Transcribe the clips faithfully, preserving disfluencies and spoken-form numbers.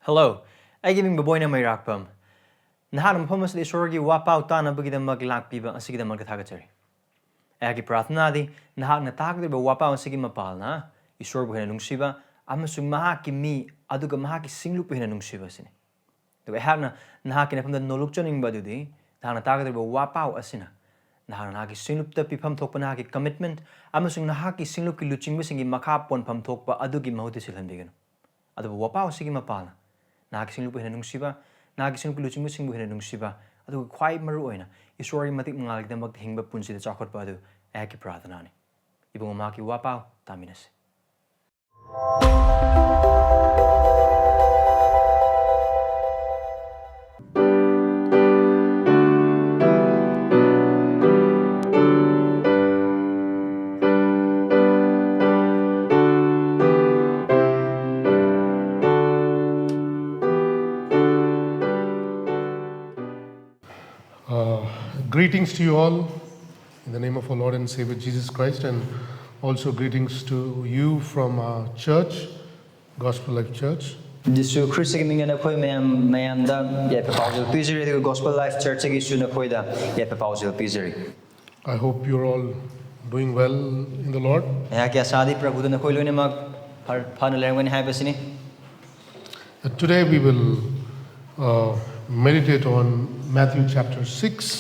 Hello, ꯑꯩꯒꯤ ꯃꯤꯡ ꯕꯕꯣꯏꯅ ꯃꯩꯔꯥꯛꯄꯝ꯫ ꯅꯍꯥꯛꯅ ꯃꯐꯝ ꯑꯁꯤꯗ ꯏꯁꯣꯔꯒꯤ ꯋꯥꯄꯥꯎ ꯇꯥꯅꯕꯒꯤꯗꯃꯛ ꯂꯥꯛꯄꯤꯕ ꯑꯁꯤꯒꯤꯗꯃꯛꯇ ꯊꯥꯒꯠꯆꯔꯤ꯫ ꯑꯩꯍꯥꯛꯀꯤ ꯄ꯭ꯔꯥꯔꯊꯅꯥꯗꯤ ꯅꯍꯥꯛꯅ ꯇꯥꯒꯗꯧꯔꯤꯕ ꯋꯥꯄꯥꯎ ꯑꯁꯤꯒꯤ ꯃꯄꯥꯜꯅ ꯏꯁꯣꯔꯕꯨ ꯍꯦꯟꯅ ꯅꯨꯡꯁꯤꯕ ꯑꯃꯁꯨꯡ ꯃꯍꯥꯛꯀꯤ ꯃꯤ ꯑꯗꯨꯒ ꯃꯍꯥꯛꯀꯤ ꯁꯤꯡꯂꯨꯞꯄꯨ ꯍꯦꯟꯅ ꯅꯨꯡꯁꯤꯕ ꯑꯁꯤꯅꯤ꯫ ꯑꯗꯨꯒ ꯑꯩꯍꯥꯛꯅ ꯅꯍꯥꯛꯀꯤ ꯅꯐꯝꯗ ꯅꯣꯂꯨꯛꯆꯅꯤꯡꯕ ꯑꯗꯨꯗꯤ ꯅꯍꯥꯛꯅ ꯇꯥꯒꯗꯧꯔꯤꯕ ꯋꯥꯄꯥꯎ ꯑꯁꯤꯅ ꯅꯍꯥꯛꯅ ꯅꯍꯥꯛꯀꯤ ꯁꯤꯡꯂꯨꯞꯇ ꯄꯤꯐꯝ ꯊꯣꯛꯄ ꯅꯍꯥꯛꯀꯤ commitment ꯑꯃꯁꯨꯡ ꯅꯍꯥꯛꯀꯤ ꯁꯤꯡꯂꯨꯞꯀꯤ ꯂꯨꯆꯤꯡꯕꯁꯤꯡꯒꯤ ꯃꯈꯥ ꯄꯣꯟꯐꯝ ꯊꯣꯛꯄ ꯑꯗꯨꯒꯤ ꯃꯍꯨꯠꯇ ꯁꯤꯜꯍꯟꯕꯤꯒꯅꯨ꯫ ꯑꯗꯨꯕꯨ ꯋꯥꯄꯥꯎ ꯑꯁꯤꯒꯤ ꯃꯄꯥꯜꯅ ꯅꯍꯥꯛꯀꯤ ꯁꯤꯡꯂꯨꯞꯄꯨ ꯍꯦꯟꯅ ꯅꯨꯡꯁꯤꯕ, ꯅꯍꯥꯛꯀꯤ ꯁꯤꯡꯂꯨꯞꯀꯤ ꯂꯨꯆꯤꯡꯕꯁꯤꯡꯕꯨ ꯍꯦꯟꯅ ꯅꯨꯡꯁꯤꯕ, ꯑꯗꯨꯒ ꯈ꯭ꯋꯥꯏ ꯃꯔꯨ ꯑꯣꯏꯅ ꯏꯁꯣꯔꯒꯤ ꯃꯇꯤꯛ ꯃꯉꯥꯜꯒꯤꯗꯃꯛꯇ ꯍꯤꯡꯕ ꯄꯨꯟꯁꯤꯗ ꯆꯥꯎꯈꯠꯄ ꯑꯗꯨ ꯑꯩꯍꯥꯛꯀꯤ ꯄ꯭ꯔꯥꯔꯊꯅꯥꯅꯤ꯫ ꯏꯕꯨꯡꯉꯣ, ꯃꯍꯥꯛꯀꯤ ꯋꯥꯄꯥꯎ ꯇꯥꯃꯤꯟꯅꯁꯤ꯫ Uh, greetings to you all in the name of our Lord and Savior Jesus Christ, and also greetings to you from our church, Gospel Life Church. ꯖꯤꯁꯨ ꯈ꯭ꯔꯤꯁꯇꯒꯤ ꯃꯤꯡꯗ ꯅꯈꯣꯏ ꯃꯌꯥꯝ ꯃꯌꯥꯝꯗ ꯌꯥꯏꯐ ꯄꯥꯎꯖꯦꯜ ꯄꯤꯖꯔꯤ, ꯑꯗꯨꯒ Gospel Life Churchꯇꯒꯤꯁꯨ ꯅꯈꯣꯏꯗ ꯌꯥꯏꯐ ꯄꯥꯎꯖꯦꯜ ꯄꯤꯖꯔꯤ꯫ I hope you're all doing well in the Lord. ꯑꯩꯍꯥꯛꯀꯤ ꯑꯁꯥꯗꯤ ꯄ꯭ꯔꯚꯨꯗ ꯅꯈꯣꯏ ꯂꯣꯏꯅꯃꯛ ꯐ- ꯐꯅ ꯂꯩꯔꯝꯒꯅꯤ ꯍꯥꯏꯕꯁꯤꯅꯤ꯫ And today we will uh, meditate on Matthew chapter six,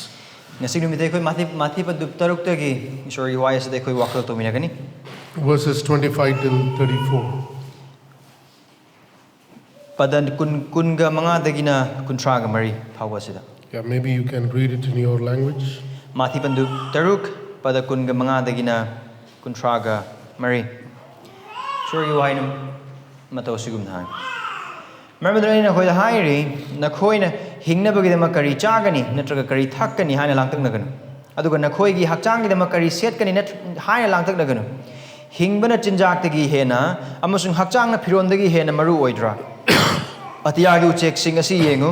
ꯉꯁꯤ ꯅꯨꯃꯤꯠꯇ ꯑꯩꯈꯣꯏ ꯃꯥꯊꯤ ꯃꯥꯊꯤ ꯄꯟꯗꯨꯞ ꯇꯔꯨꯛꯇꯒꯤ ꯏꯁꯣꯔꯒꯤ ꯋꯥꯍꯩ ꯑꯁꯤꯗ ꯑꯩꯈꯣꯏ ꯋꯥꯈꯜ ꯇꯧꯃꯤꯟꯅꯒꯅꯤ꯫ Verses twenty-five till thirty-four. ꯄꯗ ꯀꯨꯟ ꯀꯨꯟꯒ ꯃꯉꯥꯗꯒꯤꯅ ꯀꯨꯟꯊ꯭ꯔꯥꯒ ꯃꯔꯤ ꯐꯥꯎꯕ ꯑꯁꯤꯗ꯫ Yeah, maybe you can read it in your language. ꯃꯥꯊꯤ ꯄꯟꯗꯨꯞ ꯇꯔꯨꯛ, ꯄꯗ ꯀꯨꯟꯒ ꯃꯉꯥꯗꯒꯤꯅ ꯀꯨꯟꯊ꯭ꯔꯥꯒ ꯃꯔꯤ꯫ ꯏꯁꯣꯔꯒꯤ ꯋꯥꯍꯩꯅ ꯃꯇꯧ ꯑꯁꯤꯒꯨꯝꯅ ꯍꯥꯏ꯫ ꯃꯔꯝ ꯑꯗꯨꯅ ꯑꯩꯅ ꯅꯈꯣꯏꯗ ꯍꯥꯏꯔꯤ, ꯅꯈꯣꯏꯅ ꯍꯤꯡꯅꯕꯒꯤꯗꯃꯛ ꯀꯔꯤ ꯆꯥꯒꯅꯤ ꯅꯠꯇ꯭ꯔꯒ ꯀꯔꯤ ꯊꯛꯀꯅꯤ ꯍꯥꯏꯅ ꯂꯥꯡꯇꯛꯅꯒꯅꯨ, ꯑꯗꯨꯒ ꯅꯈꯣꯏꯒꯤ ꯍꯛꯆꯥꯡꯒꯤꯗꯃꯛ ꯀꯔꯤ ꯁꯦꯠꯀꯅꯤ ꯅꯠ- ꯍꯥꯏꯅ ꯂꯥꯡꯇꯛꯅꯒꯅꯨ꯫ ꯍꯤꯡꯕꯅ ꯆꯤꯟꯖꯥꯛꯇꯒꯤ ꯍꯦꯟꯅ ꯑꯃꯁꯨꯡ ꯍꯛꯆꯥꯡꯅ ꯐꯤꯔꯣꯟꯗꯒꯤ ꯍꯦꯟꯅ ꯃꯔꯨ ꯑꯣꯏꯗ꯭ꯔꯥ? ꯑꯇꯤꯌꯥꯒꯤ ꯎꯆꯦꯛꯁꯤꯡ ꯑꯁꯤ ꯌꯦꯡꯉꯨ,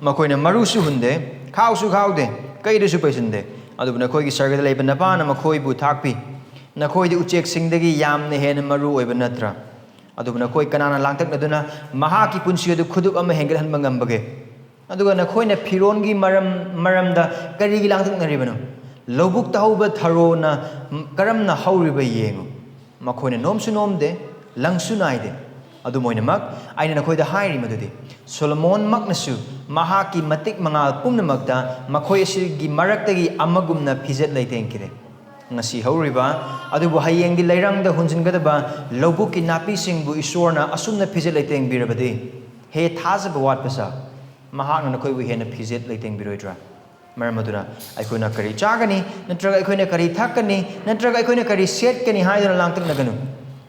ꯃꯈꯣꯏꯅ ꯃꯔꯨꯁꯨ ꯍꯨꯟꯗꯦ, ꯈꯥꯎꯁꯨ ꯈꯥꯎꯗꯦ, ꯀꯩꯗꯁꯨ ꯄꯩꯁꯤꯟꯗꯦ, ꯑꯗꯨꯕꯨ ꯅꯈꯣꯏꯒꯤ ꯁꯔꯒꯗ ꯂꯩꯕ ꯅꯄꯥꯅ ꯃꯈꯣꯏꯕꯨ ꯊꯥꯛꯄꯤ꯫ ꯅꯈꯣꯏꯗꯤ ꯎꯆꯦꯛꯁꯤꯡꯗꯒꯤ ꯌꯥꯝꯅ ꯍꯦꯟꯅ ꯃꯔꯨ ꯑꯣꯏꯕ ꯅꯠꯇ꯭ꯔꯥ? ꯑꯗꯨꯕꯨ ꯅꯈꯣꯏ ꯀꯅꯥꯅ ꯂꯥꯡꯇꯛꯅꯗꯨꯅ ꯃꯍꯥꯛꯀꯤ ꯄꯨꯟꯁꯤ ꯑꯗꯨ ꯈꯨꯗꯨꯞ ꯑꯃ ꯍꯦꯟꯒꯠꯍꯟꯕ ꯉꯝꯕꯒꯦ? ꯑꯗꯨꯒ ꯅꯈꯣꯏꯅ ꯐꯤꯔꯣꯟꯒꯤ ꯃꯔꯝ ꯃꯔꯝꯗ ꯀꯔꯤꯒꯤ ꯂꯥꯡꯇꯛꯅꯔꯤꯕꯅꯣ? ꯂꯧꯕꯨꯛꯇ ꯍꯧꯕ ꯊꯔꯣꯅ ꯀꯔꯝꯅ ꯍꯧꯔꯤꯕ ꯌꯦꯡꯉꯨ꯫ ꯃꯈꯣꯏꯅ ꯅꯣꯝꯁꯨ ꯅꯣꯝꯗꯦ, ꯂꯪꯁꯨ ꯅꯥꯏꯗꯦ꯫ ꯑꯗꯨꯝ ꯑꯣꯏꯅꯃꯛ, ꯑꯩꯅ ꯅꯈꯣꯏꯗ ꯍꯥꯏꯔꯤ ꯃꯗꯨꯗꯤ, ꯁꯣꯂꯣꯃꯣꯟꯃꯛꯅꯁꯨ ꯃꯍꯥꯛꯀꯤ ꯃꯇꯤꯛ ꯃꯉꯥꯜ ꯄꯨꯝꯅꯃꯛꯇ ꯃꯈꯣꯏ ꯑꯁꯤꯒꯤ ꯃꯔꯛꯇꯒꯤ ꯑꯃꯒꯨꯝꯅ ꯐꯤꯖꯦꯠ ꯂꯩꯇꯦꯡꯈꯤꯗꯦ꯫ ꯉꯁꯤ ꯍꯧꯔꯤꯕ, ꯑꯗꯨꯕꯨ ꯍꯌꯦꯡꯗꯤ ꯂꯩꯔꯪꯗ ꯍꯨꯟꯖꯤꯟꯒꯗꯕ ꯂꯧꯕꯨꯛꯀꯤ ꯅꯥꯄꯤꯁꯤꯡꯕꯨ ꯏꯁꯣꯔꯅ ꯑꯁꯨꯝꯅ ꯐꯤꯖꯦꯠ ꯂꯩꯇꯦꯡꯕꯤꯔꯕꯗꯤ, ꯍꯦ ꯊꯥꯖꯕ ꯋꯥꯠꯄ ꯁꯥ, ꯃꯍꯥꯛꯅ ꯅꯈꯣꯏꯕꯨ ꯍꯦꯟꯅ ꯐꯤꯖꯦꯠ ꯂꯩꯇꯦꯡꯕꯤꯔꯣꯏꯗ꯭ꯔꯥ? ꯃꯔꯝ ꯑꯗꯨꯅ, ꯑꯩꯈꯣꯏꯅ ꯀꯔꯤ ꯆꯥꯒꯅꯤ, ꯅꯠꯇ꯭ꯔꯒ ꯑꯩꯈꯣꯏꯅ ꯀꯔꯤ ꯊꯛꯀꯅꯤ, ꯅꯠꯇ꯭ꯔꯒ ꯑꯩꯈꯣꯏꯅ ꯀꯔꯤ ꯁꯦꯠꯀꯅꯤ ꯍꯥꯏꯗꯨꯅ ꯂꯥꯡꯇꯛꯅꯒꯅꯨ꯫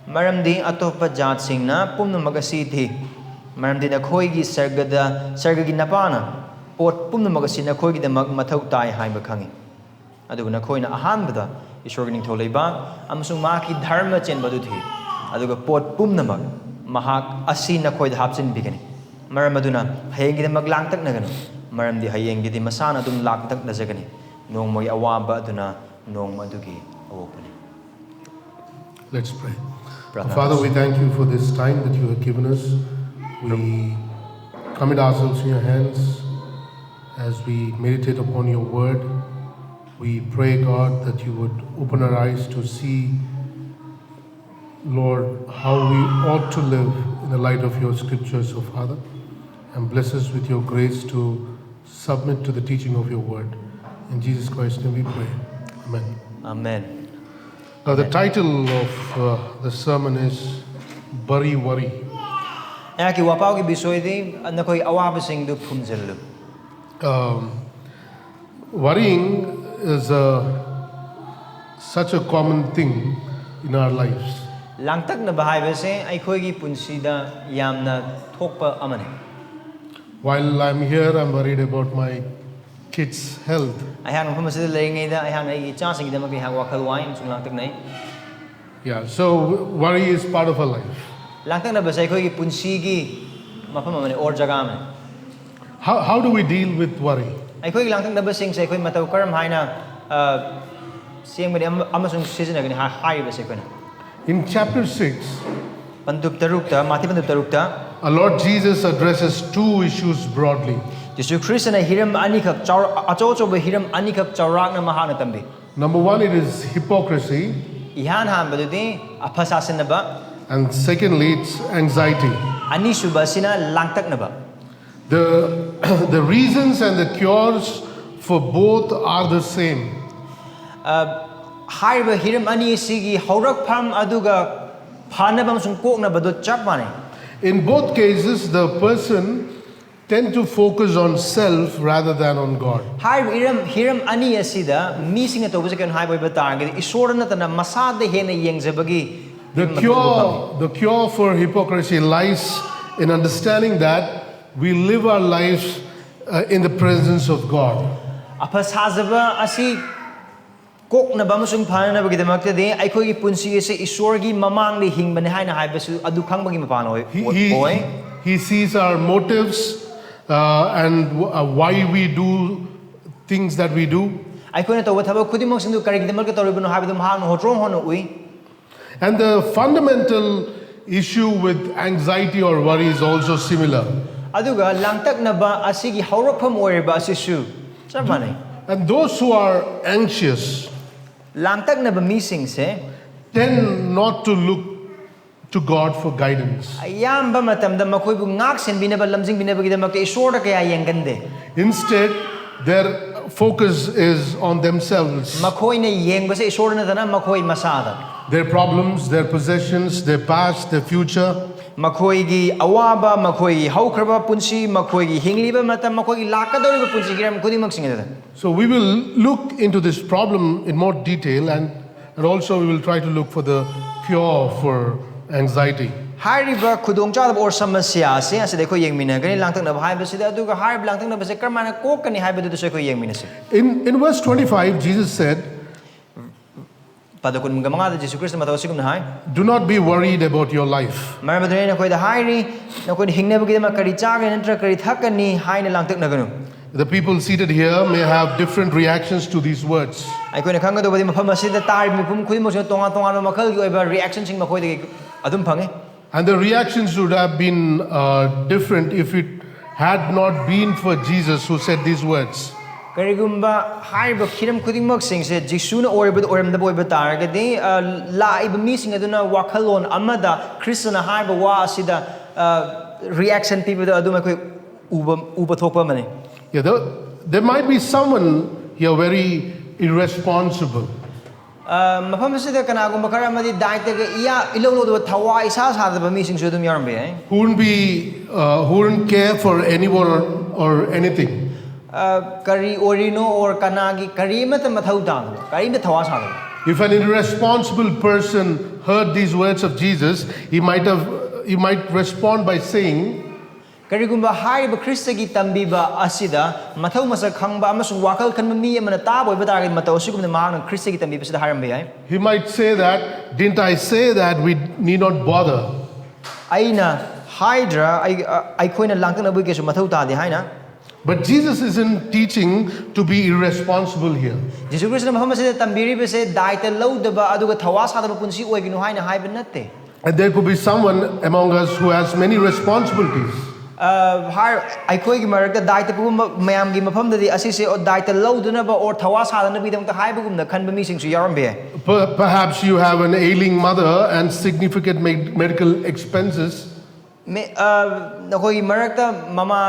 ꯃꯔꯝꯗꯤ ꯑꯇꯣꯞꯄ ꯖꯥꯠꯁꯤꯡꯅ ꯄꯨꯝꯅꯃꯛ ꯑꯁꯤ ꯊꯤ꯫ ꯃꯔꯝꯗꯤ ꯅꯈꯣꯏꯒꯤ ꯁꯔꯒꯗ, ꯁꯔꯒꯒꯤ ꯅꯄꯥꯅ ꯄꯣꯠ ꯄꯨꯝꯅꯃꯛ ꯑꯁꯤ ꯅꯈꯣꯏꯒꯤꯗꯃꯛ ꯃꯊꯧ ꯇꯥꯏ ꯍꯥꯏꯕ ꯈꯪꯏ꯫ ꯑꯗꯨꯕꯨ ꯅꯈꯣꯏꯅ ꯑꯍꯥꯟꯕꯗ ꯏꯁꯣꯔꯒꯤ ꯅꯤꯡꯊꯧ ꯂꯩꯕꯥꯛ ꯑꯃꯁꯨꯡ ꯃꯍꯥꯛꯀꯤ ꯙꯔꯃ ꯆꯦꯟꯕ ꯑꯗꯨ ꯊꯤꯌꯨ, ꯑꯗꯨꯒ ꯄꯣꯠ ꯄꯨꯝꯅꯃꯛ ꯃꯍꯥꯛ ꯑꯁꯤ ꯅꯈꯣꯏꯗ ꯍꯥꯞꯆꯤꯟꯕꯤꯒꯅꯤ꯫ ꯃꯔꯝ ꯑꯗꯨꯅ ꯍꯌꯦꯡꯒꯤꯗꯃꯛ ꯂꯥꯡꯇꯛꯅꯒꯅꯨ, ꯃꯔꯝꯗꯤ ꯍꯌꯦꯡꯒꯤꯗꯤ ꯃꯁꯥꯅ ꯑꯗꯨꯝ ꯂꯥꯡꯇꯛꯅꯖꯒꯅꯤ꯫ ꯅꯣꯡꯃꯒꯤ ꯑꯋꯥꯕ ꯑꯗꯨꯅ ꯅꯣꯡꯃ ꯑꯗꯨꯒꯤ ꯑꯋꯣꯛꯄꯅꯤ꯫ Let's pray. ꯄ꯭ꯔꯥꯔꯊꯅꯥ Father, ꯇꯧꯁꯤ꯫ We thank you for this time that you have given us. We commit ourselves in your hands as we meditate upon your word. We pray, God, that you would open our eyes to see, Lord, how we ought to live in the light of your scriptures, O Father, and bless us with your grace to submit to the teaching of your word. In Jesus Christ's name we pray. Amen. ꯑꯥꯃꯦꯟ꯫ Now, the title of uh, the sermon is Bari Wari. ꯑꯩꯍꯥꯛꯀꯤ ꯋꯥꯄꯥꯎꯒꯤ ꯕꯤꯁꯣꯏꯗꯤ ꯅꯈꯣꯏ ꯑꯋꯥꯕꯁꯤꯡꯗꯨ ꯐꯨꯝꯖꯤꯜꯂꯨ꯫ Um, worrying is a, such a common thing in our lives. ꯂꯥꯡꯇꯛꯅꯕ ꯍꯥꯏꯕꯁꯦ ꯑꯩꯈꯣꯏꯒꯤ ꯄꯨꯟꯁꯤꯗ ꯌꯥꯝꯅ ꯊꯣꯛꯄ ꯑꯃꯅꯤ꯫ While I'm here, I'm worried about my kids' health. ꯑꯩꯍꯥꯛ ꯃꯐꯝ ꯑꯁꯤꯗ ꯂꯩꯔꯤꯉꯩꯗ ꯑꯩꯍꯥꯛꯅ ꯑꯩꯒꯤ ꯏꯆꯥꯁꯤꯡꯒꯤꯗꯃꯛꯇ ꯑꯩꯍꯥꯛ ꯋꯥꯈꯜ ꯋꯥꯏ ꯑꯃꯁꯨꯡ ꯂꯥꯡꯇꯛꯅꯩ꯫ Yeah, so worry is part of our life. ꯂꯥꯡꯇꯛꯅꯕꯁꯦ ꯑꯩꯈꯣꯏꯒꯤ ꯄꯨꯟꯁꯤꯒꯤ ꯃꯐꯝ ꯑꯃꯅꯤ, ꯑꯣꯔ ꯖꯒꯥ ꯑꯃꯅꯤ꯫ How, how do we deal with worry? ꯑꯩꯈꯣꯏꯒꯤ ꯂꯥꯡꯇꯛꯅꯕꯁꯤꯡꯁꯦ ꯑꯩꯈꯣꯏ ꯃꯇꯧ ꯀꯔꯝ ꯍꯥꯏꯅ ꯑ, ꯁꯦꯝꯒꯅꯤ ꯑꯃ- ꯑꯃꯁꯨꯡ ꯁꯤꯖꯤꯟꯅꯒꯅꯤ ꯍꯥꯏ- ꯍꯥꯏꯔꯤꯕꯁꯦ ꯑꯩꯈꯣꯏꯅ In chapter six, ꯄꯟꯗꯨꯞ ꯇꯔꯨꯛꯇ, ꯃꯥꯊꯤ ꯄꯟꯗꯨꯞ ꯇꯔꯨꯛꯇ, Our Lord Jesus addresses two issues broadly. ꯖꯤꯁꯨ ꯈ꯭ꯔꯤꯁꯇꯅ ꯍꯤꯔꯝ ꯑꯅꯤꯈꯛ ꯆꯥꯎꯔ-, ꯑꯆꯧ ꯑꯆꯧꯕ ꯍꯤꯔꯝ ꯑꯅꯤꯈꯛ ꯆꯥꯎꯔꯥꯛꯅ ꯃꯍꯥꯛꯅ ꯇꯝꯕꯤ꯫ Number one, it is hypocrisy, ꯏꯍꯥꯟ ꯍꯥꯟꯕꯗꯨꯗꯤ ꯑꯐ ꯁꯥꯁꯤꯟꯅꯕ, and secondly, it's anxiety. ꯑꯅꯤꯁꯨꯕ ꯑꯁꯤꯅ ꯂꯥꯡꯇꯛꯅꯕ꯫ The, the reasons and the cures for both are the same. ꯑ, ꯍꯥꯏꯔꯤꯕ ꯍꯤꯔꯝ ꯑꯅꯤ ꯑꯁꯤꯒꯤ ꯍꯧꯔꯛꯐꯝ ꯑꯗꯨꯒ ꯐꯅꯕ ꯑꯃꯁꯨꯡ ꯀꯣꯛꯅꯕꯗꯨ ꯆꯞ ꯃꯥꯟꯅꯩ꯫ In both cases, the person tend to focus on self rather than on God. ꯍꯥꯏꯔꯤꯕ ꯍꯤꯔꯝ, ꯍꯤꯔꯝ ꯑꯅꯤ ꯑꯁꯤꯗ ꯃꯤꯁꯤꯡꯅ ꯇꯧꯕꯁꯦ ꯀꯩꯅꯣ ꯍꯥꯏꯕ ꯑꯣꯏꯕ ꯇꯥꯔꯒꯗꯤ, ꯏꯁꯣꯔꯗ ꯅꯠꯇꯅ ꯃꯁꯥꯗ ꯍꯦꯟꯅ ꯌꯦꯡꯖꯕꯒꯤ The ꯍꯤꯔꯝ ꯑꯗꯨ ꯎꯕ ꯐꯪꯉꯤ꯫ cure, the cure for hypocrisy lies in understanding that we live our lives uh, in the presence of God. ꯑꯐ ꯁꯥꯖꯕ ꯑꯁꯤ ꯀꯣꯛꯅꯕ ꯑꯃꯁꯨꯡ ꯐꯅꯅꯕꯒꯤꯗꯃꯛꯇꯗꯤ ꯑꯩꯈꯣꯏꯒꯤ ꯄꯨꯟꯁꯤ ꯑꯁꯤ ꯏꯁꯣꯔꯒꯤ ꯃꯃꯥꯡꯗ ꯍꯤꯡꯕꯅꯤ ꯍꯥꯏꯅ ꯍꯥꯏꯕꯁꯨ ꯑꯗꯨ ꯈꯪꯕꯒꯤ ꯃꯄꯥꯟ ꯑꯣꯏ꯫ He, he, ꯑꯣꯏ꯫ He sees our motives uh, and w- uh, why we do things that we do. ꯑꯩꯈꯣꯏꯅ ꯇꯧꯕ ꯊꯕꯛ ꯈꯨꯗꯤꯡꯃꯛꯁꯤꯡꯗꯨ ꯀꯔꯤꯒꯤꯗꯃꯛꯇ ꯇꯧꯔꯤꯕꯅꯣ ꯍꯥꯏꯕꯗꯨ ꯃꯍꯥꯛꯅ ꯍꯣꯠꯇ꯭ꯔꯣꯡ ꯍꯣꯠꯅ ꯎꯏ꯫ And the fundamental issue with anxiety or worry is also similar. ꯑꯗꯨꯒ ꯂꯥꯡꯇꯛꯅꯕ ꯑꯁꯤꯒꯤ ꯍꯧꯔꯛꯐꯝ ꯑꯣꯏꯔꯤꯕ ꯑꯁꯤꯁꯨ ꯆꯞ ꯃꯥꯟꯅꯩ꯫ And those who are anxious ꯂꯥꯡꯇꯛꯅꯕ ꯃꯤꯁꯤꯡꯁꯦ tend not to look to God for guidance. ꯑꯌꯥꯝꯕ ꯃꯇꯝꯗ ꯃꯈꯣꯏꯕꯨ ꯉꯥꯛ ꯁꯦꯟꯕꯤꯅꯕ, ꯂꯝꯖꯤꯡꯕꯤꯅꯕꯒꯤꯗꯃꯛꯇ ꯏꯁꯣꯔꯗ ꯀꯌꯥ ꯌꯦꯡꯒꯟꯗꯦ꯫ Instead, their focus is on themselves, ꯃꯈꯣꯏꯅ ꯌꯦꯡꯕꯁꯦ ꯏꯁꯣꯔ ꯅꯠꯇꯅ ꯃꯈꯣꯏ ꯃꯁꯥꯗ꯫ their problems, their possessions, their past, their future. ꯃꯈꯣꯏꯒꯤ ꯑꯋꯥꯕ, ꯃꯈꯣꯏꯒꯤ ꯍꯧꯈ꯭ꯔꯕ ꯄꯨꯟꯁꯤ, ꯃꯈꯣꯏꯒꯤ ꯍꯤꯡꯂꯤꯕ ꯃꯇꯝ, ꯃꯈꯣꯏꯒꯤ ꯂꯥꯛꯀꯗꯧꯔꯤꯕ ꯄꯨꯟꯁꯤ ꯍꯤꯔꯝ ꯈꯨꯗꯤꯡꯃꯛꯁꯤꯡ ꯑꯗꯨꯗ꯫ So we will look into this problem in more detail, and, and also we will try to look for the cure for anxiety. ꯍꯥꯏꯔꯤꯕ ꯈꯨꯗꯣꯡꯆꯥꯗꯕ ꯑꯣꯔ ꯁꯃꯁ꯭ꯌꯥ ꯑꯁꯦ ꯑꯁꯤꯗ ꯑꯩꯈꯣꯏ ꯌꯦꯡꯃꯤꯟꯅꯒꯅꯤ, ꯂꯥꯡꯇꯛꯅꯕ ꯍꯥꯏꯕꯁꯤꯗ꯫ ꯑꯗꯨꯒ ꯍꯥꯏꯔꯤꯕ ꯂꯥꯡꯇꯛꯅꯕꯁꯦ ꯀꯔꯝꯍꯥꯏꯅ ꯀꯣꯛꯀꯅꯤ ꯍꯥꯏꯕꯗꯨꯗꯁꯨ ꯑꯩꯈꯣꯏ ꯌꯦꯡꯃꯤꯟꯅꯁꯤ꯫ In, in verse twenty-five, Jesus said, ꯄꯗ ꯀꯨꯟꯒ ꯃꯉꯥꯗ ꯖꯤꯁꯨ ꯈ꯭ꯔꯤꯁꯇ ꯃꯇꯧ ꯑꯁꯤꯒꯨꯝꯅ ꯍꯥꯏ, "Do not be worried about your life." ꯃꯔꯝ ꯑꯗꯨꯅ ꯑꯩꯅ ꯅꯈꯣꯏꯗ ꯍꯥꯏꯔꯤ, ꯅꯈꯣꯏꯅ ꯍꯤꯡꯅꯕꯒꯤꯗꯃꯛ ꯀꯔꯤ ꯆꯥꯒꯅꯤ ꯅꯠꯇ꯭ꯔꯒ ꯀꯔꯤ ꯊꯛꯀꯅꯤ ꯍꯥꯏꯅ ꯂꯥꯡꯇꯛꯅꯒꯅꯨ꯫ The people seated here may have different reactions to these words. ꯑꯩꯈꯣꯏꯅ ꯈꯪꯒꯗꯧꯕꯗꯤ ꯃꯐꯝ ꯑꯁꯤꯗ ꯇꯥꯔꯤꯕ ꯃꯤꯄꯨꯝ ꯈꯨꯗꯤꯡꯃꯛꯁꯤꯅ ꯇꯣꯉꯥꯟ ꯇꯣꯉꯥꯟꯕ ꯃꯈꯜꯒꯤ ꯑꯣꯏꯕ ꯔꯤꯑꯦꯛꯁꯟꯁꯤꯡ ꯃꯈꯣꯏꯗꯒꯤ ꯑꯗꯨꯝ ꯐꯪꯉꯤ꯫ And the reactions would have been uh, different if it had not been for Jesus who said these words. ꯀꯔꯤꯒꯨꯝꯕ ꯍꯥꯏꯔꯤꯕ ꯍꯤꯔꯝ ꯈꯨꯗꯤꯡꯃꯛꯁꯤꯡꯁꯦ ꯖꯤꯁꯨꯅ ꯑꯣꯏꯔꯕꯗ ꯑꯣꯏꯔꯝꯗꯕ ꯑꯣꯏꯕ ꯇꯥꯔꯒꯗꯤ ꯑ, ꯂꯥꯛꯏꯕ ꯃꯤꯁꯤꯡ ꯑꯗꯨꯅ ꯋꯥꯈꯜꯂꯣꯟ ꯑꯃꯗ ꯈ꯭ꯔꯤꯁꯇꯅ ꯍꯥꯏꯕ ꯋꯥ ꯑꯁꯤꯗ ꯔꯤꯌꯦꯛꯁꯟ ꯄꯤꯕꯗꯣ ꯑꯗꯨꯝ ꯑꯩꯈꯣꯏ ꯎꯕ ꯎꯕ ꯊꯣꯛꯄ ꯑꯃꯅꯤ꯫ Yeah, there, there might be someone here very irresponsible. ꯑ, ꯃꯐꯝ ꯑꯁꯤꯗ ꯀꯅꯥꯒꯨꯝꯕ ꯈꯔ ꯑꯃꯗꯤ ꯗꯥꯏꯇꯒ ꯏꯌꯥ ꯏꯂꯧ ꯂꯧꯗꯕ ꯊꯋꯥ ꯏꯁꯥ ꯁꯥꯗꯕ ꯃꯤꯁꯤꯡꯁꯨ ꯑꯗꯨꯝ ꯌꯥꯎꯔꯝꯕ ꯌꯥꯏ꯫ Who wouldn't be, uh, who wouldn't care for anyone or, or anything. ꯑ, ꯀꯔꯤ ꯑꯣꯏꯔꯤꯅꯣ ꯑꯣꯔ ꯀꯅꯥꯒꯤ ꯀꯔꯤꯃꯠꯇ ꯃꯊꯧ ꯇꯥꯗꯕ ꯀꯔꯤꯝꯇ ꯊꯋꯥ ꯁꯥꯗꯕ꯫ If an irresponsible person heard these words of Jesus, he might have, he might respond by saying, ꯀꯔꯤꯒꯨꯝꯕ ꯍꯥꯏꯔꯤꯕ ꯈ꯭ꯔꯤꯁꯇꯒꯤ ꯇꯝꯕꯤꯕ ꯑꯁꯤꯗ ꯃꯊꯧ ꯃꯁꯛ ꯈꯪꯕ ꯑꯃꯁꯨꯡ ꯋꯥꯈꯜ ꯈꯟꯕ ꯃꯤ ꯑꯃꯅ ꯇꯥꯕ ꯑꯣꯏꯕ ꯇꯥꯔꯒꯗꯤ ꯃꯇꯧ ꯑꯁꯤꯒꯨꯝꯅ ꯃꯍꯥꯛꯅ ꯈ꯭ꯔꯤꯁꯇꯒꯤ ꯇꯝꯕꯤꯕꯁꯤꯗ ꯍꯥꯏꯔꯝꯕ ꯌꯥꯏ꯫ He might say that, "Didn't I say that we need not bother?" ꯑꯩꯅ ꯍꯥꯏꯗ꯭ꯔꯥ ꯑꯩ ꯑ- ꯑꯩꯈꯣꯏꯅ ꯂꯥꯡꯇꯛꯅꯕꯒꯤ ꯀꯩꯁꯨ ꯃꯊꯧ ꯇꯥꯗꯦ ꯍꯥꯏꯅ? But Jesus isn't teaching to be irresponsible here. ꯖꯤꯁꯨ ꯈ꯭ꯔꯤꯁꯇꯅ ꯃꯐꯝ ꯑꯁꯤꯗ ꯇꯝꯕꯤꯔꯤꯕꯁꯦ ꯗꯥꯏꯇ ꯂꯧꯗꯕ ꯑꯗꯨꯒ ꯊꯋꯥ ꯁꯥꯗꯕ ꯄꯨꯟꯁꯤ ꯑꯣꯏꯒꯅꯨ ꯍꯥꯏꯅ ꯍꯥꯏꯕ ꯅꯠꯇꯦ꯫ And there could be someone among us who has many responsibilities. ꯑ, ꯍꯥꯏ ꯑꯩꯈꯣꯏꯒꯤ ꯃꯔꯛꯇ ꯗꯥꯏꯇ ꯄꯨꯝꯕ ꯃꯌꯥꯝꯒꯤ ꯃꯐꯝꯗꯗꯤ ꯑꯁꯤꯁꯦ ꯗꯥꯏꯇ ꯂꯧꯗꯅꯕ ꯑꯣꯔ ꯊꯋꯥ ꯁꯥꯗꯅꯕꯒꯤꯗꯃꯛꯇ ꯍꯥꯏꯕꯒꯨꯝꯅ ꯈꯟꯕ ꯃꯤꯁꯤꯡꯁꯨ ꯌꯥꯎꯔꯝꯕ ꯌꯥꯏ꯫ Per- perhaps you have an ailing mother and significant med- medical expenses. ꯃꯦ- ꯑ, ꯅꯈꯣꯏꯒꯤ ꯃꯔꯛꯇ ꯃꯃꯥ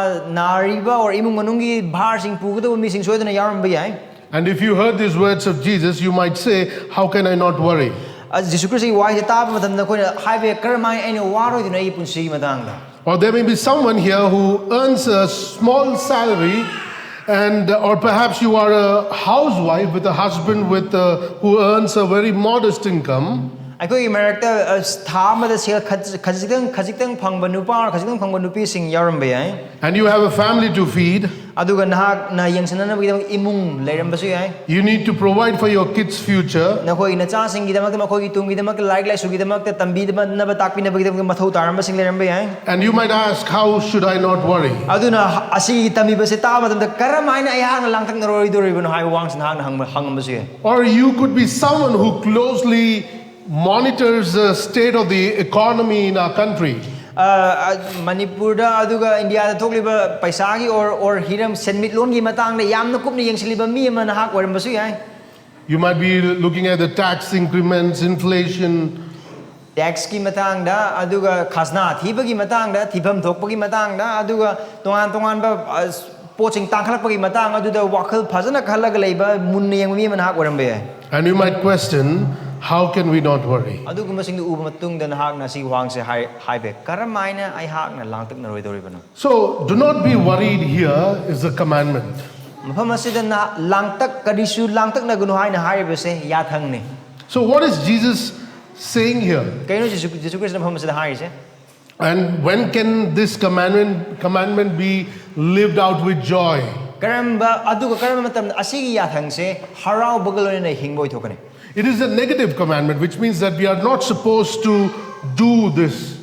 ꯅꯥꯔꯤꯕ ꯑꯣꯔ ꯏꯃꯨꯡ ꯃꯅꯨꯡꯒꯤ ꯚꯥꯔꯁꯤꯡ ꯄꯨꯒꯗꯕ ꯃꯤꯁꯤꯡ ꯁꯣꯏꯗꯅ ꯌꯥꯎꯔꯝꯕ ꯌꯥꯏ꯫ And if you heard these words of Jesus, you might say, "How can I not worry?" ꯑ, ꯖꯤꯁꯨ ꯈ꯭ꯔꯤꯁꯇꯒꯤ ꯋꯥꯍꯩꯁꯦ ꯇꯥꯕ ꯃꯇꯝꯗ ꯑꯩꯈꯣꯏꯅ ꯍꯥꯏꯕ ꯌꯥꯏ, "ꯀꯔꯝꯍꯥꯏꯅ ꯑꯩꯅ ꯋꯥꯔꯣꯏꯗꯣꯏꯅꯣ ꯑꯩꯒꯤ ꯄꯨꯟꯁꯤꯒꯤ ꯃꯇꯥꯡꯗ?" Or there may be someone here who earns a small salary, and or perhaps you are a housewife with a husband with a, who earns a very modest income. ꯑꯩꯈꯣꯏꯒꯤ ꯃꯔꯛꯇ ꯑ, ꯊꯥ ꯑꯃꯗ ꯁꯦꯜ ꯈꯖ- ꯈꯖꯤꯛꯇꯪ ꯈꯖꯤꯛꯇꯪ ꯐꯪꯕ ꯅꯨꯄꯥ ꯑꯣꯔ ꯈꯖꯤꯛꯇꯪ ꯐꯪꯕ ꯅꯨꯄꯤꯁꯤꯡ ꯌꯥꯎꯔꯝꯕ ꯌꯥꯏ꯫ And you have a family to feed. ꯑꯗꯨꯒ ꯅꯍꯥꯛꯅ ꯌꯦꯡꯁꯤꯟꯅꯅꯕꯒꯤꯗꯃꯛ ꯏꯃꯨꯡ ꯂꯩꯔꯝꯕꯁꯨ ꯌꯥꯏ꯫ You need to provide for your kids' future. ꯅꯈꯣꯏꯒꯤ ꯅꯆꯥꯁꯤꯡꯒꯤꯗꯃꯛꯇ, ꯃꯈꯣꯏꯒꯤ ꯇꯨꯡꯒꯤꯗꯃꯛꯇ, ꯂꯥꯏꯔꯤꯛ ꯂꯥꯏꯁꯨꯒꯤꯗꯃꯛꯇ, ꯇꯝꯕꯤꯅꯕ ꯇꯥꯛꯄꯤꯅꯕꯒꯤꯗꯃꯛꯇ ꯃꯊꯧ ꯇꯥꯔꯝꯕꯁꯤꯡ ꯂꯩꯔꯝꯕ ꯌꯥꯏ꯫ And you might ask, "How should I not worry?" ꯑꯗꯨꯅ ꯑꯁꯤꯒꯤ ꯇꯝꯕꯤꯕꯁꯦ ꯇꯥꯕ ꯃꯇꯝꯗ ꯀꯔꯝ ꯍꯥꯏꯅ ꯑꯩꯍꯥꯛꯅ ꯂꯥꯡꯇꯛꯅꯔꯣꯏꯗꯣꯔꯤꯕꯅꯣ ꯍꯥꯏꯕ ꯋꯥꯍꯪꯁꯤ ꯅꯍꯥꯛꯅ ꯍꯪꯕ ꯍꯪꯉꯝꯕꯁꯨ ꯌꯥꯏ꯫ Or you could be someone who closely monitors the state of the economy in our country. ꯑ, ꯑ, ꯃꯅꯤꯄꯨꯔꯗ ꯑꯗꯨꯒ ꯏꯟꯗꯤꯌꯥꯗ ꯊꯣꯛꯂꯤꯕ ꯄꯩꯁꯥꯒꯤ ꯑꯣꯔ ꯑꯣꯔ ꯍꯤꯔꯝ ꯁꯦꯟꯃꯤꯠꯂꯣꯟꯒꯤ ꯃꯇꯥꯡꯗ ꯌꯥꯝꯅ ꯀꯨꯞꯅ ꯌꯦꯡꯁꯤꯜꯂꯤꯕ ꯃꯤ ꯑꯃ ꯅꯍꯥꯛ ꯑꯣꯏꯔꯝꯕꯁꯨ ꯌꯥꯏ꯫ You might be looking at the tax increments, inflation, ꯇꯦꯛꯁꯀꯤ ꯃꯇꯥꯡꯗ, ꯑꯗꯨꯒ ꯈꯖꯅꯥ ꯊꯤꯕꯒꯤ ꯃꯇꯥꯡꯗ, ꯊꯤꯐꯝ ꯊꯣꯛꯄꯒꯤ ꯃꯇꯥꯡꯗ, ꯑꯗꯨꯒ ꯇꯣꯉꯥꯟ ꯇꯣꯉꯥꯟꯕ ꯑ, ꯄꯣꯠꯁꯤꯡ ꯇꯥꯡꯈꯠꯂꯛꯄꯒꯤ ꯃꯇꯥꯡ ꯑꯗꯨꯗ ꯋꯥꯈꯜ ꯐꯖꯅ ꯈꯜꯂꯒ ꯂꯩꯕ, ꯃꯨꯟꯅ ꯌꯦꯡꯕ ꯃꯤ ꯑꯃ ꯅꯍꯥꯛ ꯑꯣꯏꯔꯝꯕ ꯌꯥꯏ꯫ And you might question, how can we not worry? ꯑꯗꯨꯒꯨꯝꯕꯁꯤꯡꯗꯨ ꯎꯕ ꯃꯇꯨꯡꯗ ꯅꯍꯥꯛꯅ ꯑꯁꯤꯒꯤ ꯋꯥꯍꯪꯁꯦ ꯍꯥꯏ ꯍꯥꯏꯕ ꯌꯥꯏ, "ꯀꯔꯝꯍꯥꯏꯅ ꯑꯩꯍꯥꯛꯅ ꯂꯥꯡꯇꯛꯅꯔꯣꯏꯗꯧꯔꯤꯕꯅꯣ?" So, do not be worried here is the commandment. ꯃꯐꯝ ꯑꯁꯤꯗ ꯅꯍꯥꯛ ꯂꯥꯡꯇꯛ ꯀꯔꯤꯁꯨ ꯂꯥꯡꯇꯛꯅꯒꯅꯨ ꯍꯥꯏꯅ ꯍꯥꯏꯔꯤꯕꯁꯦ ꯌꯥꯊꯪꯅꯤ꯫ So, what is Jesus saying here? ꯀꯩꯅꯣ ꯖꯤꯁꯨ ꯖꯤꯁꯨ ꯈ꯭ꯔꯤꯁꯇ ꯃꯐꯝ ꯑꯁꯤꯗ ꯍꯥꯏꯔꯤꯁꯦ? And when can this commandment, commandment be lived out with joy? ꯀꯔꯝꯕ ꯑꯗꯨꯒ ꯀꯔꯝꯕ ꯃꯇꯝꯗ ꯑꯁꯤꯒꯤ ꯌꯥꯊꯪꯁꯦ ꯍꯔꯥꯎꯕꯒ ꯂꯣꯏꯅꯅ ꯍꯤꯡꯕ ꯑꯣꯏꯊꯣꯛꯀꯅꯤ? It is a negative commandment, which means that we are not supposed to do this.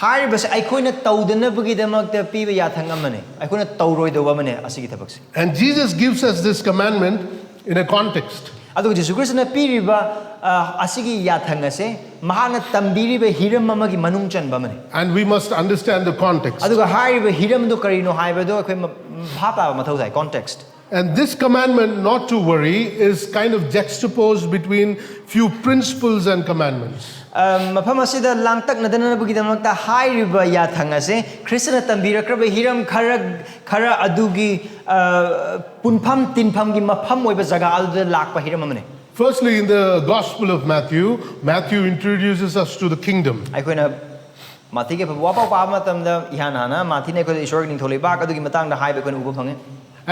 ꯍꯥꯏꯔꯤꯕꯁꯦ ꯑꯩꯈꯣꯏꯅ ꯇꯧꯗꯅꯕꯒꯤꯗꯃꯛꯇ ꯄꯤꯕ ꯌꯥꯊꯪ ꯑꯃꯅꯤ, ꯑꯩꯈꯣꯏꯅ ꯇꯧꯔꯣꯏꯗꯧꯕ ꯑꯃꯅꯤ ꯑꯁꯤꯒꯤ ꯊꯕꯛꯁꯦ꯫ And Jesus gives us this commandment in a context. ꯑꯗꯨꯒ ꯖꯤꯁꯨ ꯈ꯭ꯔꯤꯁꯇꯅ ꯄꯤꯔꯤꯕ ꯑ, ꯑꯁꯤꯒꯤ ꯌꯥꯊꯪ ꯑꯁꯦ ꯃꯍꯥꯛꯅ ꯇꯝꯕꯤꯔꯤꯕ ꯍꯤꯔꯝ ꯑꯃꯒꯤ ꯃꯅꯨꯡ ꯆꯟꯕ ꯑꯃꯅꯤ꯫ And we must understand the context. ꯑꯗꯨꯒ ꯍꯥꯏꯔꯤꯕ ꯍꯤꯔꯝꯗꯨ ꯀꯔꯤꯅꯣ ꯍꯥꯏꯕꯗꯨ ꯑꯩꯈꯣꯏ ꯃ- ꯚꯥꯞ ꯇꯥꯕ ꯃꯊꯧ ꯇꯥꯏ, contacts. And this commandment not to worry is kind of juxtaposed between few principles and commandments. ꯃꯐꯝ ꯑꯁꯤꯗ ꯂꯥꯡꯇꯛꯅꯗꯅꯕꯒꯤꯗꯃꯛꯇ ꯍꯥꯏꯔꯤꯕ ꯌꯥꯊꯪ ꯑꯁꯦ ꯈ꯭ꯔꯤꯁꯇꯅ ꯇꯝꯕꯤꯔꯛꯈ꯭ꯔꯕ ꯍꯤꯔꯝ ꯈꯔ ꯈꯔ ꯑꯗꯨꯒꯤ ꯑ, ꯄꯨꯟꯐꯝ ꯇꯤꯟꯐꯝꯒꯤ ꯃꯐꯝ ꯑꯣꯏꯕ ꯖꯒꯥ ꯑꯗꯨꯗ ꯂꯥꯛꯄ ꯍꯤꯔꯝ ꯑꯃꯅꯤ꯫ Firstly, in the Gospel of Matthew, Matthew introduces us to the kingdom. ꯑꯩꯈꯣꯏꯅ ꯃꯥꯊꯤꯒꯤ ꯑꯐꯕ ꯋꯥꯄꯥꯎ ꯄꯥꯕ ꯃꯇꯝꯗ ꯏꯍꯥꯟ ꯍꯥꯟꯅ ꯃꯥꯊꯤꯅ ꯑꯩꯈꯣꯏꯗ ꯏꯁꯣꯔꯒꯤ ꯅꯤꯡꯊꯧ ꯂꯩꯕꯥꯛ ꯑꯗꯨꯒꯤ ꯃꯇꯥꯡꯗ ꯍꯥꯏꯕ ꯑꯩꯈꯣꯏꯅ ꯎꯕ ꯐꯪꯉꯤ꯫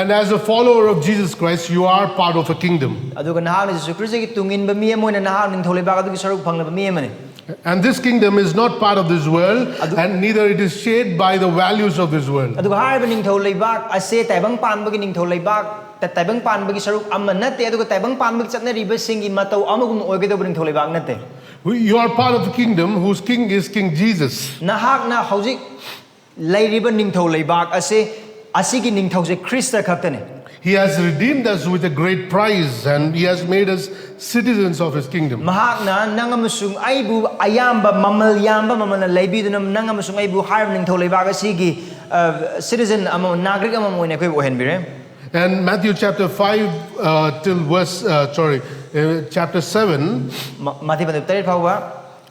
And as a follower of Jesus Christ, you are part of a kingdom. ꯑꯗꯨꯒ ꯅꯍꯥꯛꯅ ꯖꯤꯁꯨ ꯈ꯭ꯔꯤꯁꯇꯒꯤ ꯇꯨꯡ ꯏꯟꯕ ꯃꯤ ꯑꯃ ꯑꯣꯏꯅ ꯅꯍꯥꯛ ꯅꯤꯡꯊꯧ ꯂꯩꯕꯥꯛ ꯑꯗꯨꯒꯤ ꯁꯔꯨꯛ ꯐꯪꯂꯕ ꯃꯤ ꯑꯃꯅꯤ꯫ And this kingdom is not part of this world, and neither it is shaped by the values of this world. ꯑꯗꯨꯒ ꯍꯥꯏꯔꯤꯕ ꯅꯤꯡꯊꯧ ꯂꯩꯕꯥꯛ ꯑꯁꯦ ꯇꯥꯏꯕꯪ ꯄꯥꯟꯕꯒꯤ ꯅꯤꯡꯊꯧ ꯂꯩꯕꯥꯛ, ꯇ- ꯇꯥꯏꯕꯪ ꯄꯥꯟꯕꯒꯤ ꯁꯔꯨꯛ ꯑꯃ ꯅꯠꯇꯦ, ꯑꯗꯨꯒ ꯇꯥꯏꯕꯪ ꯄꯥꯟꯕꯒꯤ ꯆꯠꯅꯔꯤꯕꯁꯤꯡꯒꯤ ꯃꯇꯧ ꯑꯃꯒꯨꯝꯅ ꯑꯣꯏꯒꯗꯧꯕ ꯅꯤꯡꯊꯧ ꯂꯩꯕꯥꯛ ꯅꯠꯇꯦ꯫ You are part of a kingdom whose king is King Jesus. ꯅꯍꯥꯛꯅ ꯍꯧꯖꯤꯛ ꯂꯩꯔꯤꯕ ꯅꯤꯡꯊꯧ ꯂꯩꯕꯥꯛ ꯑꯁꯦ, ꯑꯁꯤꯒꯤ ꯅꯤꯡꯊꯧꯁꯦ ꯈ꯭ꯔꯤꯁꯇ ꯈꯛꯇꯅꯤ꯫ He has redeemed us with a great price, and He has made us citizens of His kingdom. ꯃꯍꯥꯛꯅ ꯅꯪ ꯑꯃꯁꯨꯡ ꯑꯩꯕꯨ ꯑꯌꯥꯝꯕ ꯃꯃꯜ ꯌꯥꯝꯕ ꯃꯃꯜꯅ ꯂꯩꯕꯤꯗꯨꯅ ꯅꯪ ꯑꯃꯁꯨꯡ ꯑꯩꯕꯨ ꯍꯥꯏꯔꯤꯕ ꯅꯤꯡꯊꯧ ꯂꯩꯕꯥꯛ ꯑꯁꯤꯒꯤ ꯁꯤꯇꯤꯖꯟ ꯑꯃ, ꯅꯥꯒꯔꯤꯛ ꯑꯃ ꯑꯣꯏꯅ ꯑꯩꯈꯣꯏꯕꯨ ꯑꯣꯏꯍꯟꯕꯤꯔꯦ꯫ And Matthew chapter five uh, till verse, uh, sorry, uh, chapter seven, ꯃ- ꯃꯥꯊꯤ ꯄꯟꯗꯨꯞ ꯇꯔꯦꯠ ꯐꯥꯎꯕ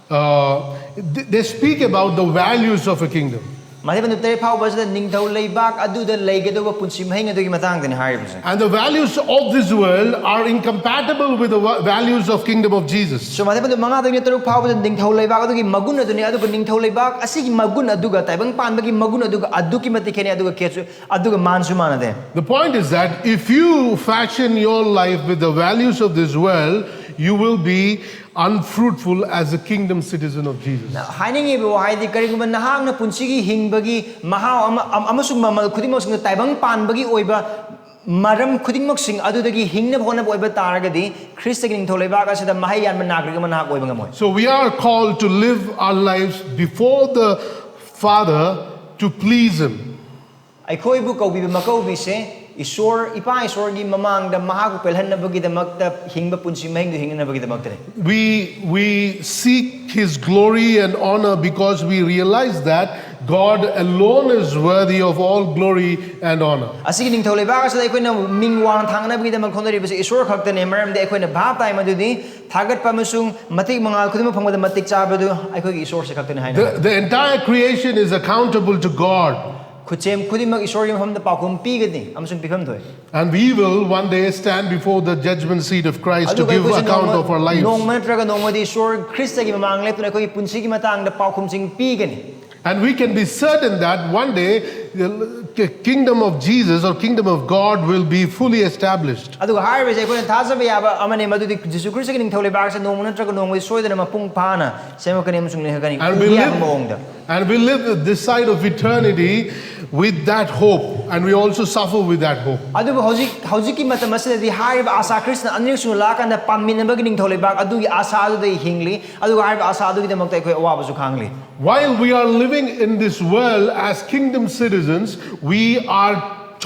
uh, th- they speak about the values of a kingdom. ꯃꯥꯊꯤ ꯄꯟꯗꯨꯞ ꯇꯔꯦꯠ ꯐꯥꯎꯕꯁꯤꯗ ꯅꯤꯡꯊꯧ ꯂꯩꯕꯥꯛ ꯑꯗꯨꯗ ꯂꯩꯒꯗꯧꯕ ꯄꯨꯟꯁꯤ ꯃꯍꯤꯡ ꯑꯗꯨꯒꯤ ꯃꯇꯥꯡꯗꯅꯤ ꯍꯥꯏꯔꯤꯕꯁꯦ꯫ And the values of this world are incompatible with the va- values of kingdom of Jesus. ꯁꯣ ꯃꯥꯊꯤ ꯄꯟꯗꯨꯞ ꯃꯉꯥꯗꯒꯤꯅ ꯇꯔꯨꯛ ꯐꯥꯎꯕꯗ ꯅꯤꯡꯊꯧ ꯂꯩꯕꯥꯛ ꯑꯗꯨꯒꯤ ꯃꯒꯨꯟ ꯑꯗꯨꯅꯤ, ꯑꯗꯨꯒ ꯅꯤꯡꯊꯧ ꯂꯩꯕꯥꯛ ꯑꯁꯤꯒꯤ ꯃꯒꯨꯟ ꯑꯗꯨꯒ ꯇꯥꯏꯕꯪ ꯄꯥꯟꯕꯒꯤ ꯃꯒꯨꯟ ꯑꯗꯨꯒ ꯑꯗꯨꯛꯀꯤ ꯃꯇꯤꯛ ꯈꯦꯠꯅꯩ, ꯑꯗꯨꯒ ꯈꯦꯠꯁꯨ ꯑꯗꯨꯒ ꯃꯥꯟꯁꯨ ꯃꯥꯟꯅꯗꯦ꯫ The point is that if you fashion your life with the values of this world, you will be unfruitful as a kingdom citizen of Jesus. ꯍꯥꯏꯅꯤꯡꯉꯤꯕ ꯋꯥꯍꯩꯗꯤ, ꯀꯔꯤꯒꯨꯝꯕ ꯅꯍꯥꯛꯅ ꯄꯨꯟꯁꯤꯒꯤ ꯍꯤꯡꯕꯒꯤ ꯃꯍꯥꯎ ꯑꯃ ꯑꯃ- ꯑꯃꯁꯨꯡ ꯃꯃꯜ ꯈꯨꯗꯤꯡꯃꯛꯁꯤꯡꯗ ꯇꯥꯏꯕꯪ ꯄꯥꯟꯕꯒꯤ ꯑꯣꯏꯕ ꯃꯔꯝ ꯈꯨꯗꯤꯡꯃꯛꯁꯤꯡ ꯑꯗꯨꯗꯒꯤ ꯍꯤꯡꯅꯕ ꯍꯣꯠꯅꯕ ꯑꯣꯏꯕ ꯇꯥꯔꯒꯗꯤ, ꯈ꯭ꯔꯤꯁꯇꯒꯤ ꯅꯤꯡꯊꯧ ꯂꯩꯕꯥꯛ ꯑꯁꯤꯗ ꯃꯍꯩ ꯌꯥꯟꯕ ꯅꯥꯒꯔꯤꯛ ꯑꯃ ꯅꯍꯥꯛ ꯑꯣꯏꯕ ꯉꯝꯃꯣꯏ꯫ So we are called to live our lives before the Father to please Him. ꯑꯩꯈꯣꯏꯕꯨ ꯀꯧꯕꯤꯕ ꯃꯀꯧꯕꯤꯁꯦ ꯏꯁꯣꯔ, ꯏꯄꯥ ꯏꯁꯣꯔꯒꯤ ꯃꯃꯥꯡꯗ ꯃꯍꯥꯛꯄꯨ ꯄꯦꯜꯍꯟꯅꯕꯒꯤꯗꯃꯛꯇ ꯍꯤꯡꯕ ꯄꯨꯟꯁꯤ ꯃꯍꯤꯡꯗꯨ ꯍꯤꯡꯅꯅꯕꯒꯤꯗꯃꯛꯇꯅꯤ꯫ We, we seek His glory and honor because we realize that God alone is worthy of all glory and honor. ꯑꯁꯤꯒꯤ ꯅꯤꯡꯊꯧ ꯂꯩꯕꯥꯛ ꯑꯁꯤꯗ ꯑꯩꯈꯣꯏꯅ ꯃꯤꯡ ꯋꯥꯡꯅ ꯊꯥꯡꯅꯕꯒꯤꯗꯃꯛ ꯍꯣꯠꯅꯔꯤꯕꯁꯤ ꯏꯁꯣꯔ ꯈꯛꯇꯅꯤ, ꯃꯔꯝꯗꯤ ꯑꯩꯈꯣꯏꯅ ꯚꯥꯞ ꯇꯥꯏ ꯃꯗꯨꯗꯤ ꯊꯥꯒꯠꯄ ꯑꯃꯁꯨꯡ ꯃꯇꯤꯛ ꯃꯉꯥꯜ ꯈꯨꯗꯤꯡꯃꯛ ꯐꯪꯕꯗ ꯃꯇꯤꯛ ꯆꯥꯕꯗꯨ ꯑꯩꯈꯣꯏꯒꯤ ꯏꯁꯣꯔꯁꯤ ꯈꯛꯇꯅꯤ ꯍꯥꯏꯅ꯫ The, the entire creation is accountable to God. ꯈꯨꯠꯁꯦꯝ ꯈꯨꯗꯤꯡꯃꯛ ꯏꯁꯣꯔꯒꯤ ꯃꯐꯝꯗ ꯄꯥꯎꯈꯨꯝ ꯄꯤꯒꯅꯤ ꯑꯃꯁꯨꯡ ꯄꯤꯐꯝ ꯊꯣꯛꯏ꯫ And we will one day stand before the judgment seat of Christ to ꯑꯗꯨꯒ give ꯑꯩꯈꯣꯏꯁꯦ account ꯅꯣꯡꯃ- of our lives. ꯅꯣꯡꯃ ꯅꯠꯇ꯭ꯔꯒ ꯅꯣꯡꯃꯗꯤ ꯏꯁꯣꯔ ꯈ꯭ꯔꯤꯁꯇꯒꯤ ꯃꯃꯥꯡ ꯂꯦꯞꯇꯨꯅ ꯑꯩꯈꯣꯏꯒꯤ ꯄꯨꯟꯁꯤꯒꯤ ꯃꯇꯥꯡꯗ ꯄꯥꯎꯈꯨꯝꯁꯤꯡ ꯄꯤꯒꯅꯤ꯫ And we can be certain that one day the kingdom of Jesus or kingdom of God will be fully established. ꯑꯗꯨꯒ ꯍꯥꯏꯔꯤꯕꯁꯦ ꯑꯩꯈꯣꯏꯅ ꯊꯥꯖꯕ ꯌꯥꯕ ꯑꯃꯅꯤ, ꯃꯗꯨꯗꯤ ꯖꯤꯁꯨ ꯈ꯭ꯔꯤꯁꯇꯒꯤ ꯅꯤꯡꯊꯧ ꯂꯩꯕꯥꯛꯁꯦ ꯅꯣꯡꯃ ꯅꯠꯇ꯭ꯔꯒ ꯅꯣꯡꯃꯗꯤ ꯁꯣꯏꯗꯅ ꯃꯄꯨꯡ ꯐꯥꯅ ꯁꯦꯝꯃꯛꯀꯅꯤ ꯑꯃꯁꯨꯡ ꯂꯩꯍꯟꯒꯅꯤ꯫ And we ꯎꯕ live, ꯌꯥꯕ ꯃꯑꯣꯡꯗ꯫ and we live this side of eternity with that hope, and we also suffer with that hope. ꯑꯗꯨꯕꯨ ꯍꯧꯖꯤꯛ ꯍꯧꯖꯤꯛꯀꯤ ꯃꯇꯝ ꯑꯁꯤꯗꯗꯤ ꯍꯥꯏꯔꯤꯕ ꯑꯥꯁꯥ ꯈ꯭ꯔꯤꯁꯇꯅ ꯑꯅꯤꯔꯛꯁꯨ ꯂꯥꯛꯑꯀꯥꯟꯗ ꯄꯥꯟꯃꯤꯟꯅꯕꯒꯤ ꯅꯤꯡꯊꯧ ꯂꯩꯕꯥꯛ ꯑꯗꯨꯒꯤ ꯑꯥꯁꯥ ꯑꯗꯨꯗ ꯍꯤꯡꯂꯤ, ꯑꯗꯨꯒ ꯍꯥꯏꯔꯤꯕ ꯑꯥꯁꯥ ꯑꯗꯨꯒꯤꯗꯃꯛꯇ ꯑꯩꯈꯣꯏ ꯑꯋꯥꯕꯁꯨ ꯈꯥꯡꯂꯤ꯫ While we are living in this world as kingdom citizens, we are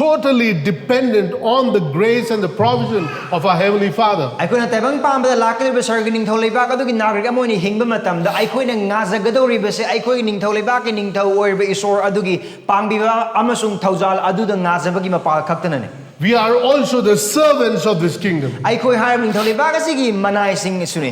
totally dependent on the grace and the provision of our Heavenly Father. ꯑꯩꯈꯣꯏꯅ ꯇꯥꯏꯕꯪ ꯄꯥꯟꯕꯗ ꯂꯥꯛꯀꯗꯧꯔꯤꯕ ꯁꯔꯒꯤ ꯅꯤꯡꯊꯧ ꯂꯩꯕꯥꯛ ꯑꯗꯨꯒꯤ ꯅꯥꯒꯔꯤꯛ ꯑꯃ ꯑꯣꯏꯅ ꯍꯤꯡꯕ ꯃꯇꯝꯗ ꯑꯩꯈꯣꯏꯅ ꯉꯥꯖꯒꯗꯧꯔꯤꯕꯁꯦ ꯑꯩꯈꯣꯏꯒꯤ ꯅꯤꯡꯊꯧ ꯂꯩꯕꯥꯛꯀꯤ ꯅꯤꯡꯊꯧ ꯑꯣꯏꯔꯤꯕ ꯏꯁꯣꯔ ꯑꯗꯨꯒꯤ ꯄꯥꯡꯕꯤꯕ ꯑꯃꯁꯨꯡ ꯊꯧꯖꯥꯜ ꯑꯗꯨꯗ ꯉꯥꯖꯕꯒꯤ ꯃꯄꯥꯜ ꯈꯛꯇꯅꯅꯤ꯫ We are also the servants of this kingdom. ꯑꯩꯈꯣꯏ ꯍꯥꯏꯔꯤꯕ ꯅꯤꯡꯊꯧ ꯂꯩꯕꯥꯛ ꯑꯁꯤꯒꯤ ꯃꯅꯥꯏꯁꯤꯡꯁꯨꯅꯤ꯫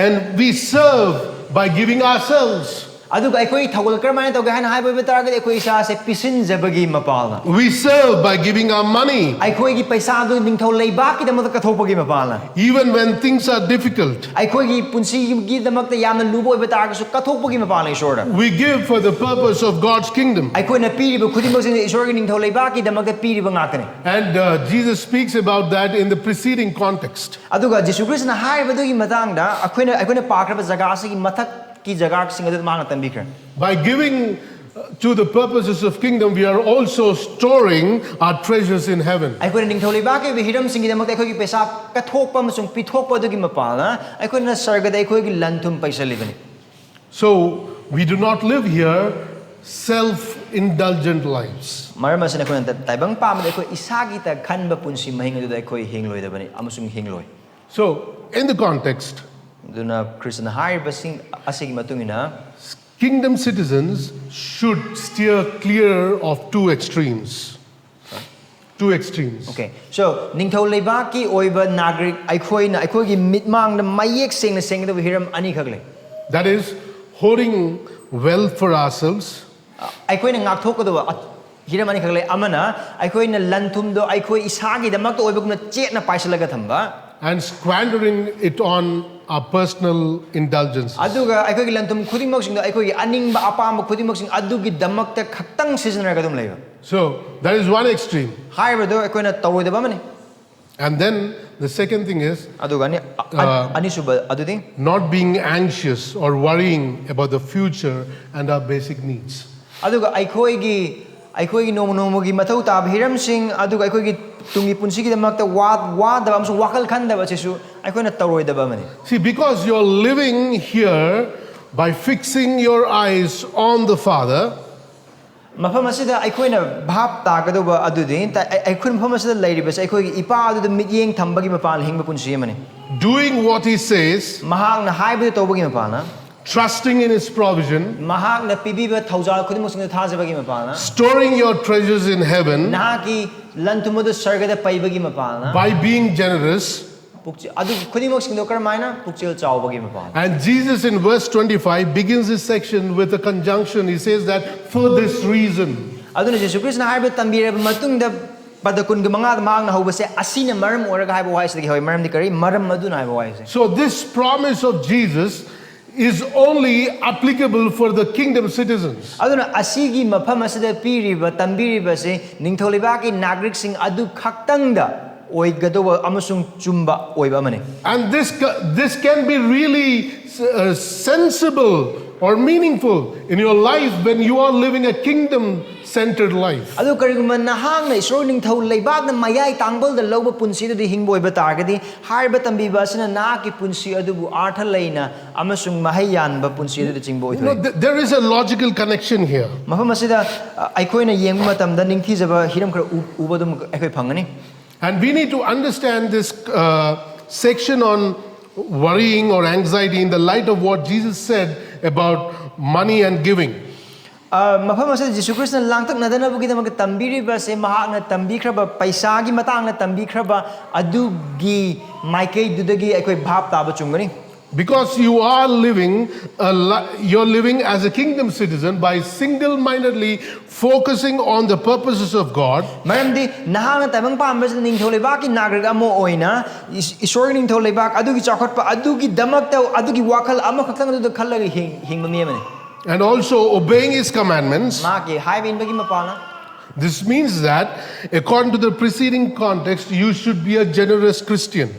And we serve by giving ourselves. ꯑꯗꯨꯒ ꯑꯩꯈꯣꯏ ꯊꯧꯒꯜ ꯀꯔꯝꯍꯥꯏꯅ ꯇꯧꯒꯦ ꯍꯥꯏꯅ ꯍꯥꯏꯕ ꯑꯣꯏꯕ ꯇꯥꯔꯒꯗꯤ ꯑꯩꯈꯣꯏ ꯏꯁꯥꯁꯦ ꯄꯤꯁꯤꯟꯖꯕꯒꯤ ꯃꯄꯥꯜꯅ꯫ We serve by giving our money. ꯑꯩꯈꯣꯏꯒꯤ ꯄꯩꯁꯥꯗꯨ ꯅꯤꯡꯊꯧ ꯂꯩꯕꯥꯛꯀꯤꯗꯃꯛꯇ ꯀꯠꯊꯣꯛꯄꯒꯤ ꯃꯄꯥꯜꯅ꯫ Even when things are difficult, ꯑꯩꯈꯣꯏꯒꯤ ꯄꯨꯟꯁꯤꯒꯤꯗꯃꯛꯇ ꯌꯥꯝꯅ ꯂꯨꯕ ꯑꯣꯏꯕ ꯇꯥꯔꯒꯁꯨ ꯀꯠꯊꯣꯛꯄꯒꯤ ꯃꯄꯥꯜꯅ ꯏꯁꯣꯔꯗ꯫ We give for the purpose of God's kingdom. ꯑꯩꯈꯣꯏꯅ ꯄꯤꯔꯤꯕ ꯈꯨꯗꯤꯡꯃꯛꯁꯤꯅ ꯏꯁꯣꯔꯒꯤ ꯅꯤꯡꯊꯧ ꯂꯩꯕꯥꯛꯀꯤꯗꯃꯛꯇ ꯄꯤꯔꯤꯕ ꯉꯥꯛꯇꯅꯤ꯫ And uh, Jesus speaks about that in the preceding context. ꯑꯗꯨꯒ ꯖꯤꯁꯨ ꯈ꯭ꯔꯤꯁꯅ ꯍꯥꯏꯔꯤꯕꯗꯨꯒꯤ ꯃꯇꯥꯡꯗ ꯑꯩꯈꯣꯏꯅ ꯑꯩꯈꯣꯏꯅ ꯄꯥꯈ꯭ꯔꯕ ꯖꯒꯥ ꯑꯁꯤꯒꯤ ꯃꯊꯛꯀꯤ ꯖꯒꯥꯁꯤꯡ ꯑꯗꯨ ꯃꯥꯅ ꯇꯝꯕꯤꯈ꯭ꯔꯦ꯫ By giving uh, to the purposes of kingdom, we are also storing our treasures in heaven. ꯑꯩꯈꯣꯏꯅ ꯅꯤꯡꯊꯧ ꯂꯩꯕꯥꯛꯀꯤ ꯑꯣꯏꯕ ꯍꯤꯔꯝꯁꯤꯡꯒꯤꯗꯃꯛꯇ ꯑꯩꯈꯣꯏꯒꯤ ꯄꯩꯁꯥ ꯀꯠꯊꯣꯛꯄ ꯑꯃꯁꯨꯡ ꯄꯤꯊꯣꯛꯄ ꯑꯗꯨꯒꯤ ꯃꯄꯥꯜꯅ ꯑꯩꯈꯣꯏꯅ ꯁꯔꯒꯗ ꯑꯩꯈꯣꯏꯒꯤ ꯂꯟ ꯊꯨꯝ ꯄꯩꯁꯜꯂꯤꯕꯅꯤ꯫ So we do not live here self-indulgent lives. ꯃꯔꯝ ꯑꯁꯤꯅ ꯑꯩꯈꯣꯏꯅ ꯇꯥꯏꯕꯪ ꯄꯥꯝꯕꯗ ꯑꯩꯈꯣꯏ ꯏꯁꯥꯒꯤꯇ ꯈꯟꯕ ꯄꯨꯟꯁꯤ ꯃꯍꯤꯡ ꯑꯗꯨꯗ ꯑꯩꯈꯣꯏ ꯍꯤꯡꯂꯣꯏꯗꯕꯅꯤ ꯑꯃꯁꯨꯡ ꯍꯤꯡꯂꯣꯏ꯫ So in the context, ꯑꯗꯨꯅ ꯈ꯭ꯔꯤꯁꯇꯅ ꯍꯥꯏꯔꯤꯕꯁꯤꯡ ꯑꯁꯤꯒꯤ ꯃꯇꯨꯡ ꯏꯟꯅ kingdom citizens should steer clear of two extremes. Two extremes. Okay, so ꯅꯤꯡꯊꯧ ꯂꯩꯕꯥꯛꯀꯤ ꯑꯣꯏꯕ ꯅꯥꯒꯔꯤꯛ ꯑꯩꯈꯣꯏꯅ ꯑꯩꯈꯣꯏꯒꯤ ꯃꯤꯠꯃꯥꯡꯗ ꯃꯌꯦꯛ ꯁꯦꯡꯅ ꯁꯦꯡꯒꯗꯕ ꯍꯤꯔꯝ ꯑꯅꯤꯈꯛ ꯂꯩ꯫ That is holding wealth for ourselves ꯑꯩꯈꯣꯏꯅ ꯉꯥꯛꯊꯣꯛꯀꯗꯕ ꯑ- ꯍꯤꯔꯝ ꯑꯅꯤꯈꯛ ꯂꯩ꯫ ꯑꯃꯅ ꯑꯩꯈꯣꯏꯅ ꯂꯟ ꯊꯨꯝꯗꯣ ꯑꯩꯈꯣꯏ ꯏꯁꯥꯒꯤꯗꯃꯛꯇ ꯑꯣꯏꯕꯒꯨꯝꯅ ꯆꯦꯠꯅ ꯄꯥꯏꯁꯤꯜꯂꯒ ꯊꯝꯕ, and squandering it on our personal indulgences. ꯑꯗꯨꯒ ꯑꯩꯈꯣꯏꯒꯤ ꯂꯟ ꯊꯨꯝ ꯈꯨꯗꯤꯡꯃꯛꯁꯤꯡꯗꯣ ꯑꯩꯈꯣꯏꯒꯤ ꯑꯅꯤꯡꯕ ꯑꯄꯥꯝꯕ ꯈꯨꯗꯤꯡꯃꯛꯁꯤꯡ ꯑꯗꯨꯒꯤꯗꯃꯛꯇ ꯈꯛꯇꯪ ꯁꯤꯖꯤꯟꯅꯔꯒ ꯑꯗꯨꯝ ꯂꯩꯕ꯫ So that is one extreme. ꯍꯥꯏꯔꯤꯕꯗꯣ ꯑꯩꯈꯣꯏꯅ ꯇꯧꯔꯣꯏꯗꯕ ꯑꯃꯅꯤ꯫ And then the second thing is ꯑꯗꯨꯒ ꯑꯅꯤ- ꯑ- ꯑ- ꯑꯅꯤꯁꯨꯕ ꯑꯗꯨꯗꯤ not being anxious or worrying about the future and our basic needs. ꯑꯗꯨꯒ ꯑꯩꯈꯣꯏꯒꯤ ꯑꯩꯈꯣꯏꯒꯤ ꯅꯣꯡꯃ ꯅꯣꯡꯃꯒꯤ ꯃꯊꯧ ꯇꯥꯕ ꯍꯤꯔꯝꯁꯤꯡ ꯑꯗꯨꯒ ꯑꯩꯈꯣꯏꯒꯤ ꯇꯨꯡꯒꯤ ꯄꯨꯟꯁꯤꯒꯤꯗꯃꯛꯇ ꯋꯥ- ꯋꯥꯗꯕ ꯑꯃꯁꯨꯡ ꯋꯥꯈꯜ ꯈꯟꯗꯕ ꯑꯁꯤꯁꯨ ꯑꯩꯈꯣꯏꯅ ꯇꯧꯔꯣꯏꯗꯕ ꯑꯃꯅꯤ꯫ See, because you're living here by fixing your eyes on the Father, ꯃꯐꯝ ꯑꯁꯤꯗ ꯑꯩꯈꯣꯏꯅ ꯚꯥꯞ ꯇꯥꯒꯗꯧꯕ ꯑꯗꯨꯗꯤ, ꯇ- ꯑꯩ- ꯑꯩꯈꯣꯏ ꯃꯐꯝ ꯑꯁꯤꯗ ꯂꯩꯔꯤꯕꯁꯦ ꯑꯩꯈꯣꯏꯒꯤ ꯏꯄꯥ ꯑꯗꯨꯗ ꯃꯤꯠꯌꯦꯡ ꯊꯝꯕꯒꯤ ꯃꯄꯥꯟ ꯍꯤꯡꯕ ꯄꯨꯟꯁꯤ ꯑꯃꯅꯤ꯫ Doing what he says, ꯃꯍꯥꯛꯅ ꯍꯥꯏꯕꯗꯨ ꯇꯧꯕꯒꯤ ꯃꯄꯥꯟꯅ, trusting in his provision, ꯃꯍꯥꯛꯅ ꯄꯤꯕꯤꯕ ꯊꯧꯖꯥꯜ ꯈꯨꯗꯤꯡꯃꯛꯁꯤꯡꯗ ꯊꯥꯖꯕꯒꯤ ꯃꯄꯥꯟꯅ, storing your treasures in heaven, ꯅꯍꯥꯛꯀꯤ ꯂꯟ ꯊꯨꯝ ꯑꯗꯨ ꯁꯔꯒꯗ ꯄꯩꯕꯒꯤ ꯃꯄꯥꯟꯅ, by being generous. ꯄꯨꯛꯆꯦ- ꯑꯗꯨ ꯈꯨꯗꯤꯡꯃꯛꯁꯤꯡꯗꯣ ꯀꯔꯝꯍꯥꯏꯅ? ꯄꯨꯛꯆꯦꯜ ꯆꯥꯎꯕꯒꯤ ꯃꯄꯥꯟꯅ꯫ And Jesus in verse twenty-five begins his section with a conjunction. He says that for this reason. ꯑꯗꯨꯅ ꯖꯤꯁꯨ ꯈ꯭ꯔꯤꯁꯅ ꯍꯥꯏꯕ ꯇꯝꯕꯤꯔꯕ ꯃꯇꯨꯡꯗ ꯄꯗ ꯀꯨꯟꯒ ꯃꯉꯥꯗ ꯃꯍꯥꯛꯅ ꯍꯧꯕꯁꯦ ꯑꯁꯤꯅ ꯃꯔꯝ ꯑꯣꯏꯔꯒ ꯍꯥꯏꯕ ꯋꯥꯍꯩꯁꯤꯗꯒꯤ ꯍꯧꯏ꯫ ꯃꯔꯝꯗꯤ ꯀꯔꯤ? ꯃꯔꯝ ꯑꯗꯨꯅ ꯍꯥꯏꯕ ꯋꯥꯍꯩꯁꯦ꯫ So this promise of Jesus is only applicable for the kingdom citizens. ꯑꯗꯨꯅ ꯑꯁꯤꯒꯤ ꯃꯐꯝ ꯑꯁꯤꯗ ꯄꯤꯔꯤꯕ, ꯇꯝꯕꯤꯔꯤꯕꯁꯤ ꯅꯤꯡꯊꯧ ꯂꯩꯕꯥꯛꯀꯤ ꯅꯥꯒꯔꯤꯛꯁꯤꯡ ꯑꯗꯨ ꯈꯛꯇꯪꯗ ꯑꯣꯏꯒꯗꯧꯕ ꯑꯃꯁꯨꯡ ꯆꯨꯝꯕ ꯑꯣꯏꯕ ꯑꯃꯅꯤ꯫ And this, ca- this can be really uh, sensible or meaningful in your life when you are living a kingdom centered life. ꯑꯗꯨ ꯀꯔꯤꯒꯨꯝꯕ ꯅꯍꯥꯛꯅ ꯏꯁꯣꯔ ꯅꯤꯡꯊꯧ ꯂꯩꯕꯥꯛꯅ ꯃꯌꯥꯏ ꯇꯥꯡꯕꯜꯗ ꯂꯧꯕ ꯄꯨꯟꯁꯤ ꯑꯗꯨꯗꯤ ꯍꯤꯡꯕ ꯑꯣꯏꯕ ꯇꯥꯔꯒꯗꯤ, ꯍꯥꯏꯔꯤꯕ ꯇꯝꯕꯤꯕ ꯑꯁꯤꯅ ꯅꯍꯥꯛꯀꯤ ꯄꯨꯟꯁꯤ ꯑꯗꯨꯕꯨ ꯑꯥꯔꯊ ꯂꯩꯅ ꯑꯃꯁꯨꯡ ꯃꯍꯩ ꯌꯥꯟꯕ ꯄꯨꯟꯁꯤ ꯑꯗꯨꯗ ꯆꯤꯡꯕ You know, ꯑꯣꯏꯊꯣꯛꯏ꯫ th- there is a logical connection here. ꯃꯐꯝ ꯑꯁꯤꯗ ꯑ, ꯑꯩꯈꯣꯏꯅ ꯌꯦꯡꯕ ꯃꯇꯝꯗ ꯅꯤꯡꯊꯤꯖꯕ ꯍꯤꯔꯝ ꯈꯔ ꯎ- ꯎꯕ ꯑꯗꯨꯝ ꯑꯩꯈꯣꯏ ꯐꯪꯒꯅꯤ꯫ And we need to understand this uh, section on worrying or anxiety in the light of what Jesus said about money and giving. ꯑ, ꯃꯐꯝ ꯑꯁꯤꯗ ꯖꯤꯁꯨ ꯈ꯭ꯔꯤꯁꯅ ꯂꯥꯡꯇꯛꯅꯗꯅꯕꯒꯤꯗꯃꯛꯇ ꯇꯝꯕꯤꯔꯤꯕ ꯑꯁꯤ ꯃꯍꯥꯛꯅ ꯇꯝꯕꯤꯈ꯭ꯔꯕ, ꯄꯩꯁꯥꯒꯤ ꯃꯇꯥꯡꯗ ꯇꯝꯕꯤꯈ꯭ꯔꯕ ꯑꯗꯨꯒꯤ ꯃꯥꯏꯀꯩꯗꯨꯗꯒꯤ ꯑꯩꯈꯣꯏ ꯚꯥꯞ ꯇꯥꯕ ꯆꯨꯝꯒꯅꯤ꯫ Because you are living, a li- you're living as a kingdom citizen by single mindedly focusing on the purposes of God. ꯃꯔꯝꯗꯤ ꯅꯍꯥꯛꯅ ꯇꯥꯏꯕꯪ ꯄꯥꯟꯕꯁꯤꯗ ꯅꯤꯡꯊꯧ ꯂꯩꯕꯥꯛꯀꯤ ꯅꯥꯒꯔꯤꯛ ꯑꯃ ꯑꯣꯏꯅ ꯏꯁ- ꯏꯁꯣꯔꯒꯤ ꯅꯤꯡꯊꯧ ꯂꯩꯕꯥꯛ ꯑꯗꯨꯒꯤ ꯆꯥꯎꯈꯠꯄ ꯑꯗꯨꯒꯤꯗꯃꯛꯇ ꯑꯗꯨꯒꯤ ꯋꯥꯈꯜ ꯑꯃꯈꯛꯇꯪ ꯑꯗꯨꯗ ꯈꯜꯂꯒ ꯍꯤꯡ- ꯍꯤꯡꯕ ꯃꯤ ꯑꯃꯅꯤ꯫ And also obeying his commandments. ꯃꯍꯥꯛꯀꯤ ꯍꯥꯏꯕ ꯏꯟꯕꯒꯤ ꯃꯄꯥꯟꯅ꯫ This means that, according to the preceding context, you should be a generous Christian.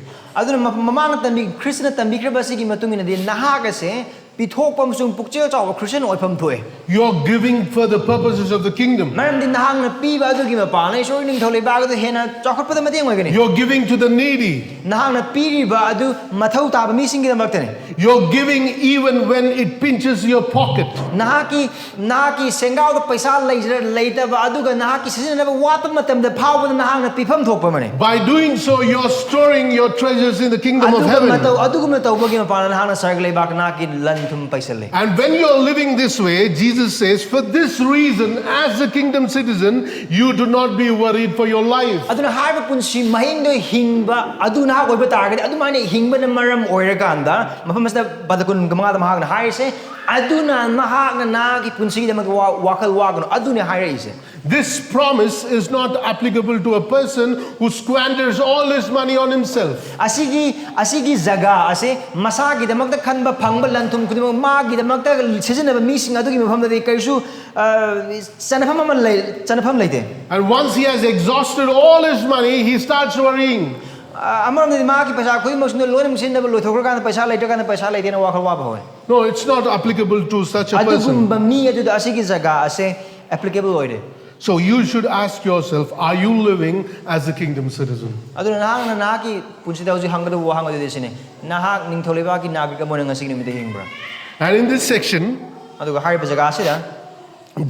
ꯑꯗꯨꯅ ꯃ- ꯃꯃꯥꯡꯗ ꯇꯝꯕꯤ ꯈ꯭ꯔꯤꯁꯇꯅ ꯇꯝꯕꯤꯈ꯭ꯔꯕ ꯑꯁꯤꯒꯤ ꯃꯇꯨꯡ ꯏꯟꯅꯗꯤ ꯅꯍꯥꯛ ꯑꯁꯦ ꯄꯤꯊꯣꯛꯄ ꯑꯃꯁꯨꯡ ꯄꯨꯛꯆꯦꯜ ꯆꯥꯎꯕ ꯈ꯭ꯔꯤꯁꯇꯤꯌꯟ ꯑꯣꯏꯐꯝ ꯊꯣꯛꯑꯦ꯫ You're giving for the purposes of the kingdom. ꯃꯔꯝꯗꯤ ꯅꯍꯥꯛꯅ ꯄꯤꯕ ꯑꯗꯨꯒꯤ ꯃꯄꯥꯟꯅ ꯏꯁꯣꯔꯒꯤ ꯅꯤꯡꯊꯧ ꯂꯩꯕꯥꯛ ꯑꯗꯨ ꯍꯦꯟꯅ ꯆꯥꯎꯈꯠꯄꯗ ꯃꯇꯦꯡ ꯑꯣꯏꯒꯅꯤ꯫ You're giving to the needy. ꯅꯍꯥꯛꯅ ꯄꯤꯔꯤꯕ ꯑꯗꯨ ꯃꯊꯧ ꯇꯥꯕ ꯃꯤꯁꯤꯡꯒꯤꯗꯃꯛꯇꯅꯤ꯫ You're giving even when it pinches your pocket. ꯅꯍꯥꯛꯀꯤ ꯅꯍꯥꯛꯀꯤ ꯁꯦꯡꯒꯥꯎꯗ ꯄꯩꯁꯥ ꯂꯩꯖꯔ ꯂꯩꯇꯕ ꯑꯗꯨꯒ ꯅꯍꯥꯛꯀꯤ ꯁꯤꯖꯤꯟꯅꯅꯕ ꯋꯥꯠꯄ ꯃꯇꯝꯗ ꯐꯥꯎꯕꯗ ꯅꯍꯥꯛꯅ ꯄꯤꯐꯝ ꯊꯣꯛꯄ ꯑꯃꯅꯤ꯫ By doing so, you're storing your treasures in the kingdom of ꯑꯗꯨꯒꯨꯝꯅ heaven. ꯇꯧ ꯑꯗꯨꯒꯨꯝꯅ ꯇꯧꯕꯒꯤ ꯃꯄꯥꯟꯗ ꯅꯍꯥꯛꯅ ꯁꯔꯒ ꯂꯩꯕꯥꯛ ꯅꯍꯥꯛꯀꯤ ꯂꯟ ꯊꯨꯝ ꯄꯩꯁꯜꯂꯦ꯫ And when you're living this way, Jesus says, for this reason, as a kingdom citizen, you do not be worried for your life. ꯑꯗꯨꯅ ꯍꯥꯏꯔꯤꯕ ꯄꯨꯟꯁꯤ ꯃꯍꯤꯡꯗꯣ ꯍꯤꯡꯕ ꯑꯗꯨ ꯅꯍꯥꯛ ꯑꯣꯏꯕ ꯇꯥꯔꯒꯗꯤ ꯑꯗꯨꯃꯥꯏꯅ ꯍꯤꯡꯕꯅ ꯃꯔꯝ ꯑꯣꯏꯔꯀꯥꯟꯗ ꯃꯐꯝ ꯑꯁꯤꯗ ꯄꯗ ꯀꯨꯟꯒ ꯃꯉꯥꯗ ꯃꯍꯥꯛꯅ ꯍꯥꯏꯔꯤꯁꯦ, ꯑꯗꯨꯅ ꯅꯍꯥꯛꯅ ꯅꯍꯥꯛꯀꯤ ꯄꯨꯟꯁꯤꯒꯤꯗꯃꯛ ꯋꯥ- ꯋꯥꯈꯜ ꯋꯥꯒꯅꯨ ꯑꯗꯨꯅꯤ ꯍꯥꯏꯔꯛꯏꯁꯦ꯫ This promise is not applicable to a person who squanders all his money on himself. ꯑꯁꯤꯒꯤ ꯑꯁꯤꯒꯤ ꯖꯒꯥ ꯑꯁꯤ ꯃꯁꯥꯒꯤꯗꯃꯛꯇ ꯈꯟꯕ ꯐꯪꯕ ꯂꯟ ꯊꯨꯝ ꯈꯨꯗꯤꯡꯃꯛ ꯃꯥꯒꯤꯗꯃꯛꯇ ꯁꯤꯖꯤꯟꯅꯕ ꯃꯤꯁꯤꯡ ꯑꯗꯨꯒꯤ ꯃꯐꯝꯗꯗꯤ ꯀꯔꯤꯁꯨ ꯑ, ꯆꯟꯅꯐꯝ ꯑꯃ ꯂꯩ ꯆꯟꯅꯐꯝ ꯂꯩꯇꯦ꯫ And once he has exhausted all his money, he starts worrying. ꯑ, ꯑꯃꯔꯣꯝꯗꯗꯤ ꯃꯥꯒꯤ ꯄꯩꯁꯥ ꯈꯨꯗꯤꯡꯃꯛꯁꯤꯡꯗꯣ ꯂꯣꯏꯅꯃꯛ ꯁꯤꯖꯤꯟꯅꯕ ꯂꯣꯏꯊꯣꯛꯈ꯭ꯔꯀꯥꯟꯗ ꯄꯩꯁꯥ ꯂꯩꯇ꯭ꯔꯀꯥꯟꯗ ꯄꯩꯁꯥ ꯂꯩꯇꯦꯅ ꯋꯥꯈꯜ ꯋꯥꯕ ꯍꯧꯋꯦ꯫ No, it's not applicable to such a person. ꯑꯗꯨꯒꯨꯝꯕ ꯃꯤ ꯑꯗꯨꯗ ꯑꯁꯤꯒꯤ ꯖꯒꯥ ꯑꯁꯦ applicable ꯑꯣꯏꯔꯦ꯫ So you should ask yourself, are you living as a kingdom citizen? ꯑꯗꯨꯅ ꯅꯍꯥꯛꯅ ꯅꯍꯥꯛꯀꯤ ꯄꯨꯟꯁꯤꯗ ꯍꯧꯖꯤꯛ ꯍꯪꯒꯗꯕ ꯋꯥꯍꯪ ꯑꯗꯨꯗꯤ ꯁꯤꯅꯤ, ꯅꯍꯥꯛ ꯅꯤꯡꯊꯧ ꯂꯩꯕꯥꯛꯀꯤ ꯅꯥꯒꯔꯤꯛ ꯑꯃ ꯑꯣꯏꯅ ꯉꯁꯤꯒꯤ ꯅꯨꯃꯤꯠꯇ ꯍꯤꯡꯕ꯭ꯔꯥ? And in this section, ꯑꯗꯨꯒ ꯍꯥꯏꯔꯤꯕ ꯖꯒꯥ ꯑꯁꯤꯗ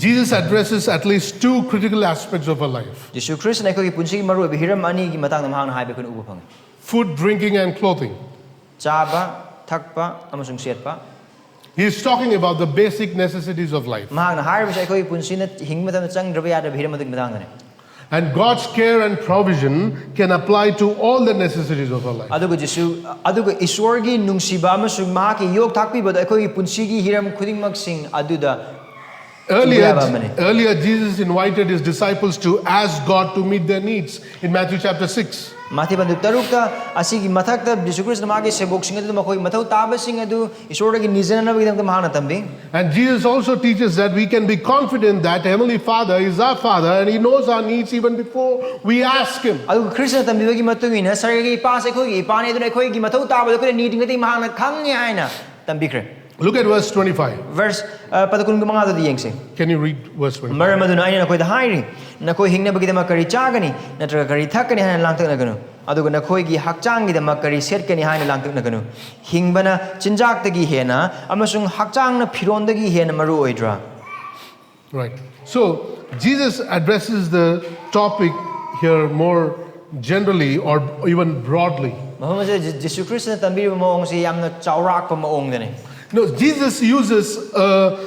Jesus addresses at least two critical aspects of our life: ꯖꯤꯁꯨ ꯈ꯭ꯔꯤꯁꯇꯅ ꯑꯩꯈꯣꯏꯒꯤ ꯄꯨꯟꯁꯤꯒꯤ ꯃꯔꯨꯑꯣꯏꯕ ꯍꯤꯔꯝ ꯑꯅꯤꯒꯤ ꯃꯇꯥꯡꯗ ꯃꯍꯥꯛꯅ ꯍꯥꯏꯕ ꯑꯩꯈꯣꯏꯅ ꯎꯕ ꯐꯪꯉꯤ꯫ food, drinking, and clothing. ꯆꯥꯕ ꯊꯛꯄ ꯑꯃꯁꯨꯡ ꯁꯦꯠꯄ꯫ He's talking about the basic necessities of life. ꯃꯍꯥꯛꯅ ꯍꯥꯏꯔꯤꯕꯁꯤ ꯑꯩꯈꯣꯏꯒꯤ ꯄꯨꯟꯁꯤꯅ ꯍꯤꯡꯕ ꯃꯇꯝꯗ ꯆꯪꯗ꯭ꯔꯕ ꯌꯥꯗ꯭ꯔꯕ ꯍꯤꯔꯝ ꯑꯗꯨꯒꯤ ꯃꯇꯥꯡꯗꯅꯤ꯫ And God's care and provision can apply to all the necessities of our life. ꯑꯗꯨꯒ ꯖꯤꯁꯨ ꯑꯗꯨꯒ ꯏꯁꯣꯔꯒꯤ ꯅꯨꯡꯁꯤꯕ ꯑꯃꯁꯨꯡ ꯃꯍꯥꯛꯀꯤ ꯌꯣꯛ ꯊꯥꯛꯄꯤꯕꯗꯣ ꯑꯩꯈꯣꯏꯒꯤ ꯄꯨꯟꯁꯤꯒꯤ ꯍꯤꯔꯝ ꯈꯨꯗꯤꯡꯃꯛꯁꯤꯡ ꯑꯗꯨꯗ Earlier, ꯌꯥꯕ ꯑꯃꯅꯤ꯫ Earlier, Jesus invited his disciples to ask God to meet their needs in Matthew chapter six. ꯃꯥꯊꯤ ꯄꯟꯗꯨ ꯇꯔꯨꯛꯇ ꯑꯁꯤꯒꯤ ꯃꯊꯛꯇ ꯖꯤꯁꯨ ꯈ꯭ꯔꯤꯁꯇꯅ ꯃꯥꯒꯤ ꯁꯦꯕꯣꯛꯁꯤꯡ ꯑꯗꯨꯗ ꯃꯈꯣꯏ ꯃꯊꯧ ꯇꯥꯕꯁꯤꯡ ꯑꯗꯨ ꯏꯁꯣꯔꯗꯒꯤ ꯅꯤꯖꯅꯅꯕꯒꯤꯗꯃꯛꯇ ꯃꯍꯥꯛꯅ ꯇꯝꯕꯤ꯫ And Jesus also teaches that we can be confident that Heavenly Father is our Father and He knows our needs even before we ask Him. ꯑꯗꯨꯒ ꯈ꯭ꯔꯤꯁꯇꯅ ꯇꯝꯕꯤꯕꯒꯤ ꯃꯇꯨꯡ ꯏꯟꯅ ꯁꯔꯒꯤ ꯏꯄꯥꯁꯦ ꯑꯩꯈꯣꯏꯒꯤ ꯏꯄꯥꯅꯤ, ꯑꯗꯨꯅ ꯑꯩꯈꯣꯏꯒꯤ ꯃꯊꯧ ꯇꯥꯕꯗꯣ ꯑꯩꯈꯣꯏꯅ ꯅꯤꯗ꯭ꯔꯤꯉꯩꯗꯒꯤ ꯃꯍꯥꯛꯅ ꯈꯪꯉꯤ ꯍꯥꯏꯅ ꯇꯝꯕꯤꯈ꯭ꯔꯦ꯫ Look at verse twenty-five. Verse ꯑ, ꯄꯗ ꯀꯨꯟꯒ ꯃꯉꯥꯗꯨꯗ ꯌꯦꯡꯁꯦ꯫ Can you read verse twenty-five? ꯃꯔꯝ ꯑꯗꯨꯅ ꯑꯩꯅ ꯅꯈꯣꯏꯗ ꯍꯥꯏꯔꯤ, ꯅꯈꯣꯏ ꯍꯤꯡꯅꯕꯒꯤꯗꯃꯛ ꯀꯔꯤ ꯆꯥꯒꯅꯤ ꯅꯠꯇ꯭ꯔꯒ ꯀꯔꯤ ꯊꯛꯀꯅꯤ ꯍꯥꯏꯅ ꯂꯥꯡꯇꯛꯅꯒꯅꯨ꯫ ꯑꯗꯨꯒ ꯅꯈꯣꯏꯒꯤ ꯍꯛꯆꯥꯡꯒꯤꯗꯃꯛ ꯀꯔꯤ ꯁꯦꯠꯀꯅꯤ ꯍꯥꯏꯅ ꯂꯥꯡꯇꯛꯅꯒꯅꯨ꯫ ꯍꯤꯡꯕꯅ ꯆꯤꯟꯖꯥꯛꯇꯒꯤ ꯍꯦꯟꯅ ꯑꯃꯁꯨꯡ ꯍꯛꯆꯥꯡꯅ ꯐꯤꯔꯣꯟꯗꯒꯤ ꯍꯦꯟꯅ ꯃꯔꯨ ꯑꯣꯏꯗ꯭ꯔꯥ? Right. So Jesus addresses the topic here more generally or even broadly. ꯃꯐꯝ ꯑꯁꯤꯗ ꯖꯤ- ꯖꯤꯁꯨ ꯈ꯭ꯔꯤꯁꯇꯅ ꯇꯝꯕꯤꯔꯤꯕ ꯃꯑꯣꯡꯁꯤ ꯌꯥꯝꯅ ꯆꯥꯎꯔꯥꯛꯄ ꯃꯑꯣꯡꯗꯅꯤ꯫ No, Jesus uses a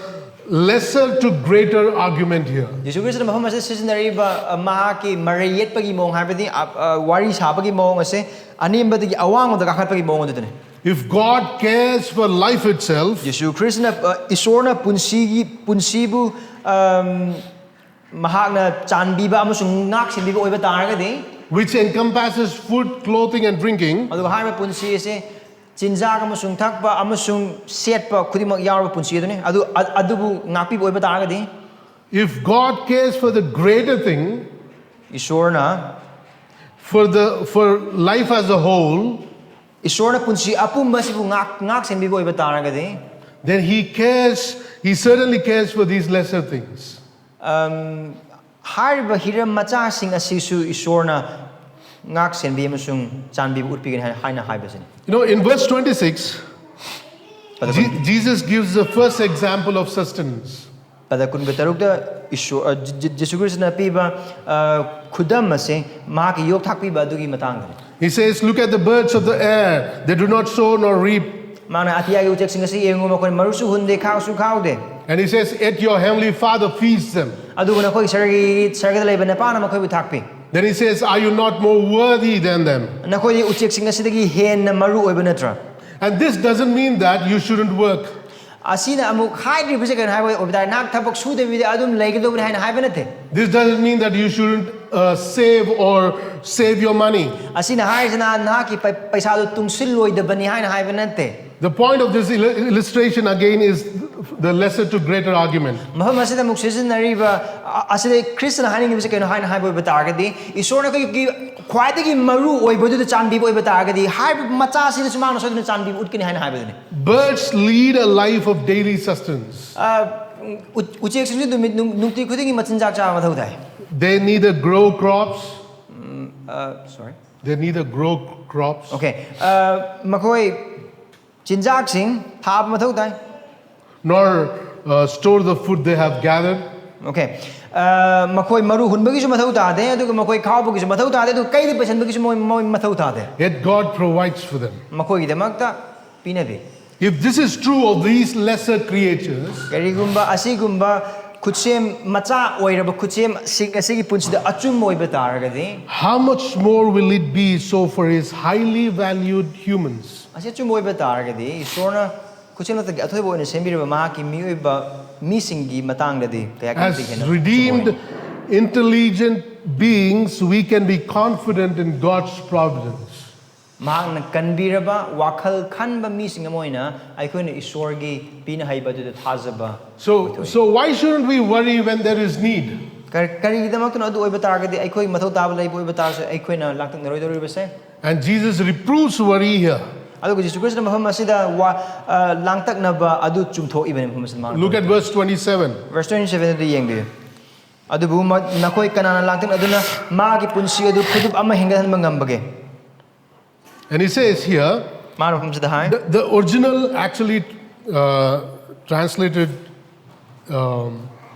lesser to greater argument here. ꯖꯤꯁꯨ ꯈ꯭ꯔꯤꯁꯇꯅ ꯃꯐꯝ ꯑꯁꯤꯗ ꯁꯤꯖꯤꯟꯅꯔꯤꯕ ꯑ, ꯃꯍꯥꯛꯀꯤ ꯃꯔꯩ ꯌꯦꯠꯄꯒꯤ ꯃꯑꯣꯡ, ꯍꯥꯏꯕꯗꯤ ꯑ, ꯑ, ꯋꯥꯔꯤ ꯁꯥꯕꯒꯤ ꯃꯑꯣꯡ ꯑꯁꯦ ꯑꯅꯦꯝꯕꯗꯒꯤ ꯑꯋꯥꯡꯕꯗ ꯀꯥꯈꯠꯄꯒꯤ ꯃꯑꯣꯡ ꯑꯗꯨꯗꯅꯤ꯫ If God cares for life itself, ꯖꯤꯁꯨ ꯈ꯭ꯔꯤꯁꯇꯅ ꯑ, ꯏꯁꯣꯔꯅ ꯄꯨꯟꯁꯤꯒꯤ ꯄꯨꯟꯁꯤꯕꯨ ꯑꯝ, ꯃꯍꯥꯛꯅ ꯆꯥꯟꯕꯤꯕ ꯑꯃꯁꯨꯡ ꯉꯥꯛ ꯁꯦꯟꯕꯤꯕ ꯑꯣꯏꯕ ꯇꯥꯔꯒꯗꯤ, which encompasses food, clothing, and drinking, ꯑꯗꯨꯒ ꯍꯥꯏꯔꯤꯕ ꯄꯨꯟꯁꯤ ꯑꯁꯦ ꯆꯤꯟꯖꯥꯛ ꯑꯃꯁꯨꯡ ꯊꯛꯄ ꯑꯃꯁꯨꯡ ꯁꯦꯠꯄ ꯈꯨꯗꯤꯡꯃꯛ ꯌꯥꯎꯔꯕ ꯄꯨꯟꯁꯤ ꯑꯗꯨꯅꯤ꯫ ꯑꯗꯨ ꯑ- ꯑꯗꯨꯕꯨ ꯉꯥꯛꯄꯤꯕ ꯑꯣꯏꯕ ꯇꯥꯔꯒꯗꯤ, if God cares for the greater thing, ꯏꯁꯣꯔꯅ for the for life as a whole, ꯏꯁꯣꯔꯅ ꯄꯨꯟꯁꯤ ꯑꯄꯨꯝꯕ ꯑꯁꯤꯕꯨ ꯉꯥꯛ ꯉꯥꯛ ꯁꯦꯟꯕꯤꯕ ꯑꯣꯏꯕ ꯇꯥꯔꯒꯗꯤ, then he cares, he certainly cares for these lesser things. ꯑꯝ, ꯍꯥꯏꯔꯤꯕ ꯍꯤꯔꯝ ꯃꯆꯥꯁꯤꯡ ꯑꯁꯤꯁꯨ ꯏꯁꯣꯔꯅ ꯉꯥꯛ ꯁꯦꯟꯕꯤ ꯑꯃꯁꯨꯡ ꯆꯥꯟꯕꯤꯕ ꯎꯠꯄꯤꯒꯅꯤ ꯍꯥꯏ- ꯍꯥꯏꯅ ꯍꯥꯏꯕꯁꯤꯅꯤ꯫ You know, in verse twenty-six, ꯄꯗ Je- Jesus gives the first example of sustenance. ꯄꯗ ꯀꯨꯟꯒ ꯇꯔꯨꯛꯇ ꯏꯁꯣꯔ ꯑ, ꯖꯤ- ꯖꯤ- ꯖꯤꯁꯨ ꯈ꯭ꯔꯤꯁꯇꯅ ꯄꯤꯕ ꯑ, ꯈꯨꯗꯝ ꯑꯁꯦ ꯃꯍꯥꯛꯀꯤ ꯌꯣꯛ ꯊꯥꯛꯄꯤꯕ ꯑꯗꯨꯒꯤ ꯃꯇꯥꯡꯗꯅꯤ꯫ He says, "Look at the birds of the air. They do not sow nor reap." ꯃꯥꯅ ꯑꯇꯤꯌꯥꯒꯤ ꯎꯆꯦꯛꯁꯤꯡ ꯑꯁꯤ ꯌꯦꯡꯉꯨ, ꯃꯈꯣꯏ ꯃꯔꯨꯁꯨ ꯍꯨꯟꯗꯦ, ꯈꯥꯎꯁꯨ ꯈꯥꯎꯗꯦ꯫ And he says, "Yet your heavenly Father feeds them." ꯑꯗꯨꯕꯨ ꯅꯈꯣꯏꯒꯤ ꯁꯔꯒꯤ ꯁꯔꯒꯗ ꯂꯩꯕ ꯅꯄꯥꯅ ꯃꯈꯣꯏꯕꯨ ꯊꯥꯛꯄꯤ꯫ Then he says, "Are you not more worthy than them?" ꯅꯈꯣꯏꯗꯤ ꯎꯆꯦꯛꯁꯤꯡ ꯑꯁꯤꯗꯒꯤ ꯍꯦꯟꯅ ꯃꯔꯨ ꯑꯣꯏꯕ ꯅꯠꯇ꯭ꯔꯥ? And this doesn't mean that you shouldn't work. ꯑꯁꯤꯅ ꯑꯃꯨꯛ ꯍꯥꯏꯗ꯭ꯔꯤꯕꯁꯦ ꯀꯩꯅꯣ ꯍꯥꯏꯕ ꯑꯣꯏꯕ ꯇꯥꯔꯦ, ꯅꯍꯥꯛ ꯊꯕꯛ ꯁꯨꯗꯕꯤꯗ ꯑꯗꯨꯝ ꯂꯩꯒꯗꯧꯕꯅꯤ ꯍꯥꯏꯅ ꯍꯥꯏꯕ ꯅꯠꯇꯦ꯫ This doesn't mean that you shouldn't uh, save or save your money. ꯑꯁꯤꯅ ꯍꯥꯏꯔꯤꯁꯤꯅ ꯅꯍꯥꯛꯀꯤ ꯄꯩ- ꯄꯩꯁꯥꯗꯨ ꯇꯨꯡꯁꯤꯜꯂꯣꯏꯗꯕꯅꯤ ꯍꯥꯏꯅ ꯍꯥꯏꯕ ꯅꯠꯇꯦ꯫ The point of this illu- illustration again is the lesser to greater argument. ꯃꯐꯝ ꯑꯁꯤꯗ ꯑꯃꯨꯛ ꯁꯤꯖꯤꯟꯅꯔꯤꯕ ꯑ- ꯑꯁꯤꯗ ꯈ꯭ꯔꯤꯁꯇꯅ ꯍꯥꯏꯅꯤꯡꯉꯤꯕꯁꯦ ꯀꯩꯅꯣ ꯍꯥꯏꯅ ꯍꯥꯏꯕ ꯑꯣꯏꯕ ꯇꯥꯔꯒꯗꯤ, ꯏꯁꯣꯔꯅ ꯑꯩꯈꯣꯏꯒꯤ ꯈ꯭ꯋꯥꯏꯗꯒꯤ ꯃꯔꯨ ꯑꯣꯏꯕꯗꯨꯗ ꯆꯥꯟꯕꯤꯕ ꯑꯣꯏꯕ ꯇꯥꯔꯒꯗꯤ, ꯍꯥꯏꯔꯤꯕ ꯃꯆꯥ ꯑꯁꯤꯗꯁꯨ ꯃꯥꯅ ꯁꯣꯏꯗꯅ ꯆꯥꯟꯕꯤꯕ ꯎꯠꯀꯅꯤ ꯍꯥꯏꯅ ꯍꯥꯏꯕꯗꯨꯅꯤ꯫ Birds lead a life of daily sustenance. ꯑ, ꯎ- ꯎꯆꯦꯛꯁꯤꯡꯁꯨ ꯅꯨꯃꯤꯠ ꯅꯨꯡ- ꯅꯨꯡꯇꯤ ꯈꯨꯗꯤꯡꯒꯤ ꯃꯆꯤꯟꯖꯥꯛ ꯆꯥꯕ ꯃꯊꯧ ꯇꯥꯏ꯫ They neither grow crops ꯑ, sorry. They neither grow crops Okay. Uh, ꯃꯈꯣꯏ ꯆꯤꯟꯖꯥꯛꯁꯤꯡ ꯊꯥꯕ ꯃꯊꯧ ꯇꯥꯏ. Nor uh, store the food they have gathered. Okay. Uh, ꯃꯈꯣꯏ ꯃꯔꯨ ꯍꯨꯟꯕꯒꯤꯁꯨ ꯃꯊꯧ ꯇꯥꯗꯦ, ꯑꯗꯨꯒ ꯃꯈꯣꯏ ꯈꯥꯎꯕꯒꯤꯁꯨ ꯃꯊꯧ ꯇꯥꯗꯦ, ꯑꯗꯨꯒ ꯀꯩꯗ ꯄꯩꯁꯟꯕꯒꯤꯁꯨ ꯃꯣꯏ ꯃꯣꯏ ꯃꯊꯧ ꯇꯥꯗꯦ. Yet God provides for them. ꯃꯈꯣꯏꯒꯤꯗꯃꯛꯇ ꯄꯤꯅꯕꯤ. If this is true of these lesser creatures, ꯀꯔꯤꯒꯨꯝꯕ ꯑꯁꯤꯒꯨꯝꯕ ꯈꯨꯠꯁꯦꯝ ꯃꯆꯥ ꯑꯣꯏꯔꯕ ꯈꯨꯠꯁꯦꯝ ꯑꯁꯤ ꯑꯁꯤꯒꯤ ꯄꯨꯟꯁꯤꯗ ꯑꯆꯨꯝꯕ ꯑꯣꯏꯕ ꯇꯥꯔꯒꯗꯤ, how much more will it be so for his highly valued humans? ꯑꯁꯤ ꯑꯆꯨꯝꯕ ꯑꯣꯏꯕ ꯇꯥꯔꯒꯗꯤ, ꯏꯁꯣꯔꯅ ꯈꯨꯠꯁꯦꯝ ꯂꯛꯇꯒꯤ ꯑꯊꯣꯏꯕ ꯑꯣꯏꯅ ꯁꯦꯝꯕꯤꯔꯕ ꯃꯍꯥꯛꯀꯤ ꯃꯤꯑꯣꯏꯕ ꯃꯤꯁꯤꯡꯒꯤ ꯃꯇꯥꯡꯗꯗꯤ ꯀꯌꯥ ꯀꯌꯥꯝ As ꯍꯦꯟꯅ redeemed, ꯑꯆꯨꯝꯕ ꯑꯣꯏꯅꯤ? Intelligent beings, we can be confident in God's providence. ꯃꯍꯥꯛꯅ ꯀꯟꯕꯤꯔꯕ ꯋꯥꯈꯜ ꯈꯟꯕ ꯃꯤꯁꯤꯡ ꯑꯃ ꯑꯣꯏꯅ ꯑꯩꯈꯣꯏꯅ ꯏꯁꯣꯔꯒꯤ ꯄꯤꯅ ꯍꯩꯕ ꯑꯗꯨꯗ ꯊꯥꯖꯕ. So, so why shouldn't we worry when there is need? ꯀꯔ- ꯀꯔꯤꯒꯤꯗꯃꯛꯇꯅꯣ? ꯑꯗꯨ ꯑꯣꯏꯕ ꯇꯥꯔꯒꯗꯤ, ꯑꯩꯈꯣꯏ ꯃꯊꯧ ꯇꯥꯕ ꯂꯩꯕ ꯑꯣꯏꯕ ꯇꯥꯔꯁꯨ, ꯑꯩꯈꯣꯏꯅ ꯂꯥꯡꯇꯛꯅꯔꯣꯏꯗꯧꯔꯤꯕꯁꯦ. And Jesus reproves worry here. ꯑꯗꯨꯒ ꯖꯤꯁꯨ ꯈ꯭ꯔꯤꯁꯇꯅ ꯃꯐꯝ ꯑꯁꯤꯗ ꯋꯥ ꯑ, ꯂꯥꯡꯇꯛꯅꯕ ꯑꯗꯨ ꯆꯨꯝꯊꯣꯛꯏꯕꯅꯤ ꯃꯐꯝ ꯑꯁꯤꯗ ꯃꯥꯅ. Look at verse twenty-seven. Verse twenty-seven ꯑꯗꯨ ꯌꯦꯡꯕꯤꯌꯨ. ꯑꯗꯨꯕꯨ ꯃ- ꯅꯈꯣꯏ ꯀꯅꯥꯅ ꯂꯥꯡꯇꯛꯅꯗꯨꯅ ꯃꯥꯒꯤ ꯄꯨꯟꯁꯤ ꯑꯗꯨ ꯈꯨꯗꯨꯞ ꯑꯃ ꯍꯦꯟꯒꯠꯍꯟꯕ ꯉꯝꯕꯒꯦ? And he says here, ꯃꯥꯅ ꯃꯐꯝꯁꯤꯗ ꯍꯥꯏ. the, the original actually uh, translated, um,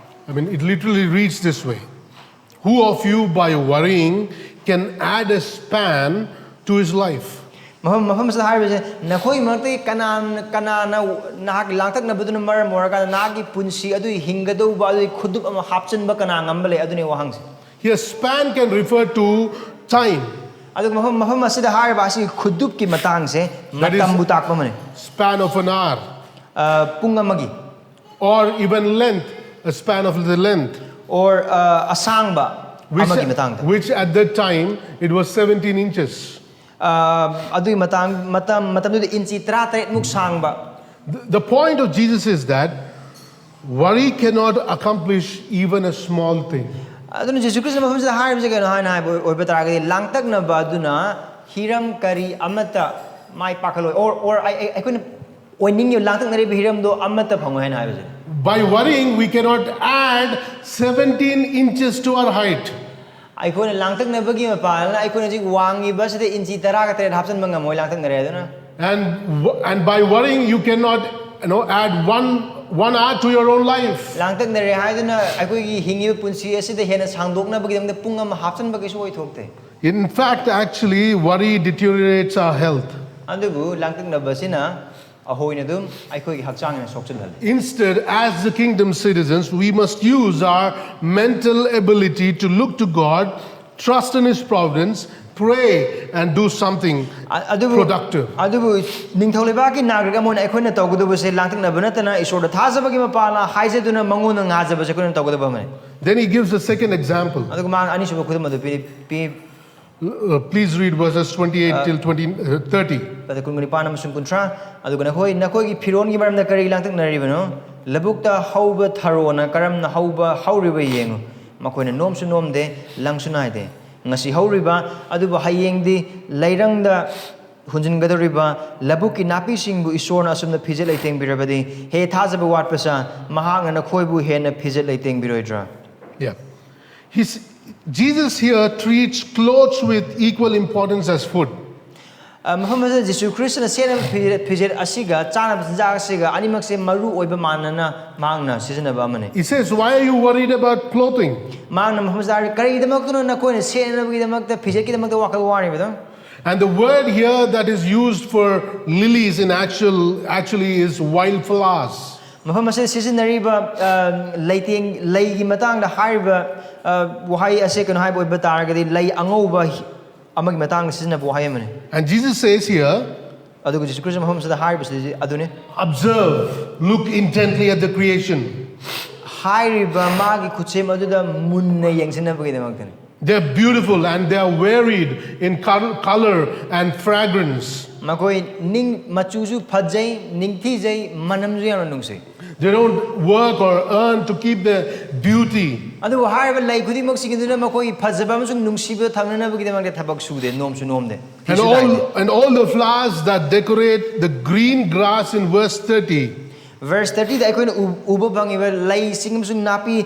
I mean, it literally reads this way. Who of you by worrying can add a span to his life? ꯃꯐꯝ ꯃꯐꯝꯁꯤꯗ ꯍꯥꯏꯔꯤꯕꯁꯦ, ꯅꯈꯣꯏ ꯃꯔꯛꯇꯒꯤ ꯀꯅꯥꯅ ꯀꯅꯥꯅ ꯅꯍꯥꯛꯀꯤ ꯂꯥꯡꯇꯛꯅꯕꯗꯨꯅ ꯃꯔꯝ ꯑꯣꯏꯔꯀꯥꯟꯗ ꯅꯍꯥꯛꯀꯤ ꯄꯨꯟꯁꯤ ꯑꯗꯨꯒꯤ ꯍꯤꯡꯒꯗꯧꯕ ꯑꯗꯨꯒꯤ ꯈꯨꯗꯨꯞ ꯑꯃ ꯍꯥꯞꯆꯤꯟꯕ ꯀꯅꯥ ꯉꯝꯕ ꯂꯩ? ꯑꯗꯨꯅꯤ ꯋꯥꯍꯪꯁꯦ. Here, span can refer to time. ꯑꯗꯨꯒ ꯃꯐꯝ ꯃꯐꯝ ꯑꯁꯤꯗ ꯍꯥꯏꯔꯤꯕ ꯑꯁꯤ ꯈꯨꯗꯨꯞꯀꯤ ꯃꯇꯥꯡꯁꯦ That is- ꯃꯇꯝꯕꯨ ꯇꯥꯛꯄ ꯑꯃꯅꯤ. Span of an hour, ꯑ, ꯄꯨꯡ ꯑꯃꯒꯤ, or even length, a span of the length, or ꯑ, ꯑꯁꯥꯡꯕ which, ꯑꯃꯒꯤ ꯃꯇꯥꯡꯗ. Which at that time it was seventeen inches. ꯑ, ꯑꯗꯨꯒꯤ ꯃꯇꯥꯡ ꯃꯇꯝ ꯃꯇꯝꯗꯨꯗ ꯏꯟꯆꯤ ꯇꯔꯥꯇꯔꯦꯠꯃꯨꯛ ꯁꯥꯡꯕ. The, the point of Jesus is that worry cannot accomplish even a small thing. ꯑꯗꯨꯅ ꯖꯤꯁꯨ ꯈ꯭ꯔꯤꯁꯇ ꯃꯐꯝꯁꯤꯗ ꯍꯥꯏꯔꯤꯕꯁꯦ ꯀꯩꯅꯣ ꯍꯥꯏꯅ ꯍꯥꯏꯕ ꯑꯣꯏꯕ ꯇꯥꯔꯒꯗꯤ, ꯂꯥꯡꯇꯛꯅꯕ ꯑꯗꯨꯅ ꯍꯤꯔꯝ ꯀꯔꯤ ꯑꯃꯠꯇ ꯃꯥꯏ ꯄꯥꯛꯍꯜꯂꯣꯏ, or or ꯑꯩ- ꯑꯩ- ꯑꯩꯈꯣꯏꯅ ꯑꯣꯏꯅꯤꯡꯉꯤꯕ ꯂꯥꯡꯇꯛꯅꯔꯤꯕ ꯍꯤꯔꯝꯗꯣ ꯑꯃꯠꯇ ꯐꯪꯉꯣꯏ ꯍꯥꯏꯅ ꯍꯥꯏꯕꯁꯦ. By worrying, we cannot add seventeen inches to our height. ꯑꯩꯈꯣꯏꯅ ꯂꯥꯡꯇꯛꯅꯕꯒꯤ ꯃꯄꯥꯜꯅ ꯑꯩꯈꯣꯏꯅ ꯍꯧꯖꯤꯛ ꯋꯥꯡꯉꯤꯕ ꯑꯁꯤꯗ ꯏꯟꯆꯤ ꯇꯔꯥꯒ ꯇꯔꯦꯠ ꯍꯥꯞꯆꯤꯟꯕ ꯉꯝꯃꯣꯏ ꯂꯥꯡꯇꯛꯅꯔꯦ ꯑꯗꯨꯅ. And, w- and by worrying, you cannot, you know, add one, one hour to your own life. ꯂꯥꯡꯇꯛꯅꯔꯦ ꯍꯥꯏꯗꯨꯅ ꯑꯩꯈꯣꯏꯒꯤ ꯍꯤꯡꯉꯤꯕ ꯄꯨꯟꯁꯤ ꯑꯁꯤꯗ ꯍꯦꯟꯅ ꯁꯥꯡꯗꯣꯛꯅꯕꯒꯤꯗꯃꯛꯇ ꯄꯨꯡ ꯑꯃ ꯍꯥꯞꯆꯤꯟꯕ ꯀꯩꯁꯨ ꯑꯣꯏꯊꯣꯛꯇꯦ. In fact, actually, worry deteriorates our health. ꯑꯗꯨꯕꯨ ꯂꯥꯡꯇꯛꯅꯕꯁꯤꯅ ꯑꯩꯈꯣꯏꯅ ꯑꯗꯨꯝ ꯑꯩꯈꯣꯏꯒꯤ ꯍꯛꯆꯥꯡ ꯍꯦꯟꯅ ꯁꯣꯛꯆꯤꯜꯍꯜꯂꯤ. Instead, as the kingdom citizens, we must use our mental ability to look to God, trust in His providence, pray, and do something ꯑ- ꯑꯗꯨꯕꯨ productive. ꯑꯗꯨꯕꯨ ꯅꯤꯡꯊꯧ ꯂꯩꯕꯥꯛꯀꯤ ꯅꯥꯒꯔꯤꯛ ꯑꯃ ꯑꯣꯏꯅ ꯑꯩꯈꯣꯏꯅ ꯇꯧꯒꯗꯕꯁꯦ ꯂꯥꯡꯇꯛꯅꯕ ꯅꯠꯇꯅ ꯏꯁꯣꯔꯗ ꯊꯥꯖꯕꯒꯤ ꯃꯄꯥꯜꯅ ꯍꯥꯏꯖꯗꯨꯅ ꯃꯉꯣꯟꯗ ꯉꯥꯖꯕꯁꯦ ꯑꯩꯈꯣꯏꯅ ꯇꯧꯒꯗꯕ ꯑꯃꯅꯤ. Then he gives a second example. ꯑꯗꯨꯒ ꯃꯥ ꯑꯅꯤꯁꯨꯕ ꯈꯨꯗꯝ ꯑꯗꯨ ꯄꯤꯔꯤ ꯄꯤ- Uh, please read verses twenty-eight till twenty, uh, thirty. ꯑꯗ ꯀꯨꯟꯒ ꯅꯤꯄꯥꯟ ꯑꯃꯁꯨꯡ ꯀꯨꯟꯊ꯭ꯔꯥ. ꯑꯗꯨꯒ ꯅꯈꯣꯏ ꯅꯈꯣꯏꯒꯤ ꯐꯤꯔꯣꯟꯒꯤ ꯃꯔꯝꯗ ꯀꯔꯤ ꯂꯥꯡꯇꯛꯅꯔꯤꯕꯅꯣ? ꯂꯧꯕꯨꯛꯇ ꯍꯧꯕ ꯊꯔꯣꯅ ꯀꯔꯝꯅ ꯍꯧꯕ ꯍꯧꯔꯤꯕ ꯌꯦꯡꯉꯨ. ꯃꯈꯣꯏꯅ ꯅꯣꯝꯁꯨ ꯅꯣꯝꯗꯦ, ꯂꯪꯁꯨ ꯅꯥꯏꯗꯦ. ꯉꯁꯤ ꯍꯧꯔꯤꯕ ꯑꯗꯨꯕꯨ ꯍꯌꯦꯡꯗꯤ ꯂꯩꯔꯪꯗ ꯍꯨꯟꯖꯤꯟꯒꯗꯧꯔꯤꯕ ꯂꯧꯕꯨꯛꯀꯤ ꯅꯥꯄꯤꯁꯤꯡꯕꯨ ꯏꯁꯣꯔꯅ ꯑꯁꯨꯝꯅ ꯐꯤꯖꯦꯠ ꯂꯩꯇꯦꯡꯕꯤꯔꯕꯗꯤ, ꯍꯦ ꯊꯥꯖꯕ ꯋꯥꯠꯄꯁꯥ, ꯃꯍꯥꯛꯅ ꯅꯈꯣꯏꯕꯨ ꯍꯦꯟꯅ ꯐꯤꯖꯦꯠ ꯂꯩꯇꯦꯡꯕꯤꯔꯣꯏꯗ꯭ꯔꯥ? Yeah. He's, Jesus here treats clothes with equal importance as food. ꯑ, ꯃꯐꯝ ꯑꯁꯤꯗ ꯖꯤꯁꯨ ꯈ꯭ꯔꯤꯁꯇꯅ ꯁꯦꯠꯅꯕ ꯐꯤꯖꯦꯠ, ꯐꯤꯖꯦꯠ ꯑꯁꯤꯒ ꯆꯥꯅꯕ ꯆꯤꯟꯖꯥꯛ ꯑꯁꯤꯒ ꯑꯅꯤꯃꯛꯁꯦ ꯃꯔꯨ ꯑꯣꯏꯕ ꯃꯥꯟꯅꯅ ꯃꯍꯥꯛꯅ ꯁꯤꯖꯤꯟꯅꯕ ꯑꯃꯅꯤ. He says, "Why are you worried about clothing?" ꯃꯍꯥꯛꯅ ꯃꯐꯝ ꯑꯁꯤꯗ ꯍꯥꯏꯔꯤ, "ꯀꯔꯤꯒꯤꯗꯃꯛꯇꯅꯣ ꯅꯈꯣꯏꯅ ꯁꯦꯠꯅꯕꯒꯤꯗꯃꯛꯇ, ꯐꯤꯖꯦꯠꯀꯤꯗꯃꯛꯇ ꯋꯥꯈꯜ ꯋꯥꯔꯤꯕꯗꯣ?" And the word here that is used for lilies in actual actually is wild flowers. ꯃꯐꯝ ꯑꯁꯤꯗ ꯁꯤꯖꯤꯟꯅꯔꯤꯕ ꯑ, ꯂꯩꯇꯦꯡ ꯂꯩꯒꯤ ꯃꯇꯥꯡꯗ ꯍꯥꯏꯔꯤꯕ ꯑ, ꯋꯥꯍꯩ ꯑꯁꯦ ꯀꯩꯅꯣ ꯍꯥꯏꯕ ꯑꯣꯏꯕ ꯇꯥꯔꯒꯗꯤ ꯂꯩ ꯑꯉꯧꯕ ꯑꯃꯒꯤ ꯃꯇꯥꯡꯗ ꯁꯤꯖꯤꯟꯅꯕ ꯋꯥꯍꯩ ꯑꯃꯅꯤ. And Jesus says here, ꯑꯗꯨꯒ ꯖꯤꯁꯨ ꯈ꯭ꯔꯤꯁꯇ ꯃꯐꯝ ꯑꯁꯤꯗ ꯍꯥꯏꯔꯤꯕꯁꯤ ꯑꯗꯨꯅꯤ. "Observe, look intently at the creation." ꯍꯥꯏꯔꯤꯕ ꯃꯥꯒꯤ ꯈꯨꯠꯁꯦꯝ ꯑꯗꯨꯗ ꯃꯨꯟꯅ ꯌꯦꯡꯁꯤꯟꯅꯕꯒꯤꯗꯃꯛꯇꯅꯤ. They're beautiful and they are varied in col- color and fragrance. ꯃꯈꯣꯏ ꯅꯤꯡ ꯃꯆꯨꯁꯨ ꯐꯖꯩ, ꯅꯤꯡꯊꯤꯖꯩ, ꯃꯅꯝꯁꯨ ꯌꯥꯝꯅ ꯅꯨꯡꯁꯤ. They don't work or earn to keep their beauty. ꯑꯗꯨꯕꯨ ꯍꯥꯏꯔꯤꯕ ꯂꯩ ꯈꯨꯗꯤꯡꯃꯛꯁꯤꯡ ꯑꯗꯨꯅ ꯃꯈꯣꯏꯒꯤ ꯐꯖꯕ ꯑꯃꯁꯨꯡ ꯅꯨꯡꯁꯤꯕ ꯊꯝꯅꯅꯕꯒꯤꯗꯃꯛꯇ ꯊꯕꯛ ꯁꯨꯗꯦ, ꯅꯣꯝꯁꯨ ꯅꯣꯝꯗꯦ, And ꯐꯤꯁꯨ ꯇꯥꯏꯗꯦ. all, and all the flowers that decorate the green grass in verse thirty. Verse thirty ꯗ ꯑꯩꯈꯣꯏꯅ ꯎ- ꯎꯕ ꯐꯪꯉꯤꯕ ꯂꯩꯁꯤꯡ ꯑꯃꯁꯨꯡ ꯅꯥꯄꯤ,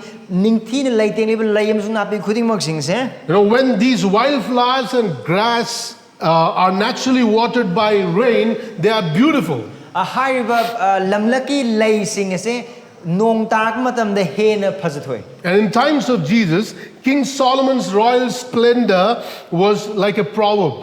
ꯅꯤꯡꯊꯤꯅ ꯂꯩꯇꯦꯡꯂꯤꯕ ꯂꯩ ꯑꯃꯁꯨꯡ ꯅꯥꯄꯤ ꯈꯨꯗꯤꯡꯃꯛꯁꯤꯡꯁꯦ, You know, when these wildflowers and grass uh, are naturally watered by rain, they are beautiful. ꯑ, ꯍꯥꯏꯔꯤꯕ ꯑ, ꯂꯝꯂꯛꯀꯤ ꯂꯩꯁꯤꯡ ꯑꯁꯦ ꯅꯣꯡ ꯇꯥꯔꯛꯄ ꯃꯇꯝꯗ ꯍꯦꯟꯅ ꯐꯖꯊꯣꯛꯏ꯫ And in times of Jesus, King Solomon's royal splendor was like a proverb.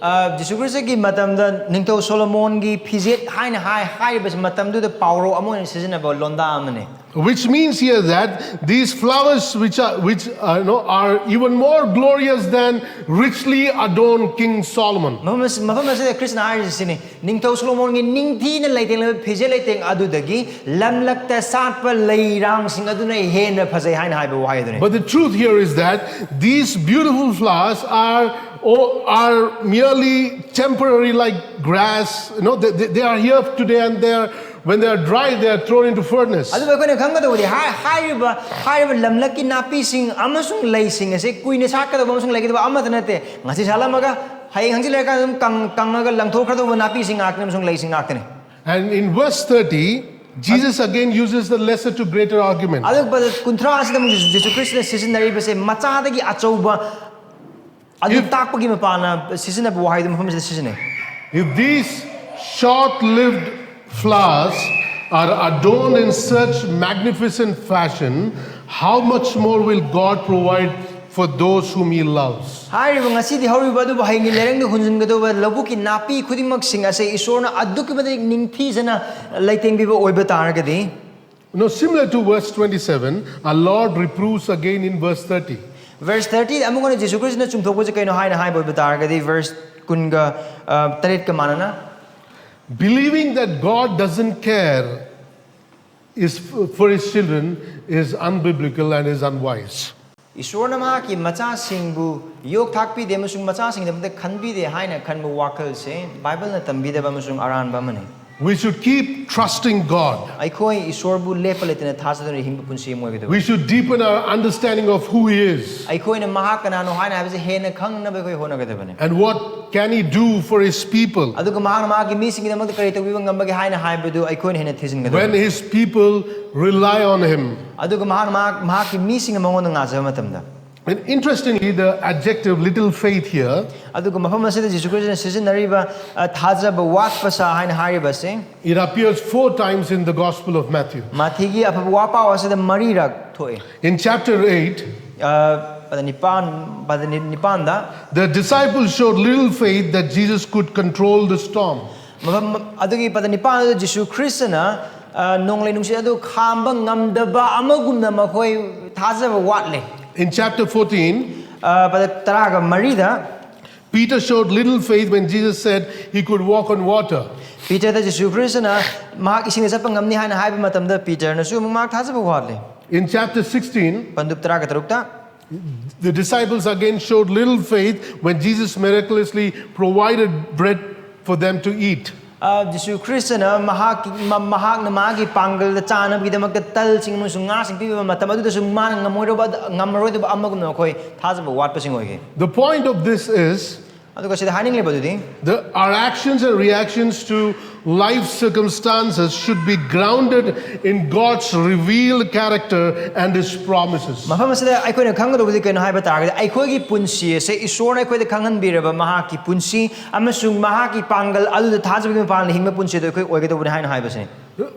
ꯑ, ꯖꯤꯁꯨ ꯈ꯭ꯔꯤꯁꯇꯒꯤ ꯃꯇꯝꯗ ꯅꯤꯡꯊꯧ ꯁꯣꯂꯣꯃꯣꯟꯒꯤ ꯐꯤꯖꯦꯠ ꯍꯥꯏꯅ ꯍꯥꯏ ꯍꯥꯏꯔꯤꯕꯁꯤ ꯃꯇꯝꯗꯨꯗ ꯄꯥꯎꯔꯧ ꯑꯃ ꯑꯣꯏꯅ ꯁꯤꯖꯤꯟꯅꯕ ꯂꯣꯟꯗꯥ ꯑꯃꯅꯤ꯫ Which means here that these flowers, which are which uh, you know, are even more glorious than richly adorned King Solomon. ꯃꯐꯝ ꯑꯁꯤ- ꯃꯐꯝ ꯑꯁꯤꯗ ꯈ꯭ꯔꯤꯁꯅ ꯍꯥꯏꯔꯤꯁꯤ ꯁꯤꯅꯤ, ꯅꯤꯡꯊꯧ ꯁꯣꯂꯣꯃꯣꯟꯒꯤ ꯅꯤꯡꯊꯤꯅ ꯂꯩꯇꯦꯡꯂꯕ ꯐꯤꯖꯦꯠ ꯂꯩꯇꯦꯡ ꯑꯗꯨꯗꯒꯤ ꯂꯝꯂꯛꯇ ꯁꯥꯠꯄ ꯂꯩꯔꯥꯡꯁꯤꯡ ꯑꯗꯨꯅ ꯍꯦꯟꯅ ꯐꯖꯩ ꯍꯥꯏꯅ ꯍꯥꯏꯕ ꯋꯥꯍꯩ ꯑꯗꯨꯅꯤ꯫ But the truth here is that these beautiful flowers are, oh, are merely temporary, like grass. You know, they, they, they are here today and they are, when they are dry, they are thrown into furnace. ꯑꯗꯨꯕꯨ ꯑꯩꯈꯣꯏꯅ ꯈꯪꯒꯗꯧꯕꯗꯤ ꯍꯥꯏ- ꯍꯥꯏꯔꯤꯕ ꯍꯥꯏꯔꯤꯕ ꯂꯝꯂꯛꯀꯤ ꯅꯥꯄꯤꯁꯤꯡ ꯑꯃꯁꯨꯡ ꯂꯩꯁꯤꯡ ꯑꯁꯤ ꯀꯨꯏꯅ ꯁꯥꯠꯀꯗꯕ ꯑꯃꯁꯨꯡ ꯂꯩꯒꯗꯕ ꯑꯃꯠꯇ ꯅꯠꯇꯦ꯫ ꯉꯁꯤ ꯁꯥꯠꯂꯝꯃꯒ ꯍꯌꯦꯡ ꯍꯪꯆꯤꯠ ꯂꯩꯔꯀꯥꯟꯗ ꯑꯗꯨꯝ ꯀꯪ- ꯀꯪꯉꯒ ꯂꯪꯊꯣꯛꯈ꯭ꯔꯗꯧꯕ ꯅꯥꯄꯤꯁꯤꯡ ꯉꯥꯛꯇꯅꯤ ꯑꯃꯁꯨꯡ ꯂꯩꯁꯤꯡ ꯉꯥꯛꯇꯅꯤ꯫ And in verse thirty, Jesus again uses the lesser to greater argument. ꯑꯗꯨꯒ ꯄꯗ ꯀꯨꯟꯊ꯭ꯔꯥ ꯑꯁꯤꯗ ꯑꯃꯨꯛ ꯖꯤꯁꯨ ꯈ꯭ꯔꯤꯁꯇꯅ ꯁꯤꯖꯤꯟꯅꯔꯤꯕꯁꯦ ꯃꯆꯥꯗꯒꯤ ꯑꯆꯧꯕ ꯑꯗꯨ If- ꯇꯥꯛꯄꯒꯤ ꯃꯄꯥꯟꯅ ꯁꯤꯖꯤꯟꯅꯕ ꯋꯥꯍꯩꯗꯨ ꯃꯐꯝ ꯑꯁꯤꯗ ꯁꯤꯖꯤꯟꯅꯩ꯫ If these short-lived flowers are adorned in such magnificent fashion, how much more will God provide for those whom He loves? ꯍꯥꯏꯔꯤꯕ ꯉꯁꯤꯗꯤ ꯍꯧꯔꯤꯕ ꯑꯗꯨꯕꯨ ꯍꯌꯦꯡꯒꯤ ꯂꯩꯔꯪꯗ ꯍꯨꯟꯖꯤꯟꯒꯗꯧꯕ ꯂꯧꯕꯨꯛꯀꯤ ꯅꯥꯄꯤ ꯈꯨꯗꯤꯡꯃꯛꯁꯤꯡ ꯑꯁꯦ ꯏꯁꯣꯔꯅ ꯑꯗꯨꯛꯀꯤ ꯃꯇꯤꯛ ꯅꯤꯡꯊꯤꯖꯅ ꯂꯩꯇꯦꯡꯕꯤꯕ ꯑꯣꯏꯕ ꯇꯥꯔꯒꯗꯤ, Now, similar to verse twenty-seven, our Lord reproves again in verse thirty. verse thirty ꯑꯃꯨꯛ ꯍꯟꯅ ꯖꯤꯁꯨ ꯈ꯭ꯔꯤꯁꯇꯅ ꯆꯨꯝꯊꯣꯛꯄꯁꯦ ꯀꯩꯅꯣ ꯍꯥꯏꯅ ꯍꯥꯏꯕ ꯑꯣꯏꯕ ꯇꯥꯔꯒꯗꯤ, verse ꯀꯨꯟꯒ ꯇꯔꯦꯠꯀ ꯃꯥꯟꯅꯅ, Believing that God doesn't care is for His children is unbiblical and is unwise. ꯏꯁꯣꯔꯅ ꯃꯍꯥꯛꯀꯤ ꯃꯆꯥꯁꯤꯡꯕꯨ ꯌꯣꯛ ꯊꯥꯛꯄꯤꯗꯦ ꯑꯃꯁꯨꯡ ꯃꯆꯥꯁꯤꯡꯒꯤꯗꯃꯛꯇ ꯈꯟꯕꯤꯗꯦ ꯍꯥꯏꯅ ꯈꯟꯕ ꯋꯥꯈꯜꯁꯦ ꯕꯥꯏꯕꯜꯅ ꯇꯝꯕꯤꯗꯕ ꯑꯃꯁꯨꯡ ꯑꯔꯥꯟꯕ ꯑꯃꯅꯤ꯫ We should keep trusting God. ꯑꯩꯈꯣꯏ ꯏꯁꯣꯔꯕꯨ ꯂꯦꯞꯄ ꯂꯩꯇꯅ ꯊꯥꯖꯗꯨꯅ ꯍꯤꯡꯕ ꯄꯨꯟꯁꯤ ꯑꯃ ꯑꯣꯏꯒꯗꯕꯅꯤ꯫ We should deepen our understanding of who He is. ꯑꯩꯈꯣꯏꯅ ꯃꯍꯥꯛ ꯀꯅꯥꯅꯣ ꯍꯥꯏꯅ ꯍꯥꯏꯕꯁꯦ ꯍꯦꯟꯅ ꯈꯪꯅꯕ ꯑꯩꯈꯣꯏ ꯍꯣꯠꯅꯒꯗꯕꯅꯤ꯫ And what can He do for His people? ꯑꯗꯨꯒ ꯃꯍꯥꯛꯅ ꯃꯍꯥꯛꯀꯤ ꯃꯤꯁꯤꯡꯒꯤꯗꯃꯛꯇ ꯀꯔꯤ ꯇꯧꯕꯤꯕ ꯉꯝꯕꯒꯦ ꯍꯥꯏꯅ ꯍꯥꯏꯕꯗꯨ ꯑꯩꯈꯣꯏꯅ ꯍꯦꯟꯅ When ꯊꯤꯖꯤꯟꯒꯗꯕꯅꯤ꯫ His people rely on Him. ꯑꯗꯨꯒ ꯃꯍꯥꯛꯅ ꯃꯍꯥꯛ ꯃꯍꯥꯛꯀꯤ ꯃꯤꯁꯤꯡꯅ ꯃꯉꯣꯟꯗ ꯉꯥꯖꯕ ꯃꯇꯝꯗ꯫ And interestingly, the adjective little faith here ꯑꯗꯨꯒ ꯃꯐꯝ ꯑꯁꯤꯗ ꯖꯤꯁꯨ ꯈ꯭ꯔꯤꯁꯇꯅ ꯁꯤꯖꯤꯟꯅꯔꯤꯕ ꯑ, ꯊꯥꯖꯕ ꯋꯥꯠꯄ ꯁꯥ ꯍꯥꯏꯅ ꯍꯥꯏꯔꯤꯕ ꯑꯁꯤ it appears four times in the Gospel of Matthew. ꯃꯥꯊꯤꯒꯤ ꯑꯐꯕ ꯋꯥ ꯄꯥꯎ ꯑꯁꯤꯗ ꯃꯔꯤꯔꯛ ꯊꯣꯛꯑꯦ꯫ In chapter eight, ꯑ, ꯄꯗ ꯅꯤꯄꯥꯟ ꯄꯗ ꯅꯤ- ꯅꯤꯄꯥꯟꯗ the disciples showed little faith that Jesus could control the storm. ꯃꯐꯝ ꯑꯗꯨꯒꯤ ꯄꯗ ꯅꯤꯄꯥꯟꯗ ꯖꯤꯁꯨ ꯈ꯭ꯔꯤꯁꯇꯅ ꯑ, ꯅꯣꯡꯂꯩ ꯅꯨꯡꯁꯤꯠ ꯑꯗꯨ ꯈꯥꯝꯕ ꯉꯝꯗꯕ ꯑꯃꯒꯨꯝꯅ ꯃꯈꯣꯏ ꯊꯥꯖꯕ ꯋꯥꯠꯂꯦ꯫ In chapter fourteen, ꯑ, ꯄꯗ ꯇꯔꯥꯒ ꯃꯔꯤꯗ Peter showed little faith when Jesus said He could walk on water. ꯄꯤꯇꯔꯗ ꯖꯤꯁꯨ ꯈ꯭ꯔꯤꯁꯇꯅ ꯃꯍꯥꯛ ꯏꯁꯤꯡꯗ ꯆꯠꯄ ꯉꯝꯅꯤ ꯍꯥꯏꯅ ꯍꯥꯏꯕ ꯃꯇꯝꯗ ꯄꯤꯇꯔꯅꯁꯨ ꯑꯃꯨꯛ ꯃꯍꯥꯛ ꯊꯥꯖꯕ ꯋꯥꯠꯂꯦ꯫ In chapter sixteen, ꯄꯟꯗꯨꯞ ꯇꯔꯥꯒ ꯇꯔꯨꯛꯇ the disciples again showed little faith when Jesus miraculously provided bread for them to eat. ꯑ, ꯖꯤꯁꯨ ꯈ꯭ꯔꯤꯁꯇꯅ ꯃꯍꯥꯛꯀꯤ ꯃ- ꯃꯍꯥꯛꯅ ꯃꯥꯒꯤ ꯄꯥꯡꯒꯜꯗ ꯆꯥꯅꯕꯒꯤꯗꯃꯛꯇ ꯇꯜꯁꯤꯡ ꯑꯃꯁꯨꯡ ꯉꯥꯁꯤꯡ ꯄꯤꯕ ꯃꯇꯝ ꯑꯗꯨꯗꯁꯨ ꯃꯥꯅ ꯉꯝꯃꯣꯏꯗꯕ ꯉꯝꯃꯔꯣꯏꯗꯕ ꯑꯃꯒꯨꯝꯅ ꯃꯈꯣꯏ ꯊꯥꯖꯕ ꯋꯥꯠꯄꯁꯤꯡ ꯑꯣꯏꯈꯤ꯫ The point of this is ꯑꯗꯨꯒ ꯁꯤꯗ ꯍꯥꯏꯅꯤꯡꯂꯤꯕ ꯑꯗꯨꯗꯤ the, our actions and reactions to life circumstances should be grounded in God's revealed character and His promises. ꯃꯐꯝ ꯑꯁꯤꯗ ꯑꯩꯈꯣꯏꯅ ꯈꯪꯒꯗꯧꯕꯗꯤ ꯀꯩꯅꯣ ꯍꯥꯏꯕ ꯇꯥꯔꯒꯗꯤ ꯑꯩꯈꯣꯏꯒꯤ ꯄꯨꯟꯁꯤ ꯑꯁꯦ ꯏꯁꯣꯔꯅ ꯑꯩꯈꯣꯏꯗ ꯈꯪꯍꯟꯕꯤꯔꯕ ꯃꯍꯥꯛꯀꯤ ꯄꯨꯟꯁꯤ ꯑꯃꯁꯨꯡ ꯃꯍꯥꯛꯀꯤ ꯄꯥꯡꯒꯜ ꯑꯗꯨꯗ ꯊꯥꯖꯕꯒꯤ ꯃꯄꯥꯟꯗ ꯍꯤꯡꯕ ꯄꯨꯟꯁꯤꯗ ꯑꯩꯈꯣꯏ ꯑꯣꯏꯒꯗꯧꯕꯅꯤ ꯍꯥꯏꯅ ꯍꯥꯏꯕꯁꯤꯅꯤ꯫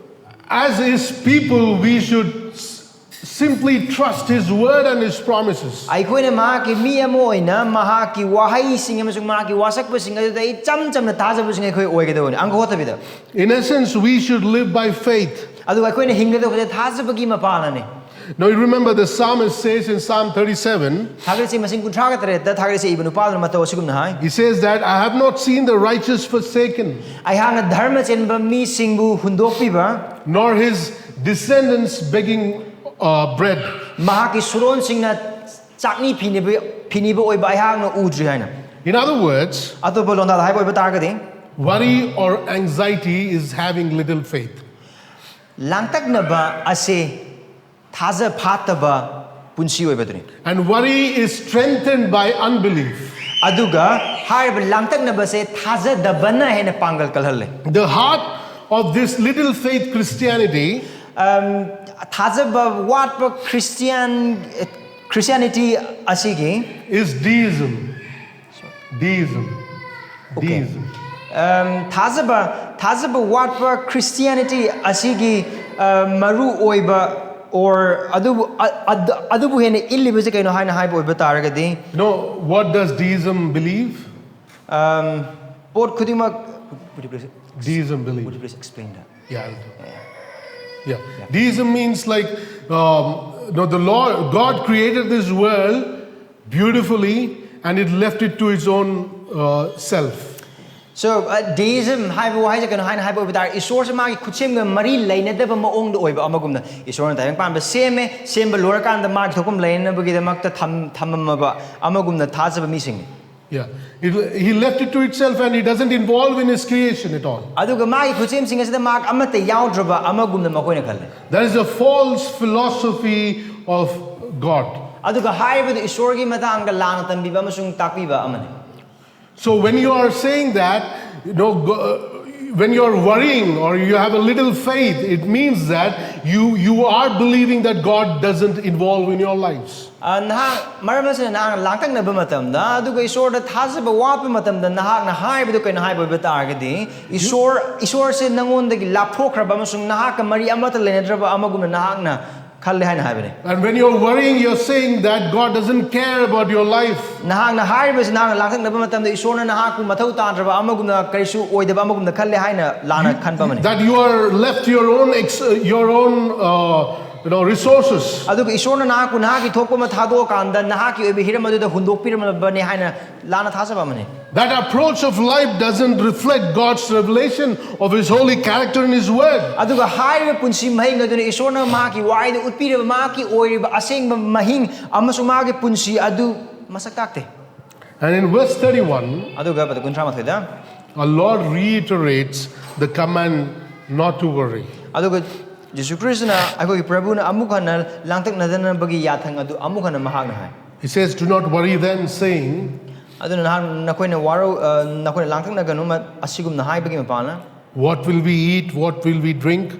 As His people, we should s- simply trust His word and His promises. ꯑꯩꯈꯣꯏꯅ ꯃꯍꯥꯛꯀꯤ ꯃꯤ ꯑꯃ ꯑꯣꯏꯅ ꯃꯍꯥꯛꯀꯤ ꯋꯥꯍꯩꯁꯤꯡ ꯑꯃꯁꯨꯡ ꯃꯍꯥꯛꯀꯤ ꯋꯥꯁꯛꯄꯁꯤꯡ ꯑꯗꯨꯗ ꯏꯆꯝ ꯆꯝꯅ ꯊꯥꯖꯕꯁꯤꯡ ꯑꯩꯈꯣꯏ ꯑꯣꯏꯒꯗꯕꯅꯤ, ꯑꯪꯀ ꯍꯣꯠꯇꯕꯤꯗ꯫ In essence, we should live by faith. ꯑꯗꯨꯒ ꯑꯩꯈꯣꯏꯅ ꯍꯤꯡꯒꯗꯧꯕꯁꯦ ꯊꯥꯖꯕꯒꯤ ꯃꯄꯥꯟꯅꯅꯤ꯫ Now, you remember the psalmist says in Psalm thirty-seven, ꯊꯥꯒꯠꯂꯤꯁꯤ ꯃꯁꯤꯡ ꯀꯨꯟꯊ꯭ꯔꯥꯒ ꯇꯔꯦꯠꯇ ꯊꯥꯒꯠꯂꯤꯁꯤ ꯏꯕ ꯅꯨꯄꯥꯗꯨꯅ ꯃꯇꯧ ꯑꯁꯤꯒꯨꯝꯅ ꯍꯥꯏ, he says that, "I have not seen the righteous forsaken, ꯑꯩꯍꯥꯛꯅ ꯙꯔꯃ ꯆꯦꯟꯕ ꯃꯤꯁꯤꯡꯕꯨ ꯍꯨꯟꯗꯣꯛꯄꯤꯕ nor his descendants begging uh, bread." ꯃꯍꯥꯛꯀꯤ ꯁꯨꯔꯣꯟꯁꯤꯡꯅ ꯆꯥꯛꯅꯤ ꯐꯤꯅꯤꯕ ꯐꯤꯅꯤꯕ ꯑꯣꯏꯕ ꯑꯩꯍꯥꯛꯅ ꯎꯗ꯭ꯔꯤ ꯍꯥꯏꯅ꯫ In other words, ꯑꯇꯣꯞꯄ ꯂꯣꯟꯗꯥꯗ ꯍꯥꯏꯕ ꯑꯣꯏꯕ ꯇꯥꯔꯒꯗꯤ, Worry or anxiety is having little faith. ꯂꯥꯡꯇꯛꯅꯕ ꯑꯁꯤ ꯊꯥꯖ ꯐꯥꯠꯇꯕ ꯄꯨꯟꯁꯤ ꯑꯣꯏꯕꯗꯨꯅꯤ꯫ And worry is strengthened by unbelief. ꯑꯗꯨꯒ ꯍꯥꯏꯔꯤꯕ ꯂꯥꯡꯇꯛꯅꯕꯁꯦ ꯊꯥꯖꯗꯕꯅ ꯍꯦꯟꯅ ꯄꯥꯡꯒꯜ ꯀꯜꯍꯜꯂꯦ꯫ The heart of this little faith Christianity ꯑꯝ, ꯊꯥꯖꯕ ꯋꯥꯠꯄ ꯈ꯭ꯔꯤꯁꯇꯤꯌꯥꯟ ꯈ꯭ꯔꯤꯁꯇꯤꯌꯥꯅꯤꯇꯤ ꯑꯁꯤꯒꯤ is deism. Deism. Okay. Deism. ꯑꯝ, ꯊꯥꯖꯕ ꯊꯥꯖꯕ ꯋꯥꯠꯄ ꯈ꯭ꯔꯤꯁꯇꯤꯌꯥꯅꯤꯇꯤ ꯑꯁꯤꯒꯤ ꯑ, ꯃꯔꯨ ꯑꯣꯏꯕ or ꯑꯗꯨꯕꯨ ꯑ- ꯑꯗ- ꯑꯗꯨꯕꯨ ꯍꯦꯟꯅ ꯏꯜꯂꯤꯕꯁꯦ ꯀꯩꯅꯣ ꯍꯥꯏꯅ ꯍꯥꯏꯕ ꯑꯣꯏꯕ ꯇꯥꯔꯒꯗꯤ You know, what does deism believe? ꯑꯝ, ꯄꯣꯠ ꯈꯨꯗꯤꯡꯃꯛ Would you please- Deism would you believe. please explain that? Yeah. I'll do. Yeah. Deism means like, um, no, the Lord, God created this world beautifully and it left it to its own uh, self. So, uh, deism ꯍꯥꯏꯕ ꯋꯥꯍꯩꯁꯦ ꯀꯩꯅꯣ ꯍꯥꯏꯅ ꯍꯥꯏꯕ ꯑꯣꯏꯕ ꯇꯥꯔꯦ, ꯏꯁꯣꯔꯁꯦ ꯃꯥꯒꯤ ꯈꯨꯠꯁꯦꯝꯒ ꯃꯔꯤ ꯂꯩꯅꯗꯕ ꯃꯑꯣꯡꯗ ꯑꯣꯏꯕ ꯑꯃꯒꯨꯝꯅ꯫ ꯏꯁꯣꯔꯅ ꯇꯥꯏꯕꯪ ꯄꯥꯟꯕ ꯁꯦꯝꯃꯦ, ꯁꯦꯝꯕ ꯂꯣꯏꯔꯀꯥꯟꯗ ꯃꯥꯒꯤ ꯊꯣꯛꯐꯝ ꯂꯩꯅꯅꯕꯒꯤꯗꯃꯛꯇ ꯊꯝ- ꯊꯝꯃꯝꯃꯕ ꯑꯃꯒꯨꯝꯅ ꯊꯥꯖꯕ ꯃꯤꯁꯤꯡꯅꯤ꯫ Yeah. It, he left it to itself and he doesn't involve in his creation at all. ꯑꯗꯨꯒ ꯃꯥꯒꯤ ꯈꯨꯠꯁꯦꯝꯁꯤꯡ ꯑꯁꯤꯗ ꯃꯍꯥꯛ ꯑꯃꯠꯇ ꯌꯥꯎꯗ꯭ꯔꯕ ꯑꯃꯒꯨꯝꯅ ꯃꯈꯣꯏꯅ ꯈꯜꯂꯤ꯫ That is a false philosophy of God. ꯑꯗꯨꯒ ꯍꯥꯏꯔꯤꯕꯗꯨ ꯏꯁꯣꯔꯒꯤ ꯃꯇꯥꯡꯗ ꯂꯥꯟꯅ ꯇꯝꯕꯤꯕ ꯑꯃꯁꯨꯡ ꯇꯥꯛꯄꯤꯕ ꯑꯃꯅꯤ꯫ So when you are saying that, you know, go- uh, when you are worrying or you have a little faith, it means that you, you are believing that God doesn't involve in your lives. ꯑ, ꯅꯍꯥꯛ ꯃꯔꯝ ꯑꯁꯤꯅ ꯅꯍꯥꯛꯅ ꯂꯥꯡꯇꯛꯅꯕ ꯃꯇꯝꯗ ꯑꯗꯨꯒ ꯏꯁꯣꯔꯗ ꯊꯥꯖꯕ ꯋꯥꯠꯄ ꯃꯇꯝꯗ ꯅꯍꯥꯛꯅ ꯍꯥꯏꯕꯗꯨ ꯀꯩꯅꯣ ꯍꯥꯏꯕ ꯑꯣꯏꯕ ꯇꯥꯔꯒꯗꯤ ꯏꯁꯣꯔ ꯏꯁꯣꯔꯁꯦ ꯅꯉꯣꯟꯗꯒꯤ ꯂꯥꯞꯊꯣꯛꯈ꯭ꯔꯕ ꯑꯃꯁꯨꯡ ꯅꯍꯥꯛꯀ ꯃꯔꯤ ꯑꯃꯠꯇ ꯂꯩꯅꯗ꯭ꯔꯕ ꯑꯃꯒꯨꯝꯅ ꯅꯍꯥꯛꯅ ꯈꯜꯂꯦ ꯍꯥꯏꯅ ꯍꯥꯏꯕꯅꯤ꯫ And when you're worrying, you're saying that God doesn't care about your life. ꯅꯍꯥꯛꯅ ꯍꯥꯏꯔꯤꯕꯁꯤ ꯅꯍꯥꯛꯅ ꯂꯥꯡꯇꯛꯅꯕ ꯃꯇꯝꯗ ꯏꯁꯣꯔꯅ ꯅꯍꯥꯛꯄꯨ ꯃꯊꯧ ꯇꯥꯗ꯭ꯔꯕ ꯑꯃꯒꯨꯝꯅ ꯀꯔꯤꯁꯨ ꯑꯣꯏꯗꯕ ꯑꯃꯒꯨꯝꯅ ꯈꯜꯂꯦ ꯍꯥꯏꯅ ꯂꯥꯟꯅ ꯈꯟꯕ ꯑꯃꯅꯤ꯫ That you are left your own ex- uh, your own uh, you know resources. ꯑꯗꯨꯒ ꯏꯁꯣꯔꯅ ꯅꯍꯥꯛꯄꯨ ꯅꯍꯥꯛꯀꯤ ꯊꯣꯛꯄ ꯑꯃ ꯊꯥꯗꯣꯛꯑꯀꯥꯟꯗ ꯅꯍꯥꯛꯀꯤ ꯑꯣꯏꯕ ꯍꯤꯔꯝ ꯑꯗꯨꯗ ꯍꯨꯟꯗꯣꯛꯄꯤꯔꯝꯂꯕꯅꯤ ꯍꯥꯏꯅ ꯂꯥꯟꯅ ꯊꯥꯖꯕ ꯑꯃꯅꯤ꯫ That approach of life doesn't reflect God's revelation of His holy character in His Word. ꯑꯗꯨꯒ ꯍꯥꯏꯔꯤꯕ ꯄꯨꯟꯁꯤ ꯃꯍꯤꯡ ꯑꯗꯨꯅ ꯏꯁꯣꯔꯅ ꯃꯍꯥꯛꯀꯤ ꯋꯥꯍꯩꯗ ꯎꯠꯄꯤꯔꯤꯕ ꯃꯍꯥꯛꯀꯤ ꯑꯣꯏꯔꯤꯕ ꯑꯁꯦꯡꯕ ꯃꯍꯤꯡ ꯑꯃꯁꯨꯡ ꯃꯍꯥꯛꯀꯤ ꯄꯨꯟꯁꯤ ꯑꯗꯨ ꯃꯁꯛ ꯇꯥꯛꯇꯦ꯫ And in verse thirty-one, ꯑꯗꯨꯒ ꯄꯗ ꯀꯨꯟꯊ꯭ꯔꯥ ꯃꯥꯊꯣꯏꯗ Our Lord reiterates the command not to worry. ꯑꯗꯨꯒ ꯖꯤꯁꯨ ꯈ꯭ꯔꯤꯁꯇꯅ, ꯑꯩꯈꯣꯏꯒꯤ ꯄ꯭ꯔꯚꯨꯅ ꯑꯃꯨꯛ ꯍꯟꯅ ꯂꯥꯡꯇꯛꯅꯗꯅꯕꯒꯤ ꯌꯥꯊꯪ ꯑꯗꯨ ꯑꯃꯨꯛ ꯍꯟꯅ ꯃꯍꯥꯛꯅ ꯍꯥꯏ꯫ He says, "Do not worry then, saying, ꯑꯗꯨꯅ ꯅꯍꯥꯛ, ꯅꯈꯣꯏꯅ ꯋꯥꯔꯧ ꯑ, ꯅꯈꯣꯏꯅ ꯂꯥꯡꯇꯛꯅꯒꯅꯨ, ꯃ- ꯑꯁꯤꯒꯨꯝꯅ ꯍꯥꯏꯕꯒꯤ ꯃꯄꯥꯅ, What will we eat? What will we drink?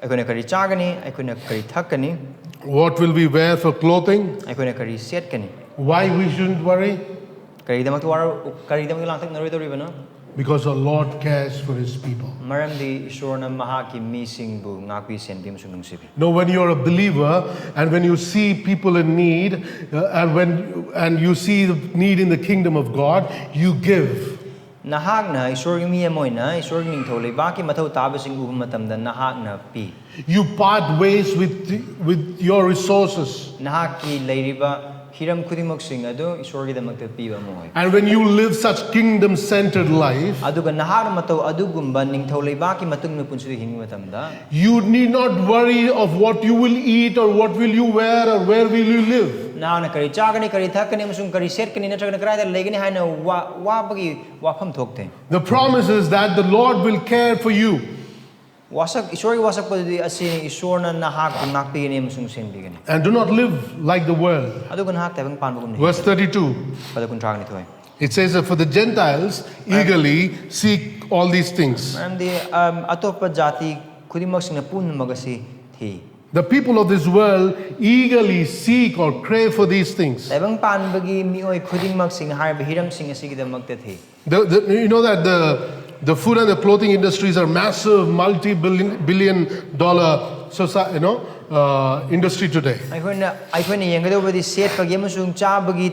ꯑꯩꯈꯣꯏꯅ ꯀꯔꯤ ꯆꯥꯒꯅꯤ, ꯑꯩꯈꯣꯏꯅ ꯀꯔꯤ ꯊꯛꯀꯅꯤ, What will we wear for clothing?" ꯑꯩꯈꯣꯏꯅ ꯀꯔꯤ ꯁꯦꯠꯀꯅꯤ? Why we shouldn't worry? ꯀꯔꯤꯒꯤꯗꯃꯛꯇ ꯋꯥꯔꯧ ꯀꯔꯤꯒꯤꯗꯃꯛꯇ ꯂꯥꯡꯇꯛꯅꯔꯣꯏꯗꯧꯔꯤꯕꯅꯣ? Because our Lord cares for his people. ꯃꯔꯝꯗꯤ ꯏꯁꯣꯔꯅ ꯃꯍꯥꯛꯀꯤ ꯃꯤꯁꯤꯡꯕꯨ ꯉꯥꯛꯄꯤ ꯁꯦꯟꯕꯤ ꯑꯃꯁꯨꯡ ꯅꯨꯡꯁꯤꯕꯤ꯫ Now, when you're a believer and when you see people in need, uh, and when and you see the need in the kingdom of God, you give. ꯅꯍꯥꯛꯅ ꯏꯁꯣꯔꯒꯤ ꯃꯤ ꯑꯃ ꯑꯣꯏꯅ ꯏꯁꯣꯔꯒꯤ ꯅꯤꯡꯊꯧ ꯂꯩꯕꯥꯛꯀꯤ ꯃꯊꯧ ꯇꯥꯕꯁꯤꯡ ꯎꯕ ꯃꯇꯝꯗ ꯅꯍꯥꯛꯅ ꯄꯤ꯫ You part ways with with your resources. ꯅꯍꯥꯛꯀꯤ ꯂꯩꯔꯤꯕ ꯍꯤꯔꯝ ꯈꯨꯗꯤꯡꯃꯛꯁꯤꯡ ꯑꯗꯨ ꯏꯁꯣꯔꯒꯤꯗꯃꯛꯇ ꯄꯤꯕ ꯑꯃ ꯑꯣꯏ꯫ And when you live such kingdom-centered life, ꯑꯗꯨꯒ ꯅꯍꯥꯛꯅ ꯃꯇꯧ ꯑꯗꯨꯒꯨꯝꯕ ꯅꯤꯡꯊꯧ ꯂꯩꯕꯥꯛꯀꯤ ꯃꯇꯨꯡ ꯏꯟꯅ ꯄꯨꯟꯁꯤꯗ ꯍꯤꯡꯕ ꯃꯇꯝꯗ, you need not worry of what you will eat or what will you wear or where will you live. ꯅꯍꯥꯛꯅ ꯀꯔꯤ ꯆꯥꯒꯅꯤ, ꯀꯔꯤ ꯊꯛꯀꯅꯤ ꯑꯃꯁꯨꯡ ꯀꯔꯤ ꯁꯦꯠꯀꯅꯤ ꯅꯠꯇ꯭ꯔꯒꯅ ꯀꯗꯥꯏꯗ ꯂꯩꯒꯅꯤ ꯍꯥꯏꯅ ꯋꯥ- ꯋꯥꯕꯒꯤ ꯋꯥꯐꯝ ꯊꯣꯛꯇꯦ꯫ The promise is that the Lord will care for you. ꯋꯥꯁꯛ ꯏꯁꯣꯔꯒꯤ ꯋꯥꯁꯛꯄꯗꯨꯗꯤ ꯑꯁꯤꯅꯤ, ꯏꯁꯣꯔꯅ ꯅꯍꯥꯛꯄꯨ ꯉꯥꯛꯄꯤꯒꯅꯤ ꯑꯃꯁꯨꯡ ꯁꯦꯟꯕꯤꯒꯅꯤ꯫ And do not live like the world. ꯑꯗꯨꯒ ꯅꯍꯥꯛ ꯇꯥꯏꯕꯪ ꯄꯥꯟꯕꯒꯨꯝꯅ Verse thirty-two. ꯄꯗ ꯀꯨꯟꯊ꯭ꯔꯥꯒ ꯅꯤꯊꯣꯏ꯫ It says that for the Gentiles eagerly seek all these things. ꯃꯔꯝꯗꯤ ꯑꯝ, ꯑꯇꯣꯞꯄ ꯖꯥꯇꯤ ꯈꯨꯗꯤꯡꯃꯛꯁꯤꯡꯅ ꯄꯨꯝꯅꯃꯛ ꯑꯁꯤ ꯊꯤ꯫ The people of this world eagerly seek or crave for these things. ꯇꯥꯏꯕꯪ ꯄꯥꯟꯕꯒꯤ ꯃꯤꯑꯣꯏ ꯈꯨꯗꯤꯡꯃꯛꯁꯤꯡ ꯍꯥꯏꯔꯤꯕ ꯍꯤꯔꯝꯁꯤꯡ ꯑꯁꯤꯒꯤꯗꯃꯛꯇ ꯊꯤ꯫ The, the, you know that the, the food and the clothing industries are massive multi-billion billion dollar society, you know, uh, industry today. ꯑꯩꯈꯣꯏꯅ ꯑꯩꯈꯣꯏꯅ ꯌꯦꯡꯒꯗꯧꯕꯗꯤ ꯁꯦꯠꯄꯒꯤ ꯑꯃꯁꯨꯡ ꯆꯥꯕꯒꯤ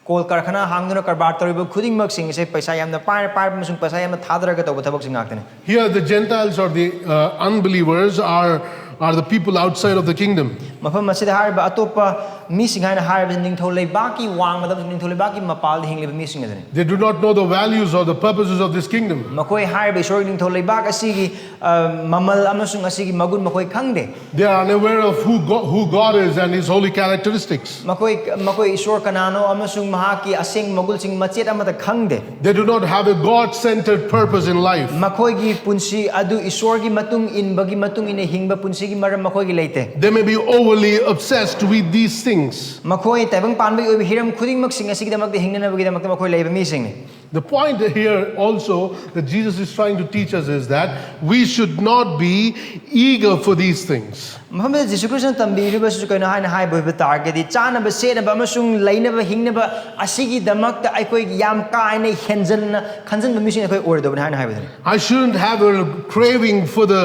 call ꯀꯔꯈꯅꯥ ꯍꯥꯡꯗꯨꯅ ꯀꯔꯕꯥꯔ ꯇꯧꯔꯤꯕ ꯈꯨꯗꯤꯡꯃꯛꯁꯤꯡ ꯑꯁꯦ ꯄꯩꯁꯥ ꯌꯥꯝꯅ ꯄꯥꯏꯔ ꯄꯥꯏꯔꯕ ꯑꯃꯁꯨꯡ ꯄꯩꯁꯥ ꯌꯥꯝꯅ ꯊꯥꯗꯔꯒ ꯇꯧꯕ ꯊꯕꯛꯁꯤꯡ ꯉꯥꯛꯇꯅꯤ꯫ Here, the Gentiles or the uh, unbelievers are are the people outside of the kingdom. ꯃꯐꯝ ꯑꯁꯤꯗ ꯍꯥꯏꯔꯤꯕ ꯑꯇꯣꯞꯄ ꯃꯤꯁꯤꯡ ꯍꯥꯏꯅ ꯍꯥꯏꯔꯤꯕꯁꯤ ꯅꯤꯡꯊꯧ ꯂꯩꯕꯥꯛꯀꯤ ꯋꯥꯡꯃꯗ, ꯅꯤꯡꯊꯧ ꯂꯩꯕꯥꯛꯀꯤ ꯃꯄꯥꯜꯗ ꯍꯤꯡꯂꯤꯕ ꯃꯤꯁꯤꯡ ꯑꯗꯨꯅꯤ꯫ They do not know the values or the purposes of this kingdom. ꯃꯈꯣꯏ ꯍꯥꯏꯔꯤꯕ ꯏꯁꯣꯔꯒꯤ ꯅꯤꯡꯊꯧ ꯂꯩꯕꯥꯛ ꯑꯁꯤꯒꯤ ꯑ, ꯃꯃꯜ ꯑꯃꯁꯨꯡ ꯑꯁꯤꯒꯤ ꯃꯒꯨꯟ ꯃꯈꯣꯏ ꯈꯪꯗꯦ꯫ They are unaware of who God, who God is and His holy characteristics. ꯃꯈꯣꯏ ꯃꯈꯣꯏ ꯏꯁꯣꯔ ꯀꯅꯥꯅꯣ ꯑꯃꯁꯨꯡ ꯃꯍꯥꯛꯀꯤ ꯑꯁꯦꯡꯕ ꯃꯒꯨꯟꯁꯤꯡ ꯃꯆꯦꯠ ꯑꯃꯠꯇ ꯈꯪꯗꯦ꯫ They do not have a God centered purpose in life. ꯃꯈꯣꯏꯒꯤ ꯄꯨꯟꯁꯤ ꯑꯗꯨ ꯏꯁꯣꯔꯒꯤ ꯃꯇꯨꯡ ꯏꯟꯕꯒꯤ ꯃꯇꯨꯡ ꯏꯟꯅ ꯍꯤꯡꯕ ꯄꯨꯟꯁꯤꯒꯤ ꯃꯔꯝ ꯃꯈꯣꯏꯒꯤ ꯂꯩꯇꯦ꯫ They may be overly obsessed with these things. ꯃꯈꯣꯏ ꯇꯥꯏꯕꯪ ꯄꯥꯟꯕꯒꯤ ꯑꯣꯏꯕ ꯍꯤꯔꯝ ꯈꯨꯗꯤꯡꯃꯛꯁꯤꯡ ꯑꯁꯤꯒꯤꯗꯃꯛꯇ ꯍꯤꯡꯅꯅꯕꯒꯤꯗꯃꯛꯇ ꯃꯈꯣꯏ ꯂꯩꯕ ꯃꯤꯁꯤꯡꯅꯤ꯫ The point here also that Jesus is trying to teach us is that we should not be eager for these things. ꯃꯐꯝꯗ ꯖꯤꯁꯨ ꯈ꯭ꯔꯤꯁꯇꯅ ꯇꯝꯕꯤꯔꯤꯕꯁꯤꯁꯨ ꯀꯩꯅꯣ ꯍꯥꯏꯅ ꯍꯥꯏꯕ ꯑꯣꯏꯕ ꯇꯥꯔꯒꯗꯤ, ꯆꯥꯅꯕ ꯁꯦꯠꯅꯕ ꯑꯃꯁꯨꯡ ꯂꯩꯅꯕ ꯍꯤꯡꯅꯕ ꯑꯁꯤꯒꯤꯗꯃꯛꯇ ꯑꯩꯈꯣꯏ ꯌꯥꯝ ꯀꯥ ꯍꯦꯟꯅ ꯍꯦꯟꯖꯟꯅ ꯈꯟꯖꯟꯕ ꯃꯤꯁꯤꯡ ꯑꯩꯈꯣꯏ ꯑꯣꯏꯔꯣꯏꯗꯕꯅꯤ ꯍꯥꯏꯅ ꯍꯥꯏꯕꯗꯨꯅꯤ꯫ I shouldn't have a craving for the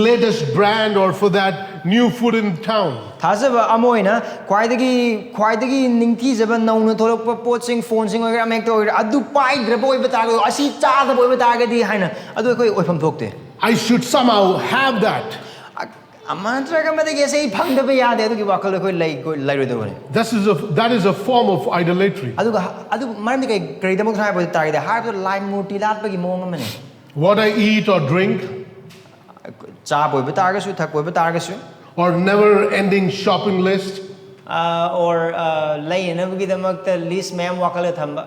latest brand or for that new food in town. ꯊꯥꯖꯕ ꯑꯃ ꯑꯣꯏꯅ ꯈ꯭ꯋꯥꯏꯗꯒꯤ ꯈ꯭ꯋꯥꯏꯗꯒꯤ ꯅꯤꯡꯊꯤꯖꯕ ꯅꯧꯅ ꯊꯣꯛꯂꯛꯄ ꯄꯣꯠꯁꯤꯡ, ꯐꯣꯟꯁꯤꯡ ꯑꯣꯏꯒꯦꯔꯥ ꯑꯃ ꯍꯦꯛꯇ ꯑꯣꯏꯒꯦꯔꯥ, ꯑꯗꯨ ꯄꯥꯏꯗ꯭ꯔꯕ ꯑꯣꯏꯕ ꯇꯥꯔꯒꯗꯤ, ꯑꯁꯤ ꯆꯥꯗꯕ ꯑꯣꯏꯕ ꯇꯥꯔꯒꯗꯤ ꯍꯥꯏꯅ ꯑꯗꯨ ꯑꯩꯈꯣꯏ ꯑꯣꯏꯐꯝ ꯊꯣꯛꯇꯦ꯫ I should somehow have that. ꯑ-, ꯑꯃ ꯅꯠꯇ꯭ꯔꯒ ꯑꯃꯗꯒꯤ ꯑꯁꯤ ꯑꯩ ꯐꯪꯗꯕ ꯌꯥꯗꯦ, ꯑꯗꯨꯒꯤ ꯋꯥꯈꯜꯗꯣ ꯑꯩꯈꯣꯏ ꯂꯩ-, ꯂꯩꯔꯣꯏꯗꯕꯅꯤ꯫ This is a, that is a form of idolatry. ꯑꯗꯨꯒ ꯍ-, ꯑꯗꯨ ꯃꯔꯝꯗꯤ ꯀꯩ, ꯀꯔꯤꯗꯃꯛꯇ ꯍꯥꯏꯕ ꯇꯥꯔꯒꯗꯤ, ꯍꯥꯏꯕꯗꯣ ꯂꯥꯏ ꯃꯨꯔꯇꯤ ꯂꯥꯠꯄꯒꯤ ꯃꯑꯣꯡ ꯑꯃꯅꯤ꯫ What I eat or drink, ꯆꯥꯕ ꯑꯣꯏꯕ ꯇꯥꯔꯒꯁꯨ, ꯊꯛꯄ ꯑꯣꯏꯕ ꯇꯥꯔꯒꯁꯨ, or never ending shopping list, ꯑ, or, ꯑ, ꯂꯩꯅꯅꯕꯒꯤꯗꯃꯛꯇ ꯂꯤꯁ ꯃꯌꯥꯝ ꯋꯥꯈꯜꯗ ꯊꯝꯕ,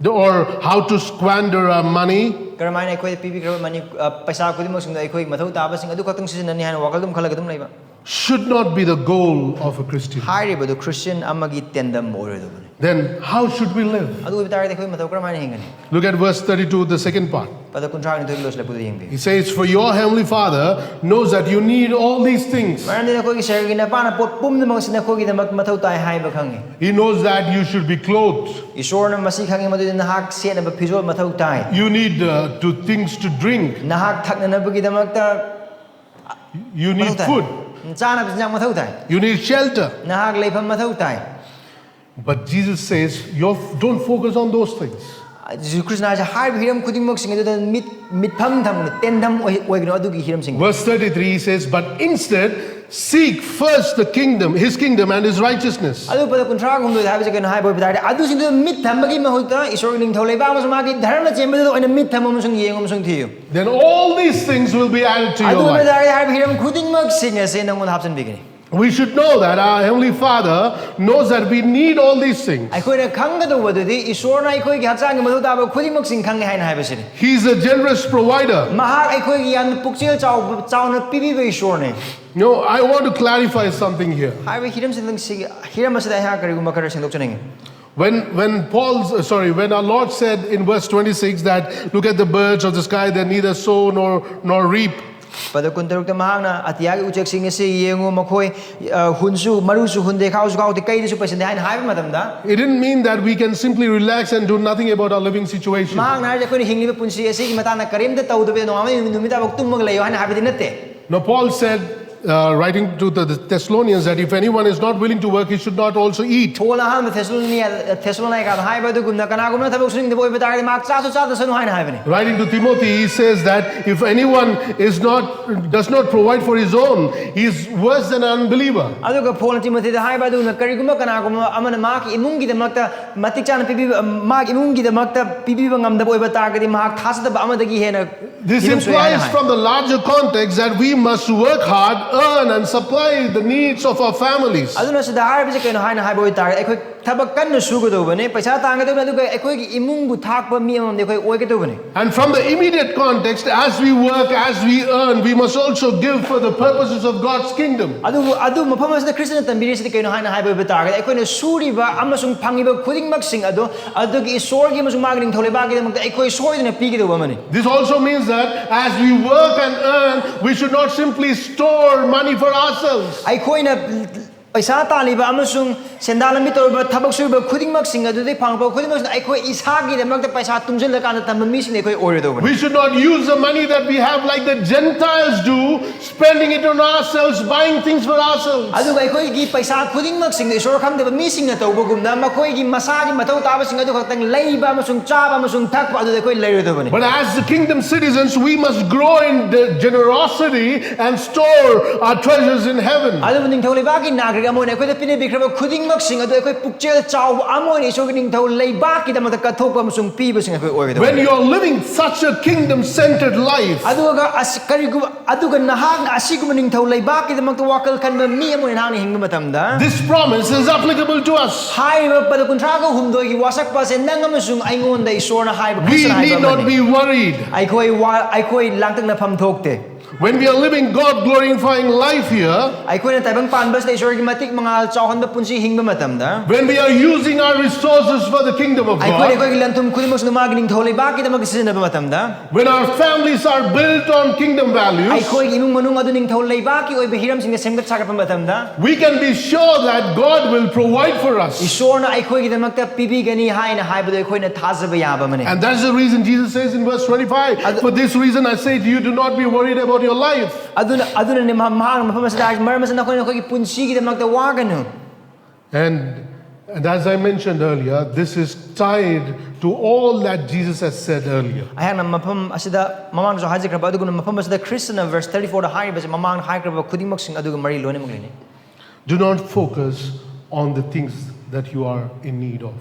the, or how to squander our money, ꯀꯔꯝꯍꯥꯏꯅ ꯑꯩꯈꯣꯏꯗ ꯄꯤꯕꯤꯈ꯭ꯔꯕ ꯃꯅꯤ, ꯑ, ꯄꯩꯁꯥ ꯈꯨꯗꯤꯡꯃꯛꯁꯤꯡꯗꯣ ꯑꯩꯈꯣꯏ ꯃꯊꯧ ꯇꯥꯕꯁꯤꯡ ꯑꯗꯨ ꯈꯛꯇꯪ ꯁꯤꯖꯤꯟꯅꯅꯤ ꯍꯥꯏꯅ ꯋꯥꯈꯜ ꯑꯗꯨꯝ ꯈꯜꯂꯒ ꯑꯗꯨꯝ ꯂꯩꯕ꯫ should not be the goal of a Christian. ꯍꯥꯏꯔꯤꯕꯗꯨ ꯈ꯭ꯔꯤꯁꯇꯤꯌꯟ ꯑꯃꯒꯤ ꯇꯦꯟꯗꯝ ꯑꯣꯏꯔꯣꯏꯗꯕꯅꯤ꯫ Then how should we live? ꯑꯗꯨ ꯑꯣꯏꯕ ꯇꯥꯔꯒꯗꯤ ꯑꯩꯈꯣꯏ ꯃꯇꯧ ꯀꯔꯝꯍꯥꯏꯅ ꯍꯤꯡꯒꯅꯤ? Look at verse thirty-two, the second part. ꯄꯗ ꯀꯨꯟꯊ꯭ꯔꯥ ꯅꯤꯊꯣꯏꯒꯤ ꯂꯣꯏꯁꯤꯜꯂꯛꯄꯗ ꯌꯦꯡꯕꯤꯌꯨ꯫ He says, "For your heavenly Father knows that you need all these things." ꯃꯔꯝꯗꯤ ꯅꯈꯣꯏꯒꯤ ꯁꯔꯒꯤ ꯅꯄꯥꯅ ꯄꯣꯠ ꯄꯨꯝꯅꯃꯛ ꯑꯁꯤ ꯅꯈꯣꯏꯒꯤꯗꯃꯛ ꯃꯊꯧ ꯇꯥꯏ ꯍꯥꯏꯕ ꯈꯪꯉꯤ꯫ He knows that you should be clothed. ꯏꯁꯣꯔꯅ ꯃꯁꯤ ꯈꯪꯉꯤ, ꯃꯗꯨꯗꯤ ꯅꯍꯥꯛ ꯁꯦꯠꯅꯕ ꯐꯤꯖꯣꯜ ꯃꯊꯧ ꯇꯥꯏ꯫ You need uh, to things to drink. ꯅꯍꯥꯛ ꯊꯛꯅꯅꯕꯒꯤꯗꯃꯛꯇ You need ꯃꯊꯧ ꯇꯥꯏ꯫ Food. ꯆꯥꯅꯕ ꯆꯤꯟꯖꯥꯛ ꯃꯊꯧ ꯇꯥꯏ꯫ You need shelter. ꯅꯍꯥꯛ ꯂꯩꯐꯝ ꯃꯊꯧ ꯇꯥꯏ꯫ But Jesus says, "You're, don't focus on those things." ꯖꯤꯁꯨ ꯈ꯭ꯔꯤꯁꯅ ꯍꯥꯏꯁꯦ ꯍꯥꯏꯔꯤꯕ ꯍꯤꯔꯝ ꯈꯨꯗꯤꯡꯃꯛꯁꯤꯡ ꯑꯗꯨꯗ ꯃꯤꯠ ꯃꯤꯠꯐꯝ ꯊꯝꯒꯅꯨ, ꯇꯦꯟꯐꯝ ꯑꯣꯏ- ꯑꯣꯏꯒꯅꯨ ꯑꯗꯨꯒꯤ ꯍꯤꯔꯝꯁꯤꯡ. Verse thirty-three says, "But instead, seek first the kingdom, his kingdom and his righteousness." ꯑꯗꯨ ꯄꯗ ꯀꯨꯟꯊ꯭ꯔꯥ ꯍꯨꯝꯗꯣꯏꯗ ꯍꯥꯏꯕꯁꯦ ꯀꯩꯅꯣ ꯍꯥꯏꯕ ꯑꯣꯏꯕ ꯇꯥꯔꯗꯤ, ꯑꯗꯨꯁꯤꯡꯗꯨꯗ ꯃꯤꯠ ꯊꯝꯕꯒꯤ ꯃꯍꯨꯠꯇ ꯏꯁꯣꯔꯒꯤ ꯅꯤꯡꯊꯧ ꯂꯩꯕꯥꯛ ꯑꯃꯁꯨꯡ ꯃꯥꯒꯤ ꯙꯔꯃ ꯆꯦꯟꯕꯗꯨꯗ ꯑꯣꯏꯅ ꯃꯤꯠ ꯊꯝꯃꯨ ꯑꯃꯁꯨꯡ ꯌꯦꯡꯉꯨ ꯑꯃꯁꯨꯡ ꯊꯤꯌꯨ. Then all these things will be added to your ꯑꯗꯨ ꯑꯣꯏꯕ life. ꯇꯥꯔꯗꯤ ꯍꯥꯏꯔꯤꯕ ꯍꯤꯔꯝ ꯈꯨꯗꯤꯡꯃꯛꯁꯤꯡ ꯑꯁꯦ ꯅꯪꯉꯣꯟꯗ ꯍꯥꯞꯆꯤꯟꯕꯤꯒꯅꯤ. We should know that our Heavenly Father knows that we need all these things. ꯑꯩꯈꯣꯏꯅ ꯈꯪꯒꯗꯧꯕꯗꯨꯗꯤ ꯏꯁꯣꯔꯅ ꯑꯩꯈꯣꯏꯒꯤ ꯍꯛꯆꯥꯡꯒꯤ ꯃꯊꯧ ꯇꯥꯕ ꯈꯨꯗꯤꯡꯃꯛꯁꯤꯡ ꯈꯪꯉꯦ ꯍꯥꯏꯅ ꯍꯥꯏꯕꯁꯤꯅꯤ. He's a generous provider. ꯃꯍꯥꯛ ꯑꯩꯈꯣꯏꯒꯤ ꯌꯥꯝꯅ ꯄꯨꯛꯆꯦꯜ ꯆꯥꯎꯕ ꯆꯥꯎꯅ ꯄꯤꯕꯤꯕ ꯏꯁꯣꯔꯅꯤ. No, I want to clarify something here. ꯍꯥꯏꯔꯤꯕ ꯍꯤꯔꯝꯁꯤꯗꯪ ꯁꯤ ꯍꯤꯔꯝ ꯑꯁꯤꯗ ꯑꯩꯍꯥꯛ ꯀꯔꯤꯒꯨꯝꯕ ꯈꯔ ꯁꯦꯡꯗꯣꯛꯆꯅꯤꯡꯉꯤ. When, when Paul, sorry, when our Lord said in verse twenty-six that, "Look at the birds of the sky, they neither sow nor, nor reap." ꯄꯗ ꯀꯨꯟꯇꯔꯨꯛꯇ ꯃꯍꯥꯛꯅ ꯑꯇꯤꯌꯥꯒꯤ ꯎꯆꯦꯛꯁꯤꯡ ꯑꯁꯤ ꯌꯦꯡꯉꯨ, ꯃꯈꯣꯏ ꯑ, ꯍꯨꯟꯁꯨ, ꯃꯔꯨꯁꯨ ꯍꯨꯟꯗꯦ, ꯈꯥꯎꯁꯨ ꯈꯥꯎꯗꯦ, ꯀꯩꯗꯁꯨ ꯄꯩꯁꯟꯗꯦ ꯍꯥꯏꯅ ꯍꯥꯏꯕ ꯃꯇꯝꯗ, It didn't mean that we can simply relax and do nothing about our living situation. ꯃꯍꯥꯛꯅ ꯍꯥꯏꯔꯤꯁꯦ ꯑꯩꯈꯣꯏꯅ ꯍꯤꯡꯂꯤꯕ ꯄꯨꯟꯁꯤ ꯑꯁꯤꯒꯤ ꯃꯇꯥꯡꯗ ꯀꯔꯤꯝꯇ ꯇꯧꯗꯕꯤꯗ ꯅꯣꯡꯉꯥꯟꯕ ꯅꯨꯃꯤꯠ ꯇꯥꯕ ꯇꯨꯝꯃꯒ ꯂꯩꯌꯣ ꯍꯥꯏꯅ ꯍꯥꯏꯕꯗꯤ ꯅꯠꯇꯦ. Now, Paul said, uh, writing to the Thessalonians, that if anyone is not willing to work, he should not also eat. ꯄꯣꯜꯅ ꯑꯍꯥꯟꯕ ꯊꯦꯁꯂꯣꯅꯤꯌꯥ ꯊꯦꯁꯂꯣꯅꯤꯀꯥꯗ ꯍꯥꯏꯕ ꯑꯗꯨꯒꯨꯝꯅ ꯀꯅꯥꯒꯨꯝꯕꯅ ꯊꯕꯛ ꯁꯨꯅꯤꯡꯗꯕ ꯑꯣꯏꯕ ꯇꯥꯔꯒꯗꯤ ꯃꯍꯥꯛ ꯆꯥꯁꯨ ꯆꯥꯗꯁꯅꯨ ꯍꯥꯏꯅ ꯍꯥꯏꯕꯅꯤ. Writing to Timothy, he says that if anyone is not does not provide for his own, he is worse than an unbeliever. ꯑꯗꯨꯒ ꯄꯣꯜꯅ ꯇꯤꯃꯣꯊꯤꯗ ꯍꯥꯏꯕ ꯑꯗꯨꯒꯨꯝꯅ ꯀꯔꯤꯒꯨꯝꯕ ꯀꯅꯥꯒꯨꯝꯕ ꯑꯃꯅ ꯃꯍꯥꯛꯀꯤ ꯏꯃꯨꯡꯒꯤꯗꯃꯛꯇ ꯃꯇꯤꯛ ꯆꯥꯅ ꯄꯤꯕꯤꯕ, ꯃꯍꯥꯛ ꯏꯃꯨꯡꯒꯤꯗꯃꯛꯇ ꯄꯤꯕꯤꯕ ꯉꯝꯗꯕ ꯑꯣꯏꯕ ꯇꯥꯔꯒꯗꯤ ꯃꯍꯥꯛ ꯊꯥꯖꯗꯕ ꯑꯃꯗꯒꯤ ꯍꯦꯟꯅ This ꯍꯤꯔꯝ ꯁꯣꯏ ꯍꯥꯏꯅ implies high. From the larger context that we must work hard, earn, and supply the needs of our families. ꯑꯗꯨꯅ ꯁꯤꯗ ꯍꯥꯏꯔꯤꯕꯁꯦ ꯀꯩꯅꯣ ꯍꯥꯏꯅ ꯍꯥꯏꯕ ꯑꯣꯏꯇꯥꯔꯒꯗꯤ ꯑꯩꯈꯣꯏ ꯊꯕꯛ ꯀꯟꯅ ꯁꯨꯒꯗꯧꯕꯅꯤ, ꯄꯩꯁꯥ ꯇꯥꯟꯒꯗꯧꯕꯅꯤ, ꯑꯗꯨꯒ ꯑꯩꯈꯣꯏꯒꯤ ꯏꯃꯨꯡꯕꯨ ꯊꯥꯛꯄ ꯃꯤ ꯑꯃꯃꯝꯗꯤ ꯑꯩꯈꯣꯏ ꯑꯣꯏꯒꯗꯧꯕꯅꯤ. And from the immediate context, as we work, as we earn, we must also give for the purposes of God's kingdom. ꯑꯗꯨꯕꯨ ꯑꯗꯨ ꯃꯐꯝ ꯑꯁꯤꯗ ꯈ꯭ꯔꯤꯁꯇꯅ ꯇꯝꯕꯤꯔꯤꯁꯤꯗꯤ ꯀꯩꯅꯣ ꯍꯥꯏꯅ ꯍꯥꯏꯕ ꯑꯣꯏꯕ ꯇꯥꯔꯒꯗꯤ ꯑꯩꯈꯣꯏꯅ ꯁꯨꯔꯤꯕ ꯑꯃꯁꯨꯡ ꯐꯪꯉꯤꯕ ꯈꯨꯗꯤꯡꯃꯛꯁꯤꯡ ꯑꯗꯣ ꯑꯗꯨꯒꯤ ꯏꯁꯣꯔꯒꯤ ꯑꯃꯁꯨꯡ ꯃꯥꯒꯤ ꯅꯤꯡꯊꯧ ꯂꯩꯕꯥꯛꯀꯤꯗꯃꯛꯇ ꯑꯩꯈꯣꯏ ꯁꯣꯏꯗꯅ ꯄꯤꯒꯗꯧꯕ ꯑꯃꯅꯤ. This also means that as we work and earn, we should not simply store money for ourselves. ꯑꯩꯈꯣꯏꯅ ꯄꯩꯁꯥ ꯇꯥꯜꯂꯤꯕ ꯑꯃꯁꯨꯡ ꯁꯦꯟꯗꯥꯟ ꯂꯝꯕꯤ ꯇꯧꯔꯤꯕ ꯊꯕꯛ ꯁꯨꯔꯤꯕ ꯈꯨꯗꯤꯡꯃꯛꯁꯤꯡ ꯑꯗꯨꯗꯒꯤ ꯐꯪꯉꯛꯄ ꯈꯨꯗꯤꯡꯃꯛꯁꯤꯅ ꯑꯩꯈꯣꯏ ꯏꯁꯥꯒꯤꯗꯃꯛꯇ ꯄꯩꯁꯥ ꯇꯨꯡꯁꯤꯜꯂꯀꯥꯟꯗ ꯊꯝꯕ ꯃꯤꯁꯤꯡ ꯑꯩꯈꯣꯏ ꯑꯣꯏꯔꯣꯏꯗꯧꯕꯅꯤ. We should not use the money that we have like the Gentiles do, spending it on ourselves, buying things for ourselves. ꯑꯗꯨꯒ ꯑꯩꯈꯣꯏꯒꯤ ꯄꯩꯁꯥ ꯈꯨꯗꯤꯡꯃꯛꯁꯤꯡꯗꯨ ꯏꯁꯣꯔ ꯈꯪꯗꯕ ꯃꯤꯁꯤꯡꯅ ꯇꯧꯕꯒꯨꯝꯅ ꯃꯈꯣꯏꯒꯤ ꯃꯁꯥꯒꯤ ꯃꯊꯧ ꯇꯥꯕꯁꯤꯡ ꯑꯗꯨ ꯈꯛꯇꯪ ꯂꯩꯕ ꯑꯃꯁꯨꯡ ꯆꯥꯕ ꯑꯃꯁꯨꯡ ꯊꯛꯄ ꯑꯗꯨꯗ ꯑꯩꯈꯣꯏ ꯂꯩꯔꯣꯏꯗꯧꯕꯅꯤ. But as the kingdom citizens, we must grow in the generosity and store our treasures in heaven. ꯑꯗꯨꯕꯨ ꯅꯤꯡꯊꯧ ꯂꯩꯕꯥꯛꯀꯤ ꯅꯥꯒꯔꯤꯛ ꯑꯃ ꯑꯣꯏꯅ ꯑꯩꯈꯣꯏꯗ ꯄꯤꯅꯕꯤꯈ꯭ꯔꯕ ꯈꯨꯗꯤꯡꯃꯛꯁꯤꯡ ꯑꯗꯨ ꯑꯩꯈꯣꯏ ꯄꯨꯛꯆꯦꯜ ꯆꯥꯎꯕ ꯑꯃ ꯑꯣꯏꯅ ꯏꯁꯣꯔꯒꯤ ꯅꯤꯡꯊꯧ ꯂꯩꯕꯥꯛꯀꯤꯗꯃꯛꯇ ꯀꯠꯊꯣꯛꯄ ꯑꯃꯁꯨꯡ ꯄꯤꯕꯁꯤꯡ ꯑꯩꯈꯣꯏ ꯑꯣꯏꯒꯗꯧꯕꯅꯤ. When you're living such a kingdom centered life, ꯑꯗꯨꯒ ꯑꯁ- ꯀꯔꯤꯒꯨꯝꯕ ꯑꯗꯨꯒ ꯅꯍꯥꯛꯅ ꯑꯁꯤꯒꯨꯝꯕ ꯅꯤꯡꯊꯧ ꯂꯩꯕꯥꯛꯀꯤꯗꯃꯛꯇ ꯋꯥꯈꯜ ꯈꯟꯕ ꯃꯤ ꯑꯃ ꯑꯣꯏꯅ ꯅꯍꯥꯛꯅ ꯍꯤꯡꯕ ꯃꯇꯝꯗ, this promise is applicable to us. ꯍꯥꯏꯔꯤꯕ ꯄꯗ ꯀꯨꯟꯊ꯭ꯔꯥꯒ ꯍꯨꯝꯗꯣꯏꯒꯤ ꯋꯥꯁꯛꯄ ꯑꯁꯦ ꯅꯪ ꯑꯃꯁꯨꯡ ꯑꯩꯉꯣꯟꯗ ꯏꯁꯣꯔꯅ ꯍꯥꯏꯕ, We ꯈ꯭ꯔꯤꯁꯇꯅ need ꯍꯥꯏꯕ not ꯑꯃꯅꯤ. be worried. ꯑꯩꯈꯣꯏ ꯋꯥ- ꯑꯩꯈꯣꯏ ꯂꯥꯡꯇꯛꯅꯐꯝ ꯊꯣꯛꯇꯦ. When we are living God glorifying life here, ꯑꯩꯈꯣꯏꯅ ꯇꯥꯏꯕꯪ ꯄꯥꯟꯕꯁꯤꯗ ꯏꯁꯣꯔꯒꯤ ꯃꯇꯤꯛ ꯃꯉꯥꯜ ꯆꯥꯎꯍꯟꯕ ꯄꯨꯟꯁꯤ ꯍꯤꯡꯕ ꯃꯇꯝꯗ, when we are using our resources for the kingdom of ꯑꯩꯈꯣꯏꯅ God, ꯑꯩꯈꯣꯏꯒꯤ ꯂꯟꯊꯨꯝ ꯈꯨꯗꯤꯡꯃꯛꯁꯤꯅ ꯃꯥꯒꯤ ꯅꯤꯡꯊꯧ ꯂꯩꯕꯥꯛꯀꯤꯗꯃꯛꯇ ꯁꯤꯖꯤꯟꯅꯕ ꯃꯇꯝꯗ, when our families are built on kingdom values, ꯑꯩꯈꯣꯏꯒꯤ ꯏꯃꯨꯡ ꯃꯅꯨꯡ ꯑꯗꯨ ꯅꯤꯡꯊꯧ ꯂꯩꯕꯥꯛꯀꯤ ꯑꯣꯏꯕ ꯍꯤꯔꯝꯁꯤꯡꯗ ꯁꯦꯝꯒꯠ ꯁꯥꯒꯠꯄ ꯃꯇꯝꯗ, we can be sure that God will provide for us. ꯏꯁꯣꯔꯅ ꯑꯩꯈꯣꯏꯒꯤꯗꯃꯛꯇ ꯄꯤꯕꯤꯒꯅꯤ ꯍꯥꯏꯅ ꯍꯥꯏꯕꯗꯨ ꯑꯩꯈꯣꯏꯅ ꯊꯥꯖꯕ ꯌꯥꯕ ꯑꯃꯅꯤ. And that's the reason Jesus says in verse twenty-five, ꯑꯗꯨ- "For this reason I say to you, do not be worried about your life." ꯑꯗꯨꯅ ꯑꯗꯨꯅꯅꯦ ꯃꯍꯥꯛ ꯃꯍꯥꯛꯅ ꯃꯐꯝ ꯑꯁꯤꯗ ꯍꯥꯏꯔꯤꯁꯦ, ꯃꯔꯝ ꯑꯁꯤꯅ ꯅꯈꯣꯏꯅ ꯅꯈꯣꯏꯒꯤ ꯄꯨꯟꯁꯤꯒꯤꯗꯃꯛꯇ ꯋꯥꯒꯅꯨ. And, and as I mentioned earlier, this is tied to all that Jesus has said earlier. ꯑꯩꯍꯥꯛꯅ ꯃꯐꯝ ꯑꯁꯤꯗ ꯃꯃꯥꯡꯗꯁꯨ ꯍꯥꯏꯖꯈ꯭ꯔꯕ ꯑꯗꯨꯒꯨꯝꯅ ꯃꯐꯝ ꯑꯁꯤꯗ ꯈ꯭ꯔꯤꯁꯇꯅ verse thirty fourꯗ ꯍꯥꯏꯔꯤꯕꯁꯦ ꯃꯃꯥꯡꯗ ꯍꯥꯏꯈ꯭ꯔꯕ ꯈꯨꯗꯤꯡꯃꯛꯁꯤꯡ ꯑꯗꯨꯒ ꯃꯔꯤ ꯂꯣꯏꯅꯃꯛ ꯂꯩꯅꯩ. Do not focus on the things that you are in need of.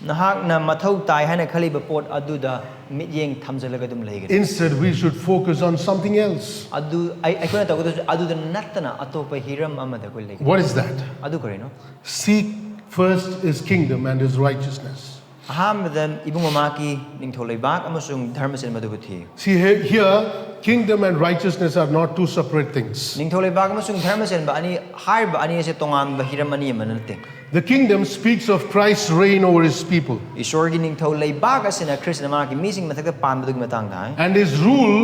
ꯅꯍꯥꯛꯅ ꯃꯊꯧ ꯇꯥꯏ ꯍꯥꯏꯅ ꯈꯜꯂꯤꯕ ꯄꯣꯠ ꯑꯗꯨꯗ ꯃꯤꯠꯌꯦꯡ ꯊꯝꯖꯤꯜꯂꯒ ꯑꯗꯨꯝ ꯂꯩꯒꯅꯤ. Instead, we should focus on something else. ꯑꯗꯨ ꯑꯩ- ꯑꯩꯈꯣꯏꯅ ꯇꯧꯒꯗꯕꯁꯦ ꯑꯗꯨꯗ ꯅꯠꯇꯅ ꯑꯇꯣꯞꯄ ꯍꯤꯔꯝ ꯑꯃꯗ ꯑꯩꯈꯣꯏ ꯂꯩꯒꯅꯤ. What is that? ꯑꯗꯨ ꯀꯔꯤꯅꯣ? Seek first his kingdom and his righteousness. ꯑꯍꯥꯟꯕꯗ ꯏꯕꯨꯡ ꯃꯃꯥꯀꯤ ꯅꯤꯡꯊꯧ ꯂꯩꯕꯥꯛ ꯑꯃꯁꯨꯡ ꯙꯔꯃꯁꯤꯡ ꯃꯗꯨꯕꯨ ꯊꯤꯌꯨ. See, here, here, kingdom and righteousness are not two separate things. ꯅꯤꯡꯊꯧ ꯂꯩꯕꯥꯛ ꯑꯃꯁꯨꯡ ꯙꯔꯃ ꯆꯦꯟꯕ ꯑꯅꯤ ꯍꯥꯏꯔꯤꯕ ꯑꯅꯤ ꯑꯁꯦ ꯇꯣꯉꯥꯟꯕ ꯍꯤꯔꯝ ꯑꯅꯤ ꯑꯃ ꯅꯠꯇꯦ. The kingdom speaks of Christ's reign over his people. ꯏꯁꯣꯔꯒꯤ ꯅꯤꯡꯊꯧ ꯂꯩꯕꯥꯛ ꯑꯁꯤꯅ ꯈ꯭ꯔꯤꯁꯇꯅ ꯃꯍꯥꯛꯀꯤ ꯃꯤꯁꯤꯡ ꯃꯊꯛꯇ ꯄꯥꯟꯕꯗꯨꯒꯤ ꯃꯇꯥꯡꯗ ꯍꯥꯏ. And his rule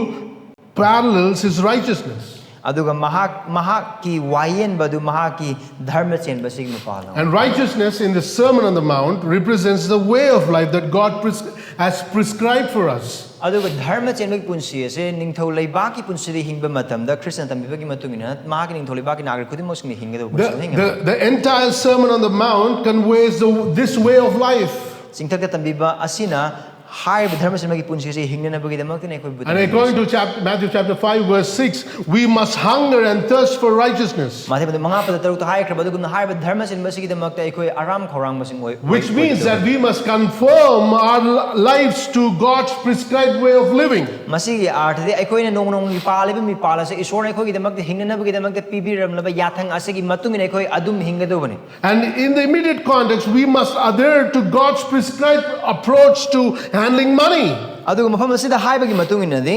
parallels his righteousness. ꯑꯗꯨꯒ ꯃꯍꯥꯛ ꯃꯍꯥꯛꯀꯤ ꯋꯥꯌꯦꯟꯕ ꯑꯗꯨ ꯃꯍꯥꯛꯀꯤ ꯙꯔꯃ ꯆꯦꯟꯕꯁꯤꯒꯤ ꯃꯄꯥꯜ ꯂꯧꯏ꯫ And righteousness in the Sermon on the Mount represents the way of life that God pres- has prescribed for us. ꯑꯗꯨꯒ ꯙꯔꯃ ꯆꯦꯟꯕꯒꯤ ꯄꯨꯟꯁꯤ ꯑꯁꯦ ꯅꯤꯡꯊꯧ ꯂꯩꯕꯥꯛꯀꯤ ꯄꯨꯟꯁꯤꯗ ꯍꯤꯡꯕ ꯃꯇꯝꯗ ꯈ꯭ꯔꯤꯁꯇꯅ ꯇꯝꯕꯤꯕꯒꯤ ꯃꯇꯨꯡ ꯏꯟꯅ ꯃꯍꯥꯛꯀꯤ ꯅꯤꯡꯊꯧ ꯂꯩꯕꯥꯛꯀꯤ ꯅꯥꯒꯔꯤꯛ ꯈꯨꯗꯤꯡꯃꯛꯁꯤꯡꯅ ꯍꯤꯡꯒꯗꯧꯕ ꯄꯨꯟꯁꯤ ꯑꯃ The, ꯍꯤꯡꯒꯗꯧꯕ꯫ the, the entire Sermon on the Mount conveys the, this way of life. ꯆꯤꯡꯊꯛꯇ ꯇꯝꯕꯤꯕ ꯑꯁꯤꯅ ꯍꯥꯏꯔꯤꯕ ꯙꯔꯃ ꯆꯦꯟꯕꯒꯤ ꯄꯨꯟꯁꯤ ꯑꯁꯤ ꯍꯤꯡꯅꯅꯕꯒꯤꯗꯃꯛꯇꯅꯤ ꯑꯩꯈꯣꯏꯕꯨ And according to chap- Matthew chapter five, verse six, we must hunger and thirst for righteousness. ꯃꯥꯊꯦ ꯃꯉꯥ ꯄꯗ ꯇꯔꯨꯛꯇ ꯍꯥꯏꯈ꯭ꯔꯕ ꯑꯗꯨꯒꯨꯝꯅ ꯍꯥꯏꯔꯤꯕ ꯙꯔꯃ ꯆꯦꯟꯕꯁꯤꯒꯤꯗꯃꯛꯇ ꯑꯩꯈꯣꯏ ꯑꯔꯥꯝ ꯈꯧꯔꯥꯡꯕꯁꯤꯡ ꯑꯣꯏ Which means that we must conform our li- lives to God's prescribed way of living. ꯃꯁꯤꯒꯤ ꯑꯥꯔꯊꯗꯤ ꯑꯩꯈꯣꯏꯅ ꯅꯣꯡꯃ ꯅꯣꯡꯃꯒꯤ ꯄꯥꯜꯂꯤꯕ ꯃꯤꯄꯥꯜ ꯑꯁꯦ ꯏꯁꯣꯔꯅ ꯑꯩꯈꯣꯏꯒꯤꯗꯃꯛꯇ ꯍꯤꯡꯅꯅꯕꯒꯤꯗꯃꯛꯇ ꯄꯤꯕꯤꯔꯝꯂꯕ ꯌꯥꯊꯪ ꯑꯁꯤꯒꯤ ꯃꯇꯨꯡ ꯏꯟꯅ ꯑꯩꯈꯣꯏ ꯑꯗꯨꯝ ꯍꯤꯡꯒꯗꯧꯕꯅꯤ꯫ And in the immediate context, we must adhere to God's prescribed approach to handling money. ꯑꯗꯨꯒ ꯃꯐꯝ ꯑꯁꯤꯗ ꯍꯥꯏꯕꯒꯤ ꯃꯇꯨꯡ ꯏꯟꯅꯗꯤ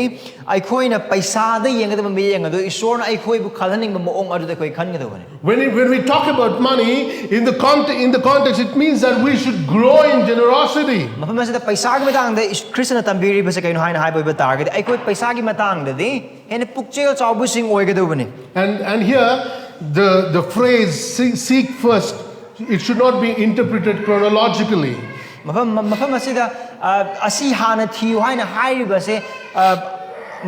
ꯑꯩꯈꯣꯏꯅ ꯄꯩꯁꯥꯗ ꯌꯦꯡꯒꯗꯕ ꯃꯤꯠꯌꯦꯡ ꯑꯗꯨ ꯏꯁꯣꯔꯅ ꯑꯩꯈꯣꯏꯕꯨ ꯈꯜꯍꯟꯅꯤꯡꯕ ꯃꯑꯣꯡ ꯑꯗꯨꯗ ꯑꯩꯈꯣꯏ ꯈꯟꯒꯗꯧꯕꯅꯤ꯫ When, it- when we talk about money, in the, con- in the context, it means that we should grow in generosity. ꯃꯐꯝ ꯑꯁꯤꯗ ꯄꯩꯁꯥꯒꯤ ꯃꯇꯥꯡꯗ ꯏꯁ- ꯈ꯭ꯔꯤꯁꯇꯅ ꯇꯝꯕꯤꯔꯤꯕꯁꯦ ꯀꯩꯅꯣ ꯍꯥꯏꯅ ꯍꯥꯏꯕ ꯑꯣꯏꯕ ꯇꯥꯔꯒꯗꯤ ꯑꯩꯈꯣꯏ ꯄꯩꯁꯥꯒꯤ ꯃꯇꯥꯡꯗꯗꯤ ꯍꯦꯟꯅ ꯄꯨꯛꯆꯦꯜ ꯆꯥꯎꯕꯁꯤꯡ ꯑꯣꯏꯒꯗꯧꯕꯅꯤ꯫ And, and here, the, the phrase seek, seek first, it should not be interpreted chronologically. ꯃꯐꯝ ꯃꯐꯝ ꯑꯁꯤꯗ ꯑ, ꯑꯁꯤ ꯍꯥꯟꯅ ꯊꯤꯌꯨ ꯍꯥꯏꯅ ꯍꯥꯏꯔꯤꯕꯁꯦ ꯑ,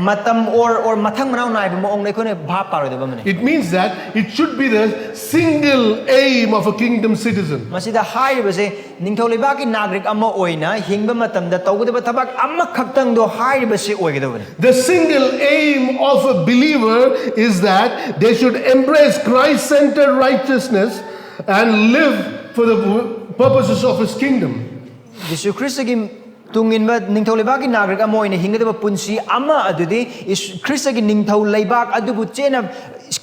ꯃꯇꯝ or or ꯃꯊꯪ ꯃꯅꯥꯎ ꯅꯥꯏꯕ ꯃꯑꯣꯡꯗ ꯑꯩꯈꯣꯏꯅ ꯚꯥꯞ ꯇꯥꯔꯣꯏꯗꯕ ꯑꯃꯅꯤ꯫ It means that it should be the single aim of a kingdom citizen. ꯃꯁꯤꯗ ꯍꯥꯏꯔꯤꯕꯁꯦ ꯅꯤꯡꯊꯧ ꯂꯩꯕꯥꯛꯀꯤ ꯅꯥꯒꯔꯤꯛ ꯑꯃ ꯑꯣꯏꯅ ꯍꯤꯡꯕ ꯃꯇꯝꯗ ꯇꯧꯒꯗꯕ ꯊꯕꯛ ꯑꯃꯈꯛꯇꯪꯗꯣ ꯍꯥꯏꯔꯤꯕꯁꯤ ꯑꯣꯏꯒꯗꯕꯅꯤ꯫ The single aim of a believer is that they should embrace Christ centered righteousness and live for the purposes of His kingdom. ꯖꯤꯁꯨ ꯈ꯭ꯔꯤꯁꯇꯒꯤ ꯇꯨꯡ ꯏꯟꯕ ꯅꯤꯡꯊꯧ ꯂꯩꯕꯥꯛꯀꯤ ꯅꯥꯒꯔꯤꯛ ꯑꯃ ꯑꯣꯏꯅ ꯍꯤꯡꯒꯗꯕ ꯄꯨꯟꯁꯤ ꯑꯃ ꯑꯗꯨꯗꯤ ꯏꯁ- ꯈ꯭ꯔꯤꯁꯇꯒꯤ ꯅꯤꯡꯊꯧ ꯂꯩꯕꯥꯛ ꯑꯗꯨꯕꯨ ꯆꯦꯟꯅ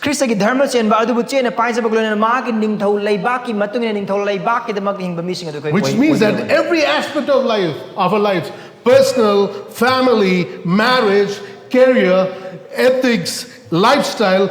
ꯈ꯭ꯔꯤꯁꯇꯒꯤ ꯙꯔꯃ ꯆꯦꯟꯕ ꯑꯗꯨꯕꯨ ꯆꯦꯟꯅ ꯄꯥꯏꯖꯕꯒ ꯂꯣꯏꯅꯅ ꯃꯍꯥꯛꯀꯤ ꯅꯤꯡꯊꯧ ꯂꯩꯕꯥꯛꯀꯤ ꯃꯇꯨꯡ ꯏꯟꯅ ꯅꯤꯡꯊꯧ ꯂꯩꯕꯥꯛꯀꯤꯗꯃꯛꯇ ꯍꯤꯡꯕ ꯃꯤꯁꯤꯡ ꯑꯗꯨ ꯑꯩꯈꯣꯏ Which ꯑꯣꯏ- means that ꯑꯣꯏꯒꯗꯕꯅꯤ꯫ Every aspect of life, of our lives, personal, family, marriage, career, ethics, lifestyle,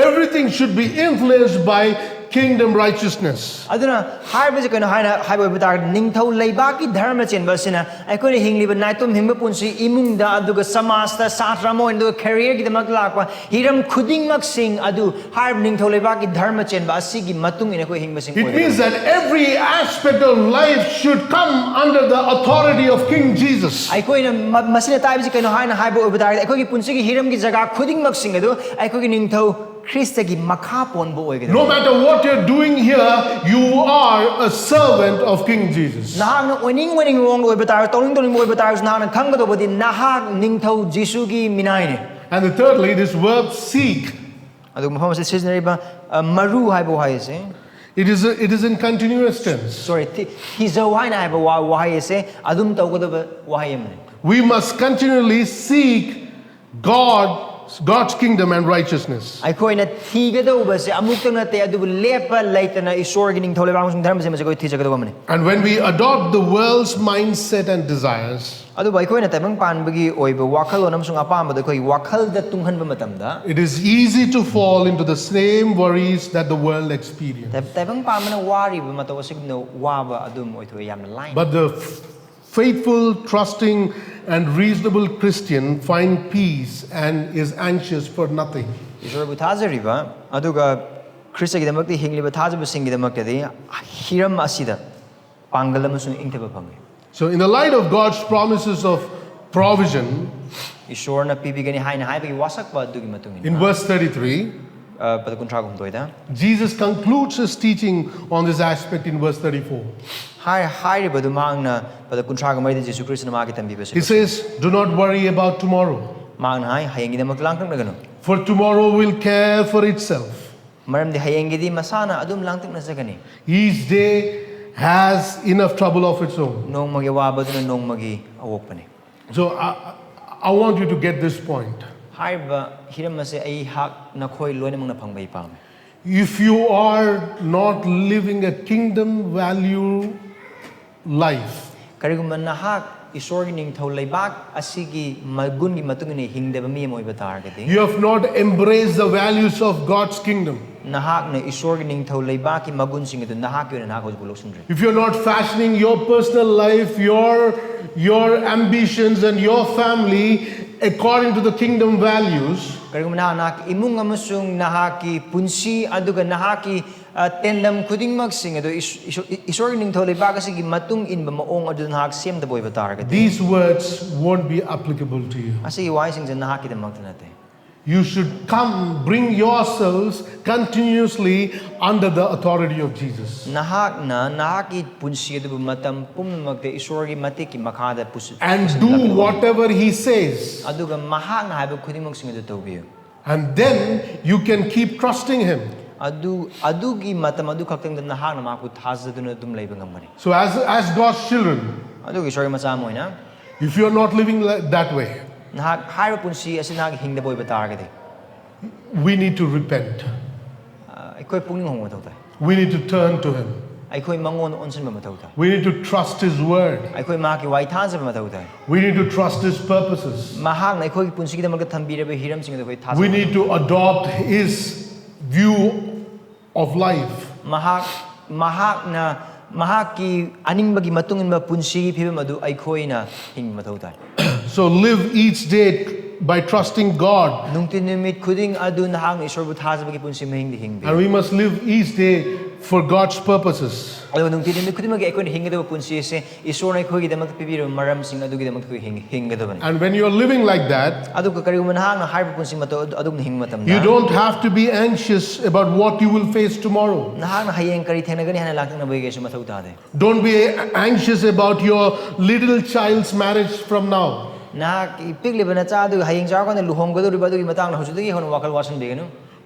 everything should be influenced by kingdom righteousness. ꯑꯗꯨꯅ ꯍꯥꯏꯔꯤꯕꯁꯤ ꯀꯩꯅꯣ ꯍꯥꯏꯅ ꯍꯥꯏꯕ ꯑꯣꯏꯕ ꯇꯥꯔꯒꯗꯤ, ꯅꯤꯡꯊꯧ ꯂꯩꯕꯥꯛꯀꯤ ꯙꯔꯃ ꯆꯦꯟꯕ ꯑꯁꯤꯅ ꯑꯩꯈꯣꯏꯅ ꯍꯤꯡꯂꯤꯕ ꯅꯥꯏꯇꯣꯝ ꯍꯤꯡꯕ ꯄꯨꯟꯁꯤ, ꯏꯃꯨꯡꯗ, ꯑꯗꯨꯒ ꯁꯃꯥꯖꯇ, ꯁꯥꯇ꯭ꯔ ꯑꯃ ꯑꯣꯏꯅ, ꯑꯗꯨꯒ careerꯒꯤꯗꯃꯛ ꯂꯥꯛꯄ ꯍꯤꯔꯝ ꯈꯨꯗꯤꯡꯃꯛꯁꯤꯡ ꯑꯗꯨ ꯍꯥꯏꯔꯤꯕ ꯅꯤꯡꯊꯧ ꯂꯩꯕꯥꯛꯀꯤ ꯙꯔꯃ ꯆꯦꯟꯕ ꯑꯁꯤꯒꯤ ꯃꯇꯨꯡ ꯏꯟꯅ ꯑꯩꯈꯣꯏ ꯍꯤꯡꯕꯁꯤꯡ It ꯑꯣꯏꯒꯗꯕꯅꯤ꯫ Means that every aspect of life should come under the authority of King Jesus. ꯑꯩꯈꯣꯏꯅ ꯃ- ꯃꯁꯤꯅ ꯇꯥꯛꯏꯕꯁꯤ ꯀꯩꯅꯣ ꯍꯥꯏꯅ ꯍꯥꯏꯕ ꯑꯣꯏꯕ ꯇꯥꯔꯒꯗꯤ, ꯑꯩꯈꯣꯏꯒꯤ ꯄꯨꯟꯁꯤꯒꯤ ꯍꯤꯔꯝꯒꯤ ꯖꯒꯥ ꯈꯨꯗꯤꯡꯃꯛꯁꯤꯡ ꯑꯗꯨ ꯑꯩꯈꯣꯏꯒꯤ ꯅꯤꯡꯊꯧ ꯈ꯭ꯔꯤꯁꯇꯒꯤ ꯃꯈꯥ ꯄꯣꯟꯕ ꯑꯣꯏꯒꯗꯕꯅꯤ꯫ No matter what you're doing here, you are a servant of King Jesus. ꯅꯍꯥꯛꯅ ꯑꯣꯏꯅꯤꯡ ꯑꯣꯏꯅꯤꯡꯕ ꯃꯑꯣꯡꯗ ꯑꯣꯏꯕ ꯇꯥꯔꯒꯁꯨ, ꯇꯧꯅꯤꯡ ꯇꯧꯅꯤꯡꯕ ꯑꯣꯏꯕ ꯇꯥꯔꯒꯁꯨ, ꯅꯍꯥꯛꯅ ꯈꯪꯒꯗꯧꯕꯗꯤ ꯅꯍꯥꯛ ꯅꯤꯡꯊꯧ ꯖꯤꯁꯨꯒꯤ ꯃꯤꯅꯥꯏꯅꯤ꯫ And the thirdly, this verb seek, ꯑꯗꯨꯒ ꯃꯐꯝ ꯑꯁꯤꯗ ꯁꯤꯖꯤꯟꯅꯔꯤꯕ ꯑ, ꯃꯔꯨ ꯍꯥꯏꯕ ꯋꯥꯍꯩ ꯑꯁꯦ, it is, a, it is in continuous tense. ꯁꯣꯔꯤ, ꯊꯤ- ꯊꯤꯖꯧ ꯍꯥꯏꯅ ꯍꯥꯏꯕ ꯋꯥ- ꯋꯥꯍꯩ ꯑꯁꯦ ꯑꯗꯨꯝ ꯇꯧꯒꯗꯕ ꯋꯥꯍꯩ ꯑꯃꯅꯤ꯫ We must continually seek God, God's kingdom and righteousness. ꯑꯩꯈꯣꯏꯅ ꯊꯤꯒꯗꯧꯕꯁꯦ ꯑꯃꯨꯛꯇ ꯅꯠꯇꯦ, ꯑꯗꯨꯕꯨ ꯂꯦꯞꯄ ꯂꯩꯇꯅ ꯏꯁꯣꯔꯒꯤ ꯅꯤꯡꯊꯧ ꯂꯩꯕꯥꯛ ꯑꯃꯁꯨꯡ ꯙꯔꯃꯁꯦ ꯃꯁꯤ ꯑꯩꯈꯣꯏ ꯊꯤꯖꯒꯗꯧꯕ ꯑꯃꯅꯤ꯫ And when we adopt the world's mindset and desires, ꯑꯗꯨꯕꯨ ꯑꯩꯈꯣꯏꯅ ꯇꯥꯏꯕꯪ ꯄꯥꯟꯕꯒꯤ ꯑꯣꯏꯕ ꯋꯥꯈꯜꯂꯣꯟ ꯑꯃꯁꯨꯡ ꯑꯄꯥꯝꯕꯗꯣ ꯑꯩꯈꯣꯏꯒꯤ ꯋꯥꯈꯜꯗ ꯇꯨꯡꯍꯟꯕ ꯃꯇꯝꯗ, it is easy to fall into the same worries that the world experiences. ꯇꯥꯏ- ꯇꯥꯏꯕꯪ ꯄꯥꯟꯕꯅ ꯋꯥꯔꯤꯕ ꯃꯇꯧ ꯑꯁꯤꯒꯨꯝꯅ ꯋꯥꯕ ꯑꯗꯨꯝ ꯑꯣꯏꯊꯣꯛꯑꯦ, ꯌꯥꯝꯅ ꯂꯥꯏꯅ꯫ But the f- faithful, trusting, and reasonable Christian find peace and is anxious for nothing. ꯏꯁꯣꯔꯕꯨ ꯊꯥꯖꯔꯤꯕ ꯑꯗꯨꯒ ꯈ꯭ꯔꯤꯁꯇꯒꯤꯗꯃꯛꯇ ꯍꯤꯡꯂꯤꯕ ꯊꯥꯖꯕꯁꯤꯡꯒꯤꯗꯃꯛꯇꯗꯤ ꯍꯤꯔꯝ ꯑꯁꯤꯗ ꯄꯥꯡꯒꯜ ꯑꯃꯁꯨꯡ ꯏꯪꯊꯕ ꯐꯪꯏ꯫ So, in the light of God's promises of provision, ꯏꯁꯣꯔꯅ ꯄꯤꯕꯤꯒꯅꯤ ꯍꯥꯏꯅ ꯍꯥꯏꯕꯒꯤ ꯋꯥꯁꯛꯄ ꯑꯗꯨꯒꯤ ꯃꯇꯨꯡ in ꯏꯟꯅ, verse thirty-three, ꯑ, ꯄꯗ ꯀꯨꯟꯊ꯭ꯔꯥ ꯍꯨꯝꯗꯣꯏꯗ Jesus concludes his teaching on this aspect in verse thirty-four. ꯍꯥꯏ- ꯍꯥꯏꯔꯤꯕꯗꯨ ꯃꯍꯥꯛꯅ ꯄꯗ ꯀꯨꯟꯊ꯭ꯔꯥꯒ ꯃꯔꯤꯗ ꯖꯤꯁꯨ ꯈ꯭ꯔꯤꯁꯇꯅ ꯃꯍꯥꯛꯀꯤ ꯇꯝꯕꯤꯕꯁꯤ He says, "Do not worry about tomorrow, ꯃꯍꯥꯛꯅ ꯍꯥꯏ, "ꯍꯌꯦꯡꯒꯤꯗꯃꯛ ꯂꯥꯡꯇꯛꯅꯒꯅꯨ, for tomorrow will care for itself." ꯃꯔꯝꯗꯤ ꯍꯌꯦꯡꯒꯤꯗꯤ ꯃꯁꯥꯅ ꯑꯗꯨꯝ ꯂꯥꯡꯇꯛꯅꯖꯒꯅꯤ꯫ Each day has enough trouble of its own. ꯅꯣꯡꯃꯒꯤ ꯋꯥꯕꯗꯨꯅ ꯅꯣꯡꯃꯒꯤ ꯑꯋꯣꯛꯄꯅꯤ꯫ So I, I want you to get this point. ꯍꯥꯏꯔꯤꯕ ꯍꯤꯔꯝ ꯑꯁꯦ ꯑꯩꯍꯥꯛ ꯅꯈꯣꯏ ꯂꯣꯏꯅꯃꯛꯅ ꯐꯪꯕ ꯑꯩ ꯄꯥꯝꯃꯤ꯫ If you are not living a kingdom value life, ꯀꯔꯤꯒꯨꯝꯕ ꯅꯍꯥꯛ ꯏꯁꯣꯔꯒꯤ ꯅꯤꯡꯊꯧ ꯂꯩꯕꯥꯛ ꯑꯁꯤꯒꯤ ꯃꯒꯨꯟꯒꯤ ꯃꯇꯨꯡ ꯏꯟꯅ ꯍꯤꯡꯗꯕ ꯃꯤ ꯑꯃ ꯑꯣꯏꯕ ꯇꯥꯔꯒꯗꯤ, you have not embraced the values of God's kingdom. ꯅꯍꯥꯛꯅ ꯏꯁꯣꯔꯒꯤ ꯅꯤꯡꯊꯧ ꯂꯩꯕꯥꯛꯀꯤ ꯃꯒꯨꯟꯁꯤꯡ ꯑꯗꯨ ꯅꯍꯥꯛꯀꯤ ꯑꯣꯏꯅ ꯅꯍꯥꯛ ꯍꯧꯖꯤꯛ ꯂꯧꯁꯤꯟꯗ꯭ꯔꯤ꯫ If you're not fashioning your personal life, your your ambitions and your family according to the kingdom values, ꯀꯔꯤꯒꯨꯝꯕ ꯅꯍꯥꯛ ꯅꯍꯥꯛꯀꯤ ꯏꯃꯨꯡ ꯑꯃꯁꯨꯡ ꯅꯍꯥꯛꯀꯤ ꯄꯨꯟꯁꯤ ꯑꯗꯨꯒ ꯅꯍꯥꯛꯀꯤ ꯑ, ꯇꯦꯟꯗꯝ ꯈꯨꯗꯤꯡꯃꯛꯁꯤꯡ ꯑꯗꯨ ꯏꯁ- ꯏꯁꯣ- ꯏꯁꯣꯔꯒꯤ ꯅꯤꯡꯊꯧ ꯂꯩꯕꯥꯛ ꯑꯁꯤꯒꯤ ꯃꯇꯨꯡ ꯏꯟꯕ ꯃꯑꯣꯡ ꯑꯗꯨ ꯅꯍꯥꯛ ꯁꯦꯝꯗꯕ ꯑꯣꯏꯕ ꯇꯥꯔꯒꯗꯤ, these words won't be applicable to you. ꯑꯁꯤꯒꯤ ꯋꯥꯍꯩꯁꯤꯡꯁꯦ ꯅꯍꯥꯛꯀꯤꯗꯃꯛꯇ ꯅꯠꯇꯦ꯫ You should come, bring yourselves continuously under the authority of Jesus. ꯅꯍꯥꯛꯅ ꯅꯍꯥꯛꯀꯤ ꯄꯨꯟꯁꯤ ꯑꯗꯨꯕꯨ ꯃꯇꯝ ꯄꯨꯝꯅꯃꯛꯇ ꯏꯁꯣꯔꯒꯤ ꯃꯇꯤꯛꯀꯤ ꯃꯈꯥꯗ ꯄꯨꯁꯤ- And do ꯄꯨꯁꯤꯟꯒꯗꯕꯅꯤ꯫ Whatever he says. ꯑꯗꯨꯒ ꯃꯍꯥꯛꯅ ꯍꯥꯏꯕ ꯈꯨꯗꯤꯡꯃꯛꯁꯤꯡ ꯑꯗꯨ ꯇꯧꯕꯤꯌꯨ꯫ And then you can keep trusting him. ꯑꯗꯨ ꯑꯗꯨꯒꯤ ꯃꯇꯝ ꯑꯗꯨ ꯈꯛꯇꯪꯗ ꯅꯍꯥꯛꯅ ꯃꯍꯥꯛꯄꯨ ꯊꯥꯖꯗꯨꯅ ꯑꯗꯨꯝ ꯂꯩꯕ ꯉꯝꯒꯅꯤ꯫ So, as, as God's children, ꯑꯗꯨꯒ ꯏꯁꯣꯔꯒꯤ ꯃꯆꯥ ꯑꯃ ꯑꯣꯏꯅ, if you're not living like that way, ꯅꯍꯥꯛ ꯍꯥꯏꯔꯤꯕ ꯄꯨꯟꯁꯤ ꯑꯁꯤ ꯅꯍꯥꯛ ꯍꯤꯡꯗꯕ ꯑꯣꯏꯕ ꯇꯥꯔꯒꯗꯤ, we need to repent. ꯑ, ꯑꯩꯈꯣꯏ ꯄꯨꯛꯅꯤꯡ ꯍꯣꯡꯕ ꯃꯊꯧ ꯇꯥꯏ꯫ We need to turn to him. ꯑꯩꯈꯣꯏ ꯃꯉꯣꯟꯗ ꯑꯣꯟꯁꯤꯟꯕ ꯃꯊꯧ ꯇꯥꯏ꯫ We need to trust his word. ꯑꯩꯈꯣꯏ ꯃꯍꯥꯛꯀꯤ ꯋꯥꯍꯩ ꯊꯥꯖꯕ ꯃꯊꯧ ꯇꯥꯏ꯫ We need to trust his purposes. ꯃꯍꯥꯛꯅ ꯑꯩꯈꯣꯏꯒꯤ ꯄꯨꯟꯁꯤꯒꯤꯗꯃꯛꯇ ꯊꯝꯕꯤꯔꯕ ꯍꯤꯔꯝꯁꯤꯡ ꯑꯗꯨ ꯑꯩꯈꯣꯏ ꯊꯥꯖꯕ We need to adopt his view of life. ꯃꯍꯥꯛ ꯃꯍꯥꯛꯅ ꯃꯍꯥꯛꯀꯤ ꯑꯅꯤꯡꯕꯒꯤ ꯃꯇꯨꯡ ꯏꯟꯕ ꯄꯨꯟꯁꯤꯒꯤ ꯐꯤꯕꯝ ꯑꯗꯨ ꯑꯩꯈꯣꯏꯅ ꯍꯤꯡꯕ ꯃꯊꯧ ꯇꯥꯏ꯫ So live each day by trusting God. ꯅꯨꯡꯇꯤ ꯅꯨꯃꯤꯠ ꯈꯨꯗꯤꯡ ꯑꯗꯨ ꯅꯍꯥꯛꯅ ꯏꯁꯣꯔꯕꯨ ꯊꯥꯖꯕꯒꯤ ꯄꯨꯟꯁꯤ ꯃꯍꯤꯡꯗ ꯍꯤꯡꯕꯤꯌꯨ꯫ And we must live each day for God's purposes. ꯑꯗꯨꯒ ꯅꯨꯡꯇꯤ ꯅꯨꯃꯤꯠ ꯈꯨꯗꯤꯡꯃꯛꯀꯤ ꯑꯩꯈꯣꯏꯅ ꯍꯤꯡꯒꯗꯕ ꯄꯨꯟꯁꯤ ꯑꯁꯤ ꯏꯁꯣꯔꯅ ꯑꯩꯈꯣꯏꯒꯤꯗꯃꯛꯇ ꯄꯤꯕꯤꯔꯕ ꯃꯔꯝꯁꯤꯡ ꯑꯗꯨꯒꯤꯗꯃꯛꯇ ꯑꯩꯈꯣꯏ ꯍꯤꯡ- ꯍꯤꯡꯒꯗꯕꯅꯤ꯫ And when you're living like that, ꯑꯗꯨꯒ ꯀꯔꯤꯒꯨꯝꯕ ꯅꯍꯥꯛꯅ ꯍꯥꯏꯔꯤꯕ ꯄꯨꯟꯁꯤ ꯃꯇꯧ ꯑꯗꯨ- ꯑꯗꯨꯒꯨꯝꯅ ꯍꯤꯡꯕ ꯃꯇꯝꯗ, you don't have to be anxious about what you will face tomorrow. ꯅꯍꯥꯛꯅ ꯍꯌꯦꯡ ꯀꯔꯤ ꯊꯦꯡꯅꯒꯅꯤ ꯍꯥꯏꯅ ꯂꯥꯡꯇꯛꯅꯕꯒꯤ ꯀꯩꯁꯨ ꯃꯊꯧ ꯇꯥꯗꯦ꯫ Don't be anxious about your little child's marriage from now. ꯅꯍꯥꯛꯀꯤ ꯄꯤꯛꯂꯤꯕ ꯅꯆꯥ ꯑꯗꯨ ꯍꯌꯦꯡ ꯆꯥꯎꯔꯀꯥꯟꯗ ꯂꯨꯍꯣꯡꯒꯗꯧꯔꯤꯕ ꯑꯗꯨꯒꯤ ꯃꯇꯥꯡꯗ ꯍꯧꯖꯤꯛꯇꯒꯤ ꯍꯧꯅ ꯋꯥꯈꯜ ꯋꯥꯁꯤꯟꯕꯤꯒꯅꯨ꯫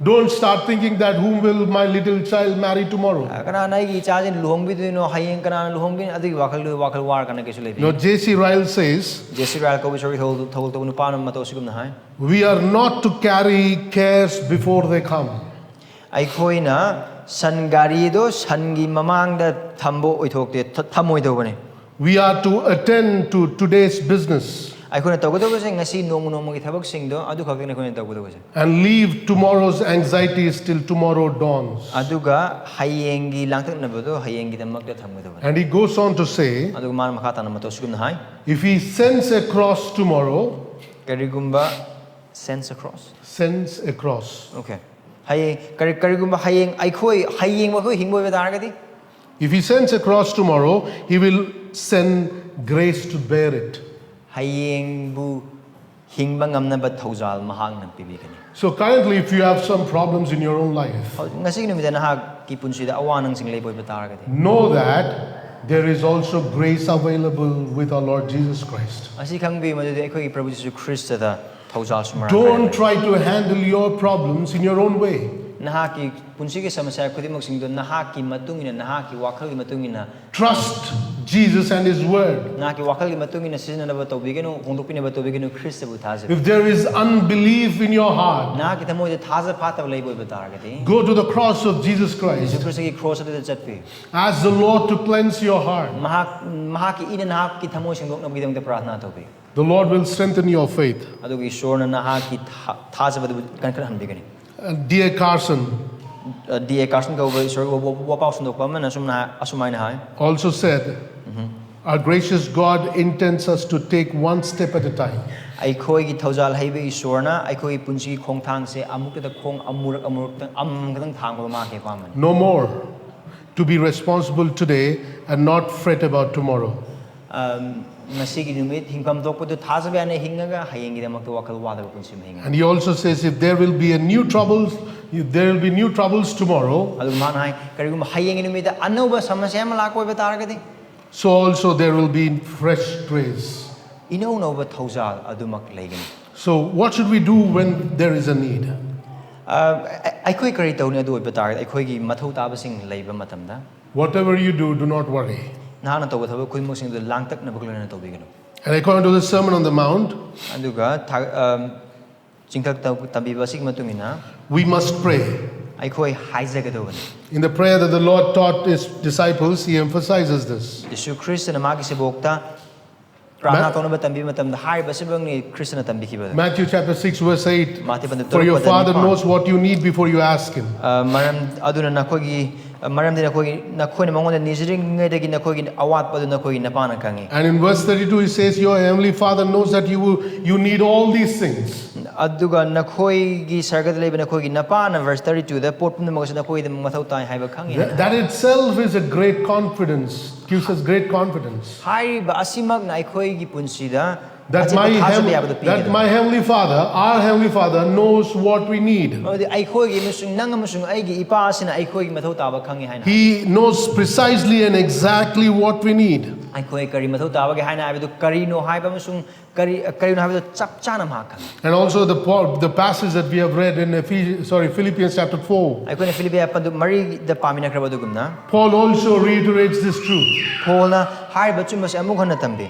Don't start thinking that whom will my little child marry tomorrow. ꯑ, ꯀꯅꯥꯅ ꯑꯩꯒꯤ ꯏꯆꯥꯁꯤ ꯂꯨꯍꯣꯡꯕꯤꯗꯣꯏꯅꯣ, ꯍꯌꯦꯡ ꯀꯅꯥꯅ ꯂꯨꯍꯣꯡꯕꯤꯅꯣ, ꯑꯗꯨꯒꯤ ꯋꯥꯈꯜ ꯋꯥꯈꯜ ꯋꯥꯔ ꯀꯥꯟꯗ ꯀꯩꯁꯨ You know, ꯂꯩꯕꯤꯌꯨ꯫ J C Ryle says, J ꯁꯤ ꯔꯥꯏꯜ ꯀꯧꯕ ꯏꯁꯣꯔꯒꯤ ꯊꯧꯒꯜ ꯊꯧꯒꯜ ꯇꯧꯕ ꯅꯨꯄꯥ ꯑꯃꯁꯨ ꯑꯁꯤꯒꯨꯝꯅ ꯍꯥꯏ, we are not to carry cares before they come. ꯑꯩꯈꯣꯏꯅ ꯁꯟ ꯒꯥꯔꯤꯗꯣ ꯁꯟꯒꯤ ꯃꯃꯥꯡꯗ ꯊꯝꯕ ꯑꯣꯏꯊꯣꯛꯇꯦ, ꯊ- ꯊꯝꯃꯣꯏꯗꯧꯕꯅꯤ꯫ We are to attend to today's business ꯑꯩꯈꯣꯏꯅ ꯇꯧꯒꯗꯧꯕꯁꯦ ꯉꯁꯤ ꯅꯣꯡꯃ ꯅꯣꯡꯃꯒꯤ ꯊꯕꯛꯁꯤꯡꯗꯣ ꯑꯗꯨ ꯈꯛꯇꯅꯤ ꯑꯩꯈꯣꯏꯅ ꯇꯧꯒꯗꯧꯕꯁꯦ. and leave tomorrow's anxieties till tomorrow dawns. ꯑꯗꯨꯒ ꯍꯌꯦꯡꯒꯤ ꯂꯥꯡꯇꯛꯅꯕꯗꯣ ꯍꯌꯦꯡꯒꯤꯗꯃꯛꯇ ꯊꯝꯒꯗꯕꯅꯤ. And he goes on to say, ꯑꯗꯨꯒ ꯃꯥꯅ ꯃꯈꯥ ꯇꯥꯅ ꯃꯇꯧ ꯑꯁꯤꯒꯨꯝꯅ ꯍꯥꯏ. If he sends across tomorrow, ꯀꯔꯤꯒꯨꯝꯕ sends across. Sends across. Okay. ꯍꯌꯦꯡ ꯀꯔꯤ ꯀꯔꯤꯒꯨꯝꯕ ꯍꯌꯦꯡ ꯑꯩꯈꯣꯏ ꯍꯌꯦꯡ ꯑꯩꯈꯣꯏ ꯍꯤꯡꯕ ꯑꯣꯏꯕ ꯇꯥꯔꯒꯗꯤ If he sends across tomorrow, he will send grace to bear it. ꯍꯌꯦꯡꯕꯨ ꯍꯤꯡꯕ ꯉꯝꯅꯕ ꯊꯧꯖꯥꯜ ꯃꯍꯥꯛꯅ ꯄꯤꯕꯤꯒꯅꯤ. So currently, if you have some problems in your own life, ꯍꯧꯖꯤꯛ ꯉꯁꯤꯒꯤ ꯅꯨꯃꯤꯠꯇ ꯅꯍꯥꯛꯀꯤ ꯄꯨꯟꯁꯤꯗ ꯑꯋꯥ ꯅꯪꯁꯤꯡ ꯂꯩꯕ ꯑꯣꯏꯕ ꯇꯥꯔꯒꯗꯤ know that there is also grace available with our Lord Jesus Christ. ꯑꯁꯤ ꯈꯪꯕꯤꯌꯨ, ꯃꯗꯨꯗꯤ ꯑꯩꯈꯣꯏꯒꯤ ꯄ꯭ꯔꯚꯨ ꯖꯤꯁꯨ ꯈ꯭ꯔꯤꯁꯇꯗ ꯊꯧꯖꯥꯜꯁꯨ ꯃꯔꯥꯡ ꯀꯥꯏꯅ Don't try to handle your problems in your own way. ꯅꯍꯥꯛꯀꯤ ꯄꯨꯟꯁꯤꯒꯤ ꯁꯃꯁ꯭ꯌꯥ ꯈꯨꯗꯤꯡꯃꯛꯁꯤꯡꯗꯣ ꯅꯍꯥꯛꯀꯤ ꯃꯇꯨꯡ ꯏꯟꯅ, ꯅꯍꯥꯛꯀꯤ ꯋꯥꯈꯜꯒꯤ ꯃꯇꯨꯡ ꯏꯟꯅ Trust Jesus and His Word. ꯅꯍꯥꯛꯀꯤ ꯋꯥꯈꯜꯒꯤ ꯃꯇꯨꯡ ꯏꯟꯅ ꯁꯤꯖꯤꯟꯅꯅꯕ ꯇꯧꯕꯤꯒꯅꯨ, ꯍꯣꯡꯗꯣꯛꯄꯤꯅꯕ ꯇꯧꯕꯤꯒꯅꯨ, ꯈ꯭ꯔꯤꯁꯇꯕꯨ ꯊꯥꯖꯕꯤꯌꯨ. If there is unbelief in your heart, ꯅꯍꯥꯛꯀꯤ ꯊꯃꯣꯏꯗ ꯊꯥꯖ ꯐꯥꯠꯇꯕ ꯂꯩꯕ ꯑꯣꯏꯕ ꯇꯥꯔꯒꯗꯤ go to the cross of Jesus ꯌꯤꯁꯨ Christ. ꯈ꯭ꯔꯤꯁꯇꯒꯤ ꯀ꯭ꯔꯣꯁ ꯑꯗꯨꯗ ꯆꯠꯄꯤꯌꯨ. Ask the Lord to cleanse your heart. ꯃꯍꯥꯛ ꯃꯍꯥꯛꯀꯤ ꯏꯅ ꯅꯍꯥꯛꯀꯤ ꯊꯃꯣꯏ ꯁꯦꯡꯗꯣꯛꯅꯕꯒꯤꯗꯃꯛꯇ ꯄ꯭ꯔꯥꯊꯅꯥ ꯇꯧꯕꯤꯌꯨ. The Lord will strengthen your faith. ꯑꯗꯨꯒ ꯏꯁꯣꯔꯅ ꯅꯍꯥꯛꯀꯤ ꯊꯥ- ꯊꯥꯖꯕꯗꯨ ꯀꯟꯈꯠꯍꯟꯕꯤꯒꯅꯤ. And D A Carson ꯗꯤ ꯑꯦ ꯀꯥꯔꯁꯟ ꯀꯧꯕ ꯏꯁꯣꯔꯒꯤ ꯋꯥ- ꯋꯥ- ꯋꯥꯄꯥꯎ ꯁꯟꯗꯣꯛꯄ ꯑꯃꯅ ꯑꯁꯨꯝꯅ ꯑꯁꯨꯃꯥꯏꯅ ꯍꯥꯏ. also said, Our gracious God intends us to take one step at a time. ꯑꯩꯈꯣꯏꯒꯤ ꯊꯧꯖꯥꯜ ꯍꯩꯕ ꯏꯁꯣꯔꯅ ꯑꯩꯈꯣꯏꯒꯤ ꯄꯨꯟꯁꯤꯒꯤ ꯈꯣꯡꯊꯥꯡꯁꯦ ꯑꯃꯨꯛꯇꯗ ꯈꯣꯡ ꯑꯃꯨꯔꯛ ꯑꯃꯨꯔꯛꯇꯪ ꯑꯃꯃꯝ ꯈꯛꯇꯪ ꯊꯥꯡꯕꯗꯣ ꯃꯍꯥꯛꯀꯤ ꯑꯄꯥꯝꯕꯅꯤ. No more to be responsible today and not fret about tomorrow. ꯑꯝ, ꯉꯁꯤꯒꯤ ꯅꯨꯃꯤꯠ ꯍꯤꯡꯐꯝ ꯊꯣꯛꯄꯗꯨ ꯊꯥꯖꯕ ꯌꯥꯅ ꯍꯤꯡꯉꯒ ꯍꯌꯦꯡꯒꯤꯗꯃꯛꯇ ꯋꯥꯈꯜ ꯋꯥꯗꯕ ꯄꯨꯟꯁꯤ ꯑꯃ ꯍꯤꯡꯉꯒ And he also says, if there will be a new troubles, if there will be new troubles tomorrow, ꯑꯗꯨꯒ ꯃꯥꯅ ꯍꯥꯏ, ꯀꯔꯤꯒꯨꯝꯕ ꯍꯌꯦꯡꯒꯤ ꯅꯨꯃꯤꯠꯇ ꯑꯅꯧꯕ ꯁꯃꯁ꯭ꯌꯥ ꯑꯃ ꯂꯥꯛꯄ ꯑꯣꯏꯕ ꯇꯥꯔꯒꯗꯤ so also there will be fresh grace. ꯏꯅꯧ ꯅꯧꯕ ꯊꯧꯖꯥꯜ ꯑꯗꯨꯃꯛ ꯂꯩꯒꯅꯤ. So what should we do when there is a need? ꯑ, ꯑ- ꯑꯩꯈꯣꯏ ꯀꯔꯤ ꯇꯧꯅꯤ ꯑꯗꯨ ꯑꯣꯏꯕ ꯇꯥꯔꯒꯗꯤ ꯑꯩꯈꯣꯏꯒꯤ ꯃꯊꯧ ꯇꯥꯕꯁꯤꯡ ꯂꯩꯕ ꯃꯇꯝꯗ Whatever you do, do not worry. ꯅꯍꯥꯛꯅ ꯇꯧꯕ ꯊꯕꯛ ꯈꯨꯗꯤꯡꯃꯛꯁꯤꯡꯗꯨ ꯂꯥꯡꯇꯛꯅꯕꯒ ꯂꯣꯏꯅꯅ ꯇꯧꯕꯤꯒꯅꯨ. And according to the Sermon on the Mount, ꯑꯗꯨꯒ ꯊꯥ- ꯑꯝ, ꯆꯤꯡꯊꯛꯇ ꯇꯝꯕꯤꯕ ꯑꯁꯤꯒꯤ ꯃꯇꯨꯡ ꯏꯟꯅ we must pray. ꯑꯩꯈꯣꯏ ꯍꯥꯏꯖꯒꯗꯧꯕꯅꯤ꯫ In the prayer that the Lord taught his disciples, he emphasizes this. ꯌꯤꯁꯨ ꯈ꯭ꯔꯤꯁꯇꯅ ꯃꯥꯒꯤ ꯁꯦꯕꯣꯛꯇ ꯄ꯭ꯔꯥꯔꯊꯅꯥ ꯇꯧꯅꯕ ꯇꯝꯕꯤꯕ ꯃꯇꯝꯗ ꯍꯥꯏꯔꯤꯕ ꯑꯁꯤꯃꯛꯅꯤ ꯈ꯭ꯔꯤꯁꯇꯅ ꯇꯝꯕꯤꯈꯤꯕꯗ꯫ Matthew chapter six, verse eight. ꯃꯥꯇꯤ ꯄꯟꯗꯨ "For your ꯇꯔꯨꯛ Father ꯄꯟꯗꯨ ꯅꯤꯄꯥꯟ꯫ knows what you need before you ask him." ꯑ, ꯃꯔꯝ ꯑꯗꯨꯅ ꯅꯈꯣꯏꯒꯤ, ꯑ, ꯃꯔꯝꯗꯤ ꯅꯈꯣꯏꯒꯤ, ꯅꯈꯣꯏꯅ ꯃꯉꯣꯟꯗ ꯅꯤꯖꯔꯤꯉꯩꯗꯒꯤ ꯅꯈꯣꯏꯒꯤ ꯑꯋꯥꯠꯄ ꯑꯗꯨ ꯅꯈꯣꯏꯒꯤ ꯅꯄꯥꯅ ꯈꯪꯉꯤ꯫ And in verse thirty-two, he says, "Your heavenly Father knows that you will, you need all these things." ꯑꯗꯨꯒ ꯅꯈꯣꯏꯒꯤ ꯁꯔꯒꯗ ꯂꯩꯕ ꯅꯈꯣꯏꯒꯤ ꯅꯄꯥꯅ verse thirty-two ꯗ ꯄꯣꯠ ꯄꯨꯝꯅꯃꯛ ꯑꯁꯤ ꯅꯈꯣꯏꯒꯤꯗꯃꯛ ꯃꯊꯧ ꯇꯥꯏ ꯍꯥꯏꯕ ꯈꯪꯉꯤ꯫ That, that itself is a great confidence, gives us great confidence. ꯍꯥꯏꯔꯤꯕ ꯑꯁꯤꯃꯛꯅ ꯑꯩꯈꯣꯏꯒꯤ ꯄꯨꯟꯁꯤꯗ That ꯑꯆꯦꯠꯄ my, ꯊꯥꯖꯕ heavenly, ꯌꯥꯕꯗꯨ that ꯄꯤꯒꯅꯤ꯫ My heavenly Father, our heavenly Father, knows what we need. ꯃꯔꯝꯗꯤ ꯑꯩꯈꯣꯏꯒꯤ ꯑꯃꯁꯨꯡ ꯅꯪ ꯑꯃꯁꯨꯡ ꯑꯩꯒꯤ ꯏꯄꯥ ꯑꯁꯤꯅ ꯑꯩꯈꯣꯏꯒꯤ ꯃꯊꯧ ꯇꯥꯕ ꯈꯪꯉꯤ ꯍꯥꯏꯅ꯫ He knows precisely and exactly what we need. ꯑꯩꯈꯣꯏ ꯀꯔꯤ ꯃꯊꯧ ꯇꯥꯕꯒꯦ ꯍꯥꯏꯅ ꯍꯥꯏꯕꯗꯨ ꯀꯔꯤꯅꯣ ꯍꯥꯏꯕ ꯑꯃꯁꯨꯡ ꯀꯔꯤ, ꯀꯔꯤꯅꯣ ꯍꯥꯏꯕꯗꯨ ꯆꯞ ꯆꯥꯅ ꯃꯍꯥꯛ ꯈꯪꯉꯤ꯫ And also the, Paul, the passage that we have read in Ephes-, sorry, Philippians chapter four. ꯑꯩꯈꯣꯏꯅ ꯐꯤꯂꯤꯄꯤ ꯄꯟꯗꯨ ꯃꯔꯤꯗ ꯄꯥꯃꯤꯟꯅꯈ꯭ꯔꯕ ꯑꯗꯨꯒꯨꯝꯅ Paul also reiterates this truth. ꯄꯣꯜꯅ ꯍꯥꯏꯔꯤꯕ ꯑꯆꯨꯝꯕꯁꯤ ꯑꯃꯨꯛ ꯍꯟꯅ ꯇꯝꯕꯤ꯫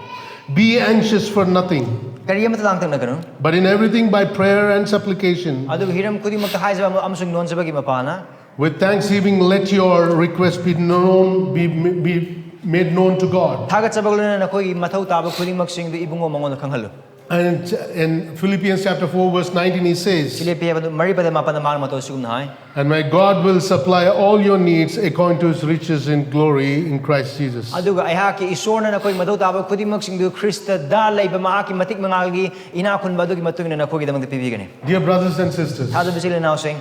"Be anxious for nothing, ꯀꯔꯤ ꯑꯃꯠꯇ ꯂꯥꯡꯇꯛꯅꯒꯅꯨ, but in everything by prayer and supplication, ꯑꯗꯨꯒ ꯍꯤꯔꯝ ꯈꯨꯗꯤꯡꯃꯛꯇ ꯍꯥꯏꯖꯕ ꯑꯃꯁꯨꯡ ꯅꯣꯟꯖꯕꯒꯤ ꯃꯄꯥꯅ with thanksgiving let your request be known, be, be made known to God." ꯊꯥꯒꯠꯆꯕꯒ ꯂꯣꯏꯅꯅ ꯅꯈꯣꯏꯒꯤ ꯃꯊꯧ ꯇꯥꯕ ꯈꯨꯗꯤꯡꯃꯛꯁꯤꯡꯗꯨ ꯏꯕꯨꯡꯉꯣ ꯃꯉꯣꯟꯗ ꯈꯪꯍꯜꯂꯨ꯫ And in Philippians chapter four, verse nineteen, he says, ꯐꯤꯂꯤꯄꯤ ꯃꯔꯤ ꯄꯗ ꯃꯥꯄꯟꯗ ꯃꯍꯥꯛꯅ ꯃꯇꯧ ꯑꯁꯤꯒꯨꯝꯅ ꯍꯥꯏ, "And my God will supply all your needs according to his riches in glory in Christ Jesus." ꯑꯗꯨꯒ ꯑꯩꯍꯥꯛꯀꯤ ꯏꯁꯣꯔꯅ ꯅꯈꯣꯏ ꯃꯊꯧ ꯇꯥꯕ ꯈꯨꯗꯤꯡꯃꯛꯁꯤꯡꯗꯨ ꯈ꯭ꯔꯤꯁꯇꯗ ꯂꯩꯕ ꯃꯍꯥꯛꯀꯤ ꯃꯇꯤꯛ ꯃꯉꯥꯜꯒꯤ ꯏꯅꯥꯛ ꯈꯨꯟꯕ ꯑꯗꯨꯒꯤ ꯃꯇꯨꯡ ꯏꯟꯅ ꯅꯈꯣꯏꯒꯤꯗꯃꯛꯇ ꯄꯤꯕꯤꯒꯅꯤ꯫ Dear brothers and sisters, ꯊꯥꯖꯕ ꯏꯆꯤꯜ ꯏꯅꯥꯎꯁꯤꯡ,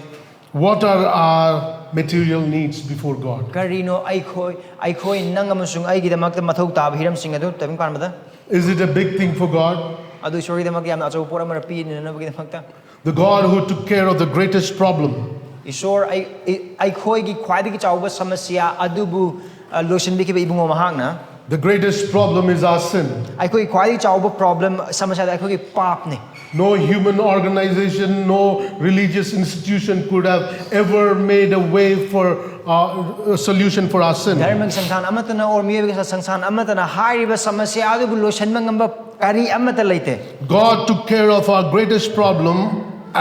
what are our material needs before God? ꯀꯔꯤꯅꯣ ꯑꯩꯈꯣꯏ, ꯑꯩꯈꯣꯏ ꯅꯪ ꯑꯃꯁꯨꯡ ꯑꯩꯒꯤꯗꯃꯛꯇ ꯃꯊꯧ ꯇꯥꯕ ꯍꯤꯔꯝꯁꯤꯡ ꯑꯗꯨ ꯇꯥꯏꯕꯪ ꯄꯥꯟꯕꯗ? Is it a big thing for God? ꯑꯗꯨ ꯏꯁꯣꯔꯒꯤꯗꯃꯛ ꯌꯥꯝꯅ ꯑꯆꯧꯕ ꯄꯣꯠ ꯑꯃ ꯄꯤꯅꯅꯕꯒꯤꯗꯃꯛꯇ? The God who took care of the greatest problem. ꯏꯁꯣꯔ ꯑꯩ-, ꯑꯩ-, ꯑꯩꯈꯣꯏꯒꯤ ꯈ꯭ꯋꯥꯏꯗꯒꯤ ꯆꯥꯎꯕ ꯁꯃꯁ꯭ꯌꯥ ꯑꯗꯨꯕꯨ, ꯑ, ꯂꯣꯏꯁꯤꯟꯕꯤꯈꯤꯕ ꯏꯕꯨꯡꯉꯣ ꯃꯍꯥꯛꯅ꯫ The greatest problem is our sin. ꯑꯩꯈꯣꯏꯒꯤ ꯈ꯭ꯋꯥꯏꯗꯒꯤ ꯆꯥꯎꯕ problem, ꯁꯃꯁ꯭ꯌꯥꯗ ꯑꯩꯈꯣꯏꯒꯤ ꯄꯥꯞꯅꯤ꯫ No human organization, no religious institution could have ever made a way for uh, a solution for our sin. ꯙꯔꯃꯒꯤ ꯁꯪꯁꯊꯥꯟ ꯑꯃꯠꯇꯅ ꯑꯣꯔ ꯃꯤꯑꯣꯏꯕꯒꯤ ꯁꯪꯁꯊꯥꯟ ꯑꯃꯠꯇꯅ ꯍꯥꯏꯔꯤꯕ ꯁꯃꯁ꯭ꯌꯥ ꯑꯗꯨꯕꯨ ꯂꯣꯏꯁꯤꯟꯕ ꯉꯝꯕ ꯀꯔꯤ ꯑꯃꯠꯇ ꯂꯩꯇꯦ꯫ God took care of our greatest problem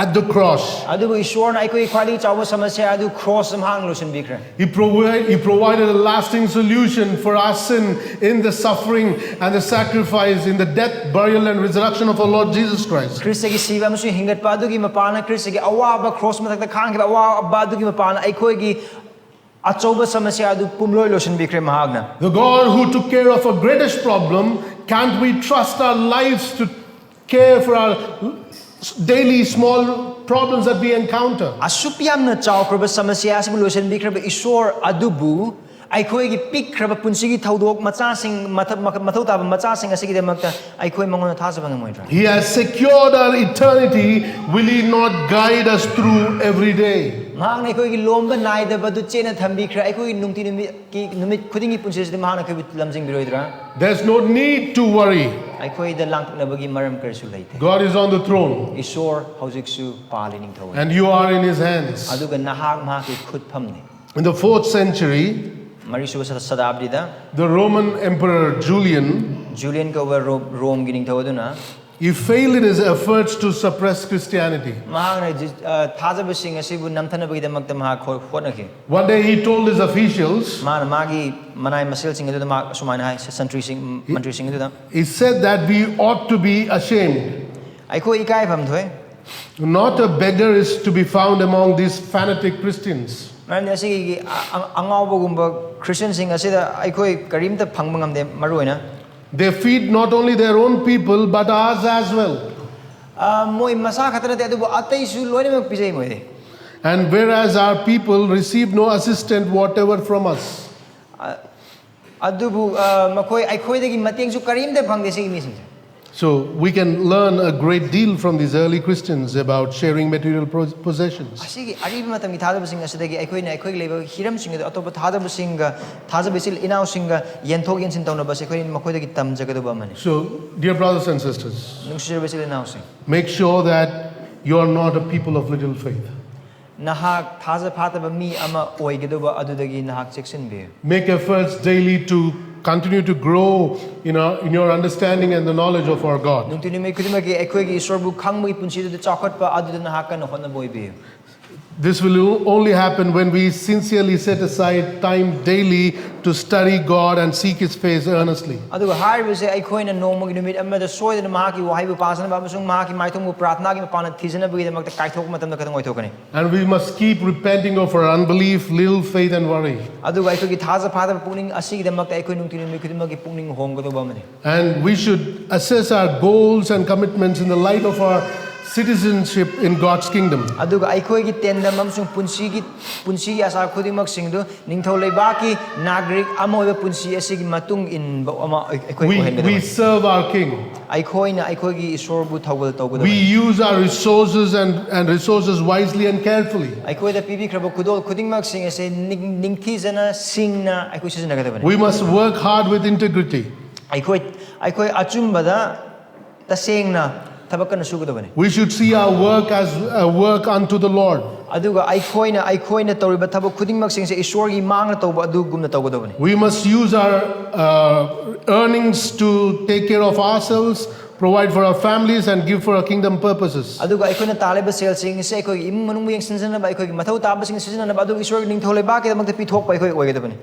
at the cross. ꯑꯗꯨꯕꯨ ꯏꯁꯣꯔꯅ ꯑꯩꯈꯣꯏꯒꯤ ꯈ꯭ꯋꯥꯏꯗꯒꯤ ꯆꯥꯎꯕ ꯁꯃꯁ꯭ꯌꯥ ꯑꯗꯨ ꯀ꯭ꯔꯣꯁꯇ ꯃꯍꯥꯛꯅ ꯂꯣꯏꯁꯤꯟꯕꯤꯈ꯭ꯔꯦ꯫ He, provide, he provided a lasting solution for our sin in the suffering and the sacrifice, in the death, burial, and resurrection of our Lord Jesus Christ. ꯈ꯭ꯔꯤꯁꯇꯒꯤ ꯁꯤꯕ ꯑꯃꯁꯨꯡ ꯍꯤꯡꯒꯠꯄ ꯑꯗꯨꯒꯤ ꯃꯄꯥꯟꯅ, ꯈ꯭ꯔꯤꯁꯇꯒꯤ ꯑꯋꯥꯕ, ꯀ꯭ꯔꯣꯁ ꯃꯊꯛꯇ ꯈꯥꯡꯈꯤꯕ ꯑꯋꯥꯕ ꯑꯗꯨꯒꯤ ꯃꯄꯥꯟꯅ ꯑꯩꯈꯣꯏꯒꯤ ꯑꯆꯧꯕ ꯁꯃꯁ꯭ꯌꯥ ꯑꯗꯨ ꯄꯨꯝꯂꯣꯏ ꯂꯣꯏꯁꯤꯟꯕꯤꯈ꯭ꯔꯦ ꯃꯍꯥꯛꯅ꯫ The God who took care of our greatest problem, can't we trust our lives to care for our daily small problems that we encounter? ꯑꯁꯨꯛ ꯌꯥꯝꯅ ꯆꯥꯎꯈ꯭ꯔꯕ ꯁꯃꯁ꯭ꯌꯥ ꯑꯁꯤꯕꯨ ꯂꯣꯏꯁꯤꯟꯕꯤꯈ꯭ꯔꯕ ꯏꯁꯣꯔ ꯑꯗꯨꯕꯨ ꯑꯩꯈꯣꯏꯒꯤ ꯄꯤꯛꯈ꯭ꯔꯕ ꯄꯨꯟꯁꯤꯒꯤ ꯊꯧꯗꯣꯛ ꯃꯆꯥꯁꯤꯡ, ꯃꯊ-, ꯃꯊꯧ ꯇꯥꯕ ꯃꯆꯥꯁꯤꯡ ꯑꯁꯤꯒꯤꯗꯃꯛꯇ ꯑꯩꯈꯣꯏ ꯃꯉꯣꯟꯗ ꯊꯥꯖꯕ ꯉꯝꯃꯣꯏꯗ꯭ꯔꯥ? He has secured our eternity. Will He not guide us through every day? ꯃꯍꯥꯛꯅ ꯑꯩꯈꯣꯏꯒꯤ ꯂꯣꯝꯕ ꯅꯥꯏꯗꯕꯗꯨ ꯆꯦꯠꯅ ꯊꯝꯕꯤꯈ꯭ꯔꯦ꯫ ꯑꯩꯈꯣꯏꯒꯤ ꯅꯨꯡꯇꯤ ꯅꯨꯃꯤꯠꯀꯤ, ꯅꯨꯃꯤꯠ ꯈꯨꯗꯤꯡꯒꯤ ꯄꯨꯟꯁꯤꯁꯤꯗ ꯃꯍꯥꯛꯅ ꯑꯩꯈꯣꯏꯕꯨ ꯂꯝꯖꯤꯡꯕꯤꯔꯣꯏꯗ꯭ꯔꯥ? There's no need to worry. ꯑꯩꯈꯣꯏꯗ ꯂꯥꯡꯇꯛꯅꯕꯒꯤ ꯃꯔꯝ ꯀꯔꯤꯁꯨ ꯂꯩꯇꯦ꯫ God is on the throne. ꯏꯁꯣꯔ ꯍꯧꯖꯤꯛꯁꯨ ꯄꯥꯜꯂꯤ, ꯅꯤꯡꯊꯧꯅꯤ꯫ And you are in His hands. ꯑꯗꯨꯒ ꯅꯍꯥꯛ ꯃꯍꯥꯛꯀꯤ ꯈꯨꯠꯐꯝꯅꯤ꯫ In the fourth century, ꯃꯔꯤꯁꯨꯕ ꯁ-, ꯁꯇꯥꯕꯗꯤꯗ the Roman Emperor Julian, Julian ꯀꯧꯕ ꯔꯣ-, ꯔꯣꯝꯒꯤ ꯅꯤꯡꯊꯧ ꯑꯗꯨꯅ he failed in his efforts to suppress Christianity. ꯃꯍꯥꯛꯅ ꯖꯤ-, ꯑ, ꯊꯥꯖꯕꯁꯤꯡ ꯑꯁꯤꯕꯨ ꯅꯝꯊꯅꯕꯒꯤꯗꯃꯛꯇ ꯃꯍꯥꯛ ꯍꯣ-, ꯍꯣꯠꯅꯈꯤ꯫ One day he told his officials, ꯃꯥꯅ ꯃꯥꯒꯤ ꯃꯅꯥꯏ ꯃꯁꯦꯜꯁꯤꯡ ꯑꯗꯨꯗ ꯃꯍꯥꯛ ꯑꯁꯨꯃꯥꯏꯅ ꯍꯥꯏ, ꯁꯟꯇ꯭ꯔꯤꯁꯤꯡ, ꯃꯟꯇ꯭ꯔꯤꯁꯤꯡ ꯑꯗꯨꯗ, he said that we ought to be ashamed, ꯑꯩꯈꯣꯏ ꯏꯀꯥꯏꯐꯝ ꯊꯣꯛꯑꯦ꯫ Not a beggar is to be found among these fanatic Christians. ꯃꯔꯝꯗꯤ ꯑꯁꯤꯒꯤ ꯑ-, ꯑ-, ꯑꯉꯥꯎꯕꯒꯨꯝꯕ ꯈ꯭ꯔꯤꯁꯇꯤꯌꯟꯁꯤꯡ ꯑꯁꯤꯗ ꯑꯩꯈꯣꯏ ꯀꯔꯤꯝꯇ ꯐꯪꯕ ꯉꯝꯗꯦ꯫ ꯃꯔꯨ ꯑꯣꯏꯅ They feed not only their own people but ours as well. ꯑ, ꯃꯣꯏ ꯃꯁꯥ ꯈꯛꯇ ꯅꯠꯇꯦ, ꯑꯗꯨꯕꯨ ꯑꯇꯩꯁꯨ ꯂꯣꯏꯅꯃꯛ ꯄꯤꯖꯩ ꯃꯣꯏꯗꯤ꯫ And whereas our people receive no assistance whatever from us. ꯑ, ꯑꯗꯨꯕꯨ ꯑ, ꯃꯈꯣꯏ ꯑꯩꯈꯣꯏꯗꯒꯤ ꯃꯇꯦꯡꯁꯨ ꯀꯔꯤꯝꯇ ꯐꯪꯗꯦ ꯁꯤꯒꯤ ꯃꯤꯁꯤꯡꯁꯦ꯫ So we can learn a great deal from these early Christians about sharing material pro- possessions. ꯑꯁꯤꯒꯤ ꯑꯔꯤꯕ ꯃꯇꯝꯒꯤ ꯊꯥꯖꯕꯁꯤꯡ ꯑꯁꯤꯗꯒꯤ ꯑꯩꯈꯣꯏꯅ ꯑꯩꯈꯣꯏꯒꯤ ꯂꯩꯕ ꯍꯤꯔꯝꯁꯤꯡ ꯑꯗꯨ ꯑꯇꯣꯞꯄ ꯊꯥꯖꯕꯁꯤꯡꯒ, ꯊꯥꯖꯕ ꯏꯆꯤꯜ ꯏꯅꯥꯎꯁꯤꯡꯒ ꯌꯦꯟꯊꯣꯛ ꯌꯦꯟꯁꯤꯟ ꯇꯧꯅꯕꯁꯦ ꯑꯩꯈꯣꯏꯅ ꯃꯈꯣꯏꯗꯒꯤ ꯇꯝꯖꯒꯗꯕ ꯑꯃꯅꯤ꯫ So, dear brothers and sisters, ꯅꯨꯡꯁꯤꯔꯕ ꯏꯆꯤꯜ ꯏꯅꯥꯎꯁꯤꯡ, make sure that you are not a people of little faith. ꯅꯍꯥꯛ ꯊꯥꯖ ꯐꯥꯠꯇꯕ ꯃꯤ ꯑꯃ ꯑꯣꯏꯒꯗꯕ ꯑꯗꯨꯗꯒꯤ ꯅꯍꯥꯛ ꯆꯦꯛꯁꯤꯟꯕꯤꯌꯨ꯫ Make efforts daily to Continue to grow in, our, in your understanding and the knowledge of our God. ꯅꯨꯡꯇꯤ ꯅꯨꯃꯤꯠ ꯈꯨꯗꯤꯡꯃꯛꯀꯤ ꯑꯩꯈꯣꯏꯒꯤ ꯏꯁꯣꯔꯕꯨ ꯈꯪꯕꯒꯤ ꯄꯨꯟꯁꯤꯗꯨꯗ ꯆꯥꯎꯈꯠꯄ ꯑꯗꯨꯗ ꯅꯍꯥꯛ ꯀꯟꯅ ꯍꯣꯠꯅꯕ ꯑꯣꯏꯕꯤꯌꯨ꯫ This will only happen when we sincerely set aside time daily to study God and seek His face earnestly. ꯑꯗꯨꯒ ꯍꯥꯏꯔꯤꯕꯁꯦ ꯑꯩꯈꯣꯏꯅ ꯅꯣꯡꯃꯒꯤ ꯅꯨꯃꯤꯠ ꯑꯃꯗ ꯁꯣꯏꯗꯅ ꯃꯍꯥꯛꯀꯤ ꯋꯥꯍꯩꯕꯨ ꯄꯥꯖꯅꯕ ꯑꯃꯁꯨꯡ ꯃꯍꯥꯛꯀꯤ ꯃꯥꯏꯊꯣꯡꯕꯨ ꯄ꯭ꯔꯥꯔꯊꯅꯥꯒꯤ ꯃꯄꯥꯟꯗ ꯊꯤꯖꯅꯕꯒꯤꯗꯃꯛꯇ ꯀꯥꯏꯊꯣꯛꯄ ꯃꯇꯝꯗ ꯈꯛꯇꯪ ꯑꯣꯏꯊꯣꯛꯀꯅꯤ꯫ And we must keep repenting of our unbelief, little faith, and worry. ꯑꯗꯨꯒ ꯑꯩꯈꯣꯏꯒꯤ ꯊꯥꯖ ꯐꯥꯗꯕ ꯄꯨꯛꯅꯤꯡ ꯑꯁꯤꯒꯤꯗꯃꯛꯇ ꯑꯩꯈꯣꯏ ꯅꯨꯡꯇꯤ ꯅꯨꯃꯤꯠ ꯈꯨꯗꯤꯡꯃꯛꯀꯤ ꯄꯨꯛꯅꯤꯡ ꯍꯣꯡꯒꯗꯧꯕ ꯑꯃꯅꯤ꯫ And we should assess our goals and commitments in the light of our citizenship in God's kingdom. ꯑꯗꯨꯒ ꯑꯩꯈꯣꯏꯒꯤ ꯇꯦꯟꯗꯝ ꯑꯃꯁꯨꯡ ꯄꯨꯟꯁꯤꯒꯤ ꯄꯨꯟꯁꯤꯒꯤ ꯑꯁꯥ ꯈꯨꯗꯤꯡꯃꯛꯁꯤꯡꯗꯨ ꯅꯤꯡꯊꯧ ꯂꯩꯕꯥꯛꯀꯤ ꯅꯥꯒꯔꯤꯛ ꯑꯃ ꯑꯣꯏꯕ ꯄꯨꯟꯁꯤ ꯑꯁꯤꯒꯤ ꯃꯇꯨꯡ ꯏꯟꯕ ꯑꯃ ꯑꯩꯈꯣꯏ We, we ꯑꯣꯏꯍꯟꯒꯗꯕꯅꯤ꯫ Serve our King. ꯑꯩꯈꯣꯏꯅ ꯑꯩꯈꯣꯏꯒꯤ ꯏꯁꯣꯔꯕꯨ ꯊꯧꯒꯜ We ꯇꯧꯒꯗꯕꯅꯤ꯫ Use our resources and, and resources wisely and carefully. ꯑꯩꯈꯣꯏꯗ ꯄꯤꯕꯤꯈ꯭ꯔꯕ ꯈꯨꯗꯣꯜ ꯈꯨꯗꯤꯡꯃꯛꯁꯤꯡ ꯑꯁꯦ ꯅꯤꯡ- ꯅꯤꯡꯊꯤꯖꯅ ꯁꯤꯡꯅ ꯑꯩꯈꯣꯏ ꯁꯤꯖꯤꯟꯅꯒꯗꯕꯅꯤ꯫ We must work hard with integrity. ꯑꯩꯈꯣꯏ ꯑꯩꯈꯣꯏ ꯑꯆꯨꯝꯕꯗ ꯇꯁꯦꯡꯅ ꯊꯕꯛ ꯀꯟꯅ ꯁꯨꯒꯗꯕꯅꯤ꯫ We should see our work as a work unto the Lord. ꯑꯗꯨꯒ ꯑꯩꯈꯣꯏꯅ ꯑꯩꯈꯣꯏꯅ ꯇꯧꯔꯤꯕ ꯊꯕꯛ ꯈꯨꯗꯤꯡꯃꯛꯁꯤꯡꯁꯦ ꯏꯁꯣꯔꯒꯤ ꯃꯥꯡꯅ ꯇꯧꯕ ꯑꯗꯨꯒꯨꯝꯅ ꯇꯧꯒꯗꯕꯅꯤ꯫ We must use our uh, earnings to take care of ourselves, provide for our families, and give for our kingdom purposes. ꯑꯗꯨꯒ ꯑꯩꯈꯣꯏꯅ ꯇꯥꯜꯂꯤꯕ ꯁꯦꯜꯁꯤꯡ ꯑꯁꯦ ꯑꯩꯈꯣꯏꯒꯤ ꯏꯃꯨꯡ ꯃꯅꯨꯡꯕꯨ ꯌꯦꯡꯁꯤꯟꯖꯅꯕ, ꯑꯩꯈꯣꯏꯒꯤ ꯃꯊꯧ ꯇꯥꯕꯁꯤꯡ ꯁꯤꯖꯤꯟꯅꯅꯕ, ꯑꯗꯨꯒ ꯏꯁꯣꯔꯒꯤ ꯅꯤꯡꯊꯧ ꯂꯩꯕꯥꯛꯀꯤꯗꯃꯛꯇ ꯄꯤꯊꯣꯛꯄ ꯑꯩꯈꯣꯏ ꯑꯣꯏꯒꯗꯕꯅꯤ꯫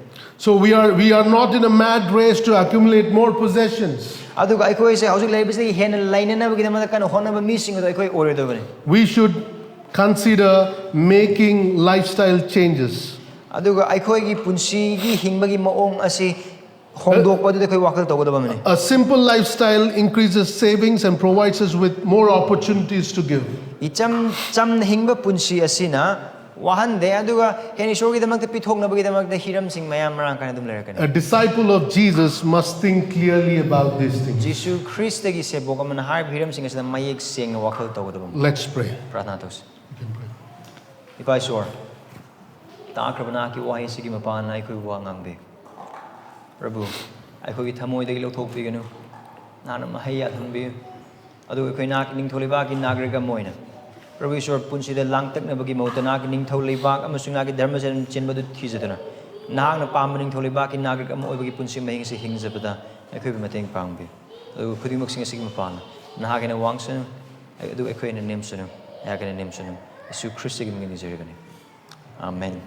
So we are, we are not in a mad race to accumulate more possessions. ꯑꯗꯨꯒ ꯑꯩꯈꯣꯏꯁꯦ ꯍꯧꯖꯤꯛ ꯂꯩꯔꯤꯕꯁꯤꯗꯒꯤ ꯍꯦꯟꯅ ꯂꯩꯅꯅꯕꯒꯤꯗꯃꯛꯇ ꯀꯟꯅ ꯍꯣꯠꯅꯕ ꯃꯤꯁꯤꯡ ꯑꯗꯣ ꯑꯩꯈꯣꯏ ꯑꯣꯏꯔꯣꯏꯗꯕꯅꯤ꯫ We should consider making lifestyle changes. ꯑꯗꯨꯒ ꯑꯩꯈꯣꯏꯒꯤ ꯄꯨꯟꯁꯤꯒꯤ ꯍꯤꯡꯕꯒꯤ ꯃꯑꯣꯡ ꯑꯁꯤ ꯍꯣꯡꯗꯣꯛꯄ ꯑꯗꯨꯗ ꯑꯩꯈꯣꯏ ꯋꯥꯈꯜ ꯇꯧꯒꯗꯕ ꯑꯃꯅꯤ꯫ A simple lifestyle increases savings and provides us with more opportunities to give. ꯏꯆꯝ ꯆꯝꯅ ꯍꯤꯡꯕ ꯄꯨꯟꯁꯤ ꯑꯁꯤꯅ ꯋꯥꯍꯟꯗꯦ, ꯑꯗꯨꯒ ꯍꯦꯟꯅ ꯏꯁꯣꯔꯒꯤꯗꯃꯛꯇ ꯄꯤꯊꯣꯛꯅꯕꯒꯤꯗꯃꯛꯇ ꯍꯤꯔꯝꯁꯤꯡ ꯃꯌꯥꯝ ꯃꯔꯥꯡ ꯀꯥꯏꯅ ꯑꯗꯨꯝ ꯂꯩꯔꯛꯀꯅꯤ꯫ A disciple of Jesus must think clearly about these things. ꯖꯤꯁꯨ ꯈ꯭ꯔꯤꯁꯇꯒꯤ ꯁꯦꯕꯣꯛ ꯑꯃꯅ ꯍꯥꯏꯔꯤꯕ ꯍꯤꯔꯝꯁꯤꯡ ꯑꯁꯤꯗ ꯃꯌꯦꯛ ꯁꯦꯡꯅ ꯋꯥꯈꯜ ꯇꯧꯒꯗꯕ ꯑꯃ꯫ Let's pray. ꯄ꯭ꯔꯥꯔꯊꯅꯥ ꯇꯧꯁꯤ꯫ ꯏꯄꯥ ꯏꯁꯣꯔ, ꯇꯥꯈ꯭ꯔꯕ ꯅꯍꯥꯛꯀꯤ ꯋꯥꯍꯩꯁꯤꯒꯤ ꯃꯄꯥꯟꯅ ꯑꯩꯈꯣꯏꯕꯨ ꯋꯥ ꯉꯥꯡꯕꯤꯌꯨ꯫ ꯄ꯭ꯔꯚꯨ, ꯑꯩꯈꯣꯏꯒꯤ ꯊꯃꯣꯏꯗꯒꯤ ꯂꯧꯊꯣꯛꯄꯤꯒꯅꯨ, ꯅꯍꯥꯛꯅ ꯃꯍꯩ ꯌꯥꯜꯍꯟꯕꯤꯌꯨ꯫ ꯑꯗꯨꯒ ꯑꯩꯈꯣꯏ ꯅꯍꯥꯛꯀꯤ ꯅꯤꯡꯊꯧ ꯂꯩꯕꯥꯛꯀꯤ ꯅꯥꯒꯔꯤꯛ ꯑꯃ ꯑꯣꯏꯅ, ꯄ꯭ꯔꯚꯨ ꯏꯁꯣꯔ, ꯄꯨꯟꯁꯤꯗ ꯂꯥꯡꯇꯛꯅꯕꯒꯤ ꯃꯍꯨꯠꯇ ꯅꯍꯥꯛꯀꯤ ꯅꯤꯡꯊꯧ ꯂꯩꯕꯥꯛ ꯑꯃꯁꯨꯡ ꯅꯍꯥꯛꯀꯤ ꯙꯔꯃꯆꯔꯟ ꯆꯦꯟꯕꯗꯨ ꯊꯤꯖꯗꯨꯅ, ꯅꯍꯥꯛꯅ ꯄꯥꯝꯕ ꯅꯤꯡꯊꯧ ꯂꯩꯕꯥꯛꯀꯤ ꯅꯥꯒꯔꯤꯛ ꯑꯃ ꯑꯣꯏꯕꯒꯤ ꯄꯨꯟꯁꯤ ꯃꯍꯤꯡ ꯑꯁꯤ ꯍꯤꯡꯖꯕꯗ ꯑꯩꯈꯣꯏꯕꯨ ꯃꯇꯦꯡ ꯄꯥꯡꯕꯤꯌꯨ꯫ ꯑꯗꯨꯒ ꯈꯨꯗꯤꯡꯃꯛꯁꯤꯡ ꯑꯁꯤꯒꯤ ꯃꯄꯥꯟꯅ ꯅꯍꯥꯛ ꯍꯦꯟꯅ ꯋꯥꯡꯁꯅꯨ, ꯑꯗꯨꯒ ꯑꯩꯈꯣꯏ ꯍꯦꯟꯅ ꯅꯦꯝꯁꯅꯨ, ꯑꯩꯍꯥꯛ ꯍꯦꯟꯅ ꯅꯦꯝꯁꯅꯨ꯫ ꯌꯤꯁꯨ ꯈ꯭ꯔꯤꯁꯇꯒꯤ ꯃꯤꯡꯗ ꯅꯤꯖꯔꯤꯕꯅꯤ꯫ ꯑꯥꯃꯦꯟ꯫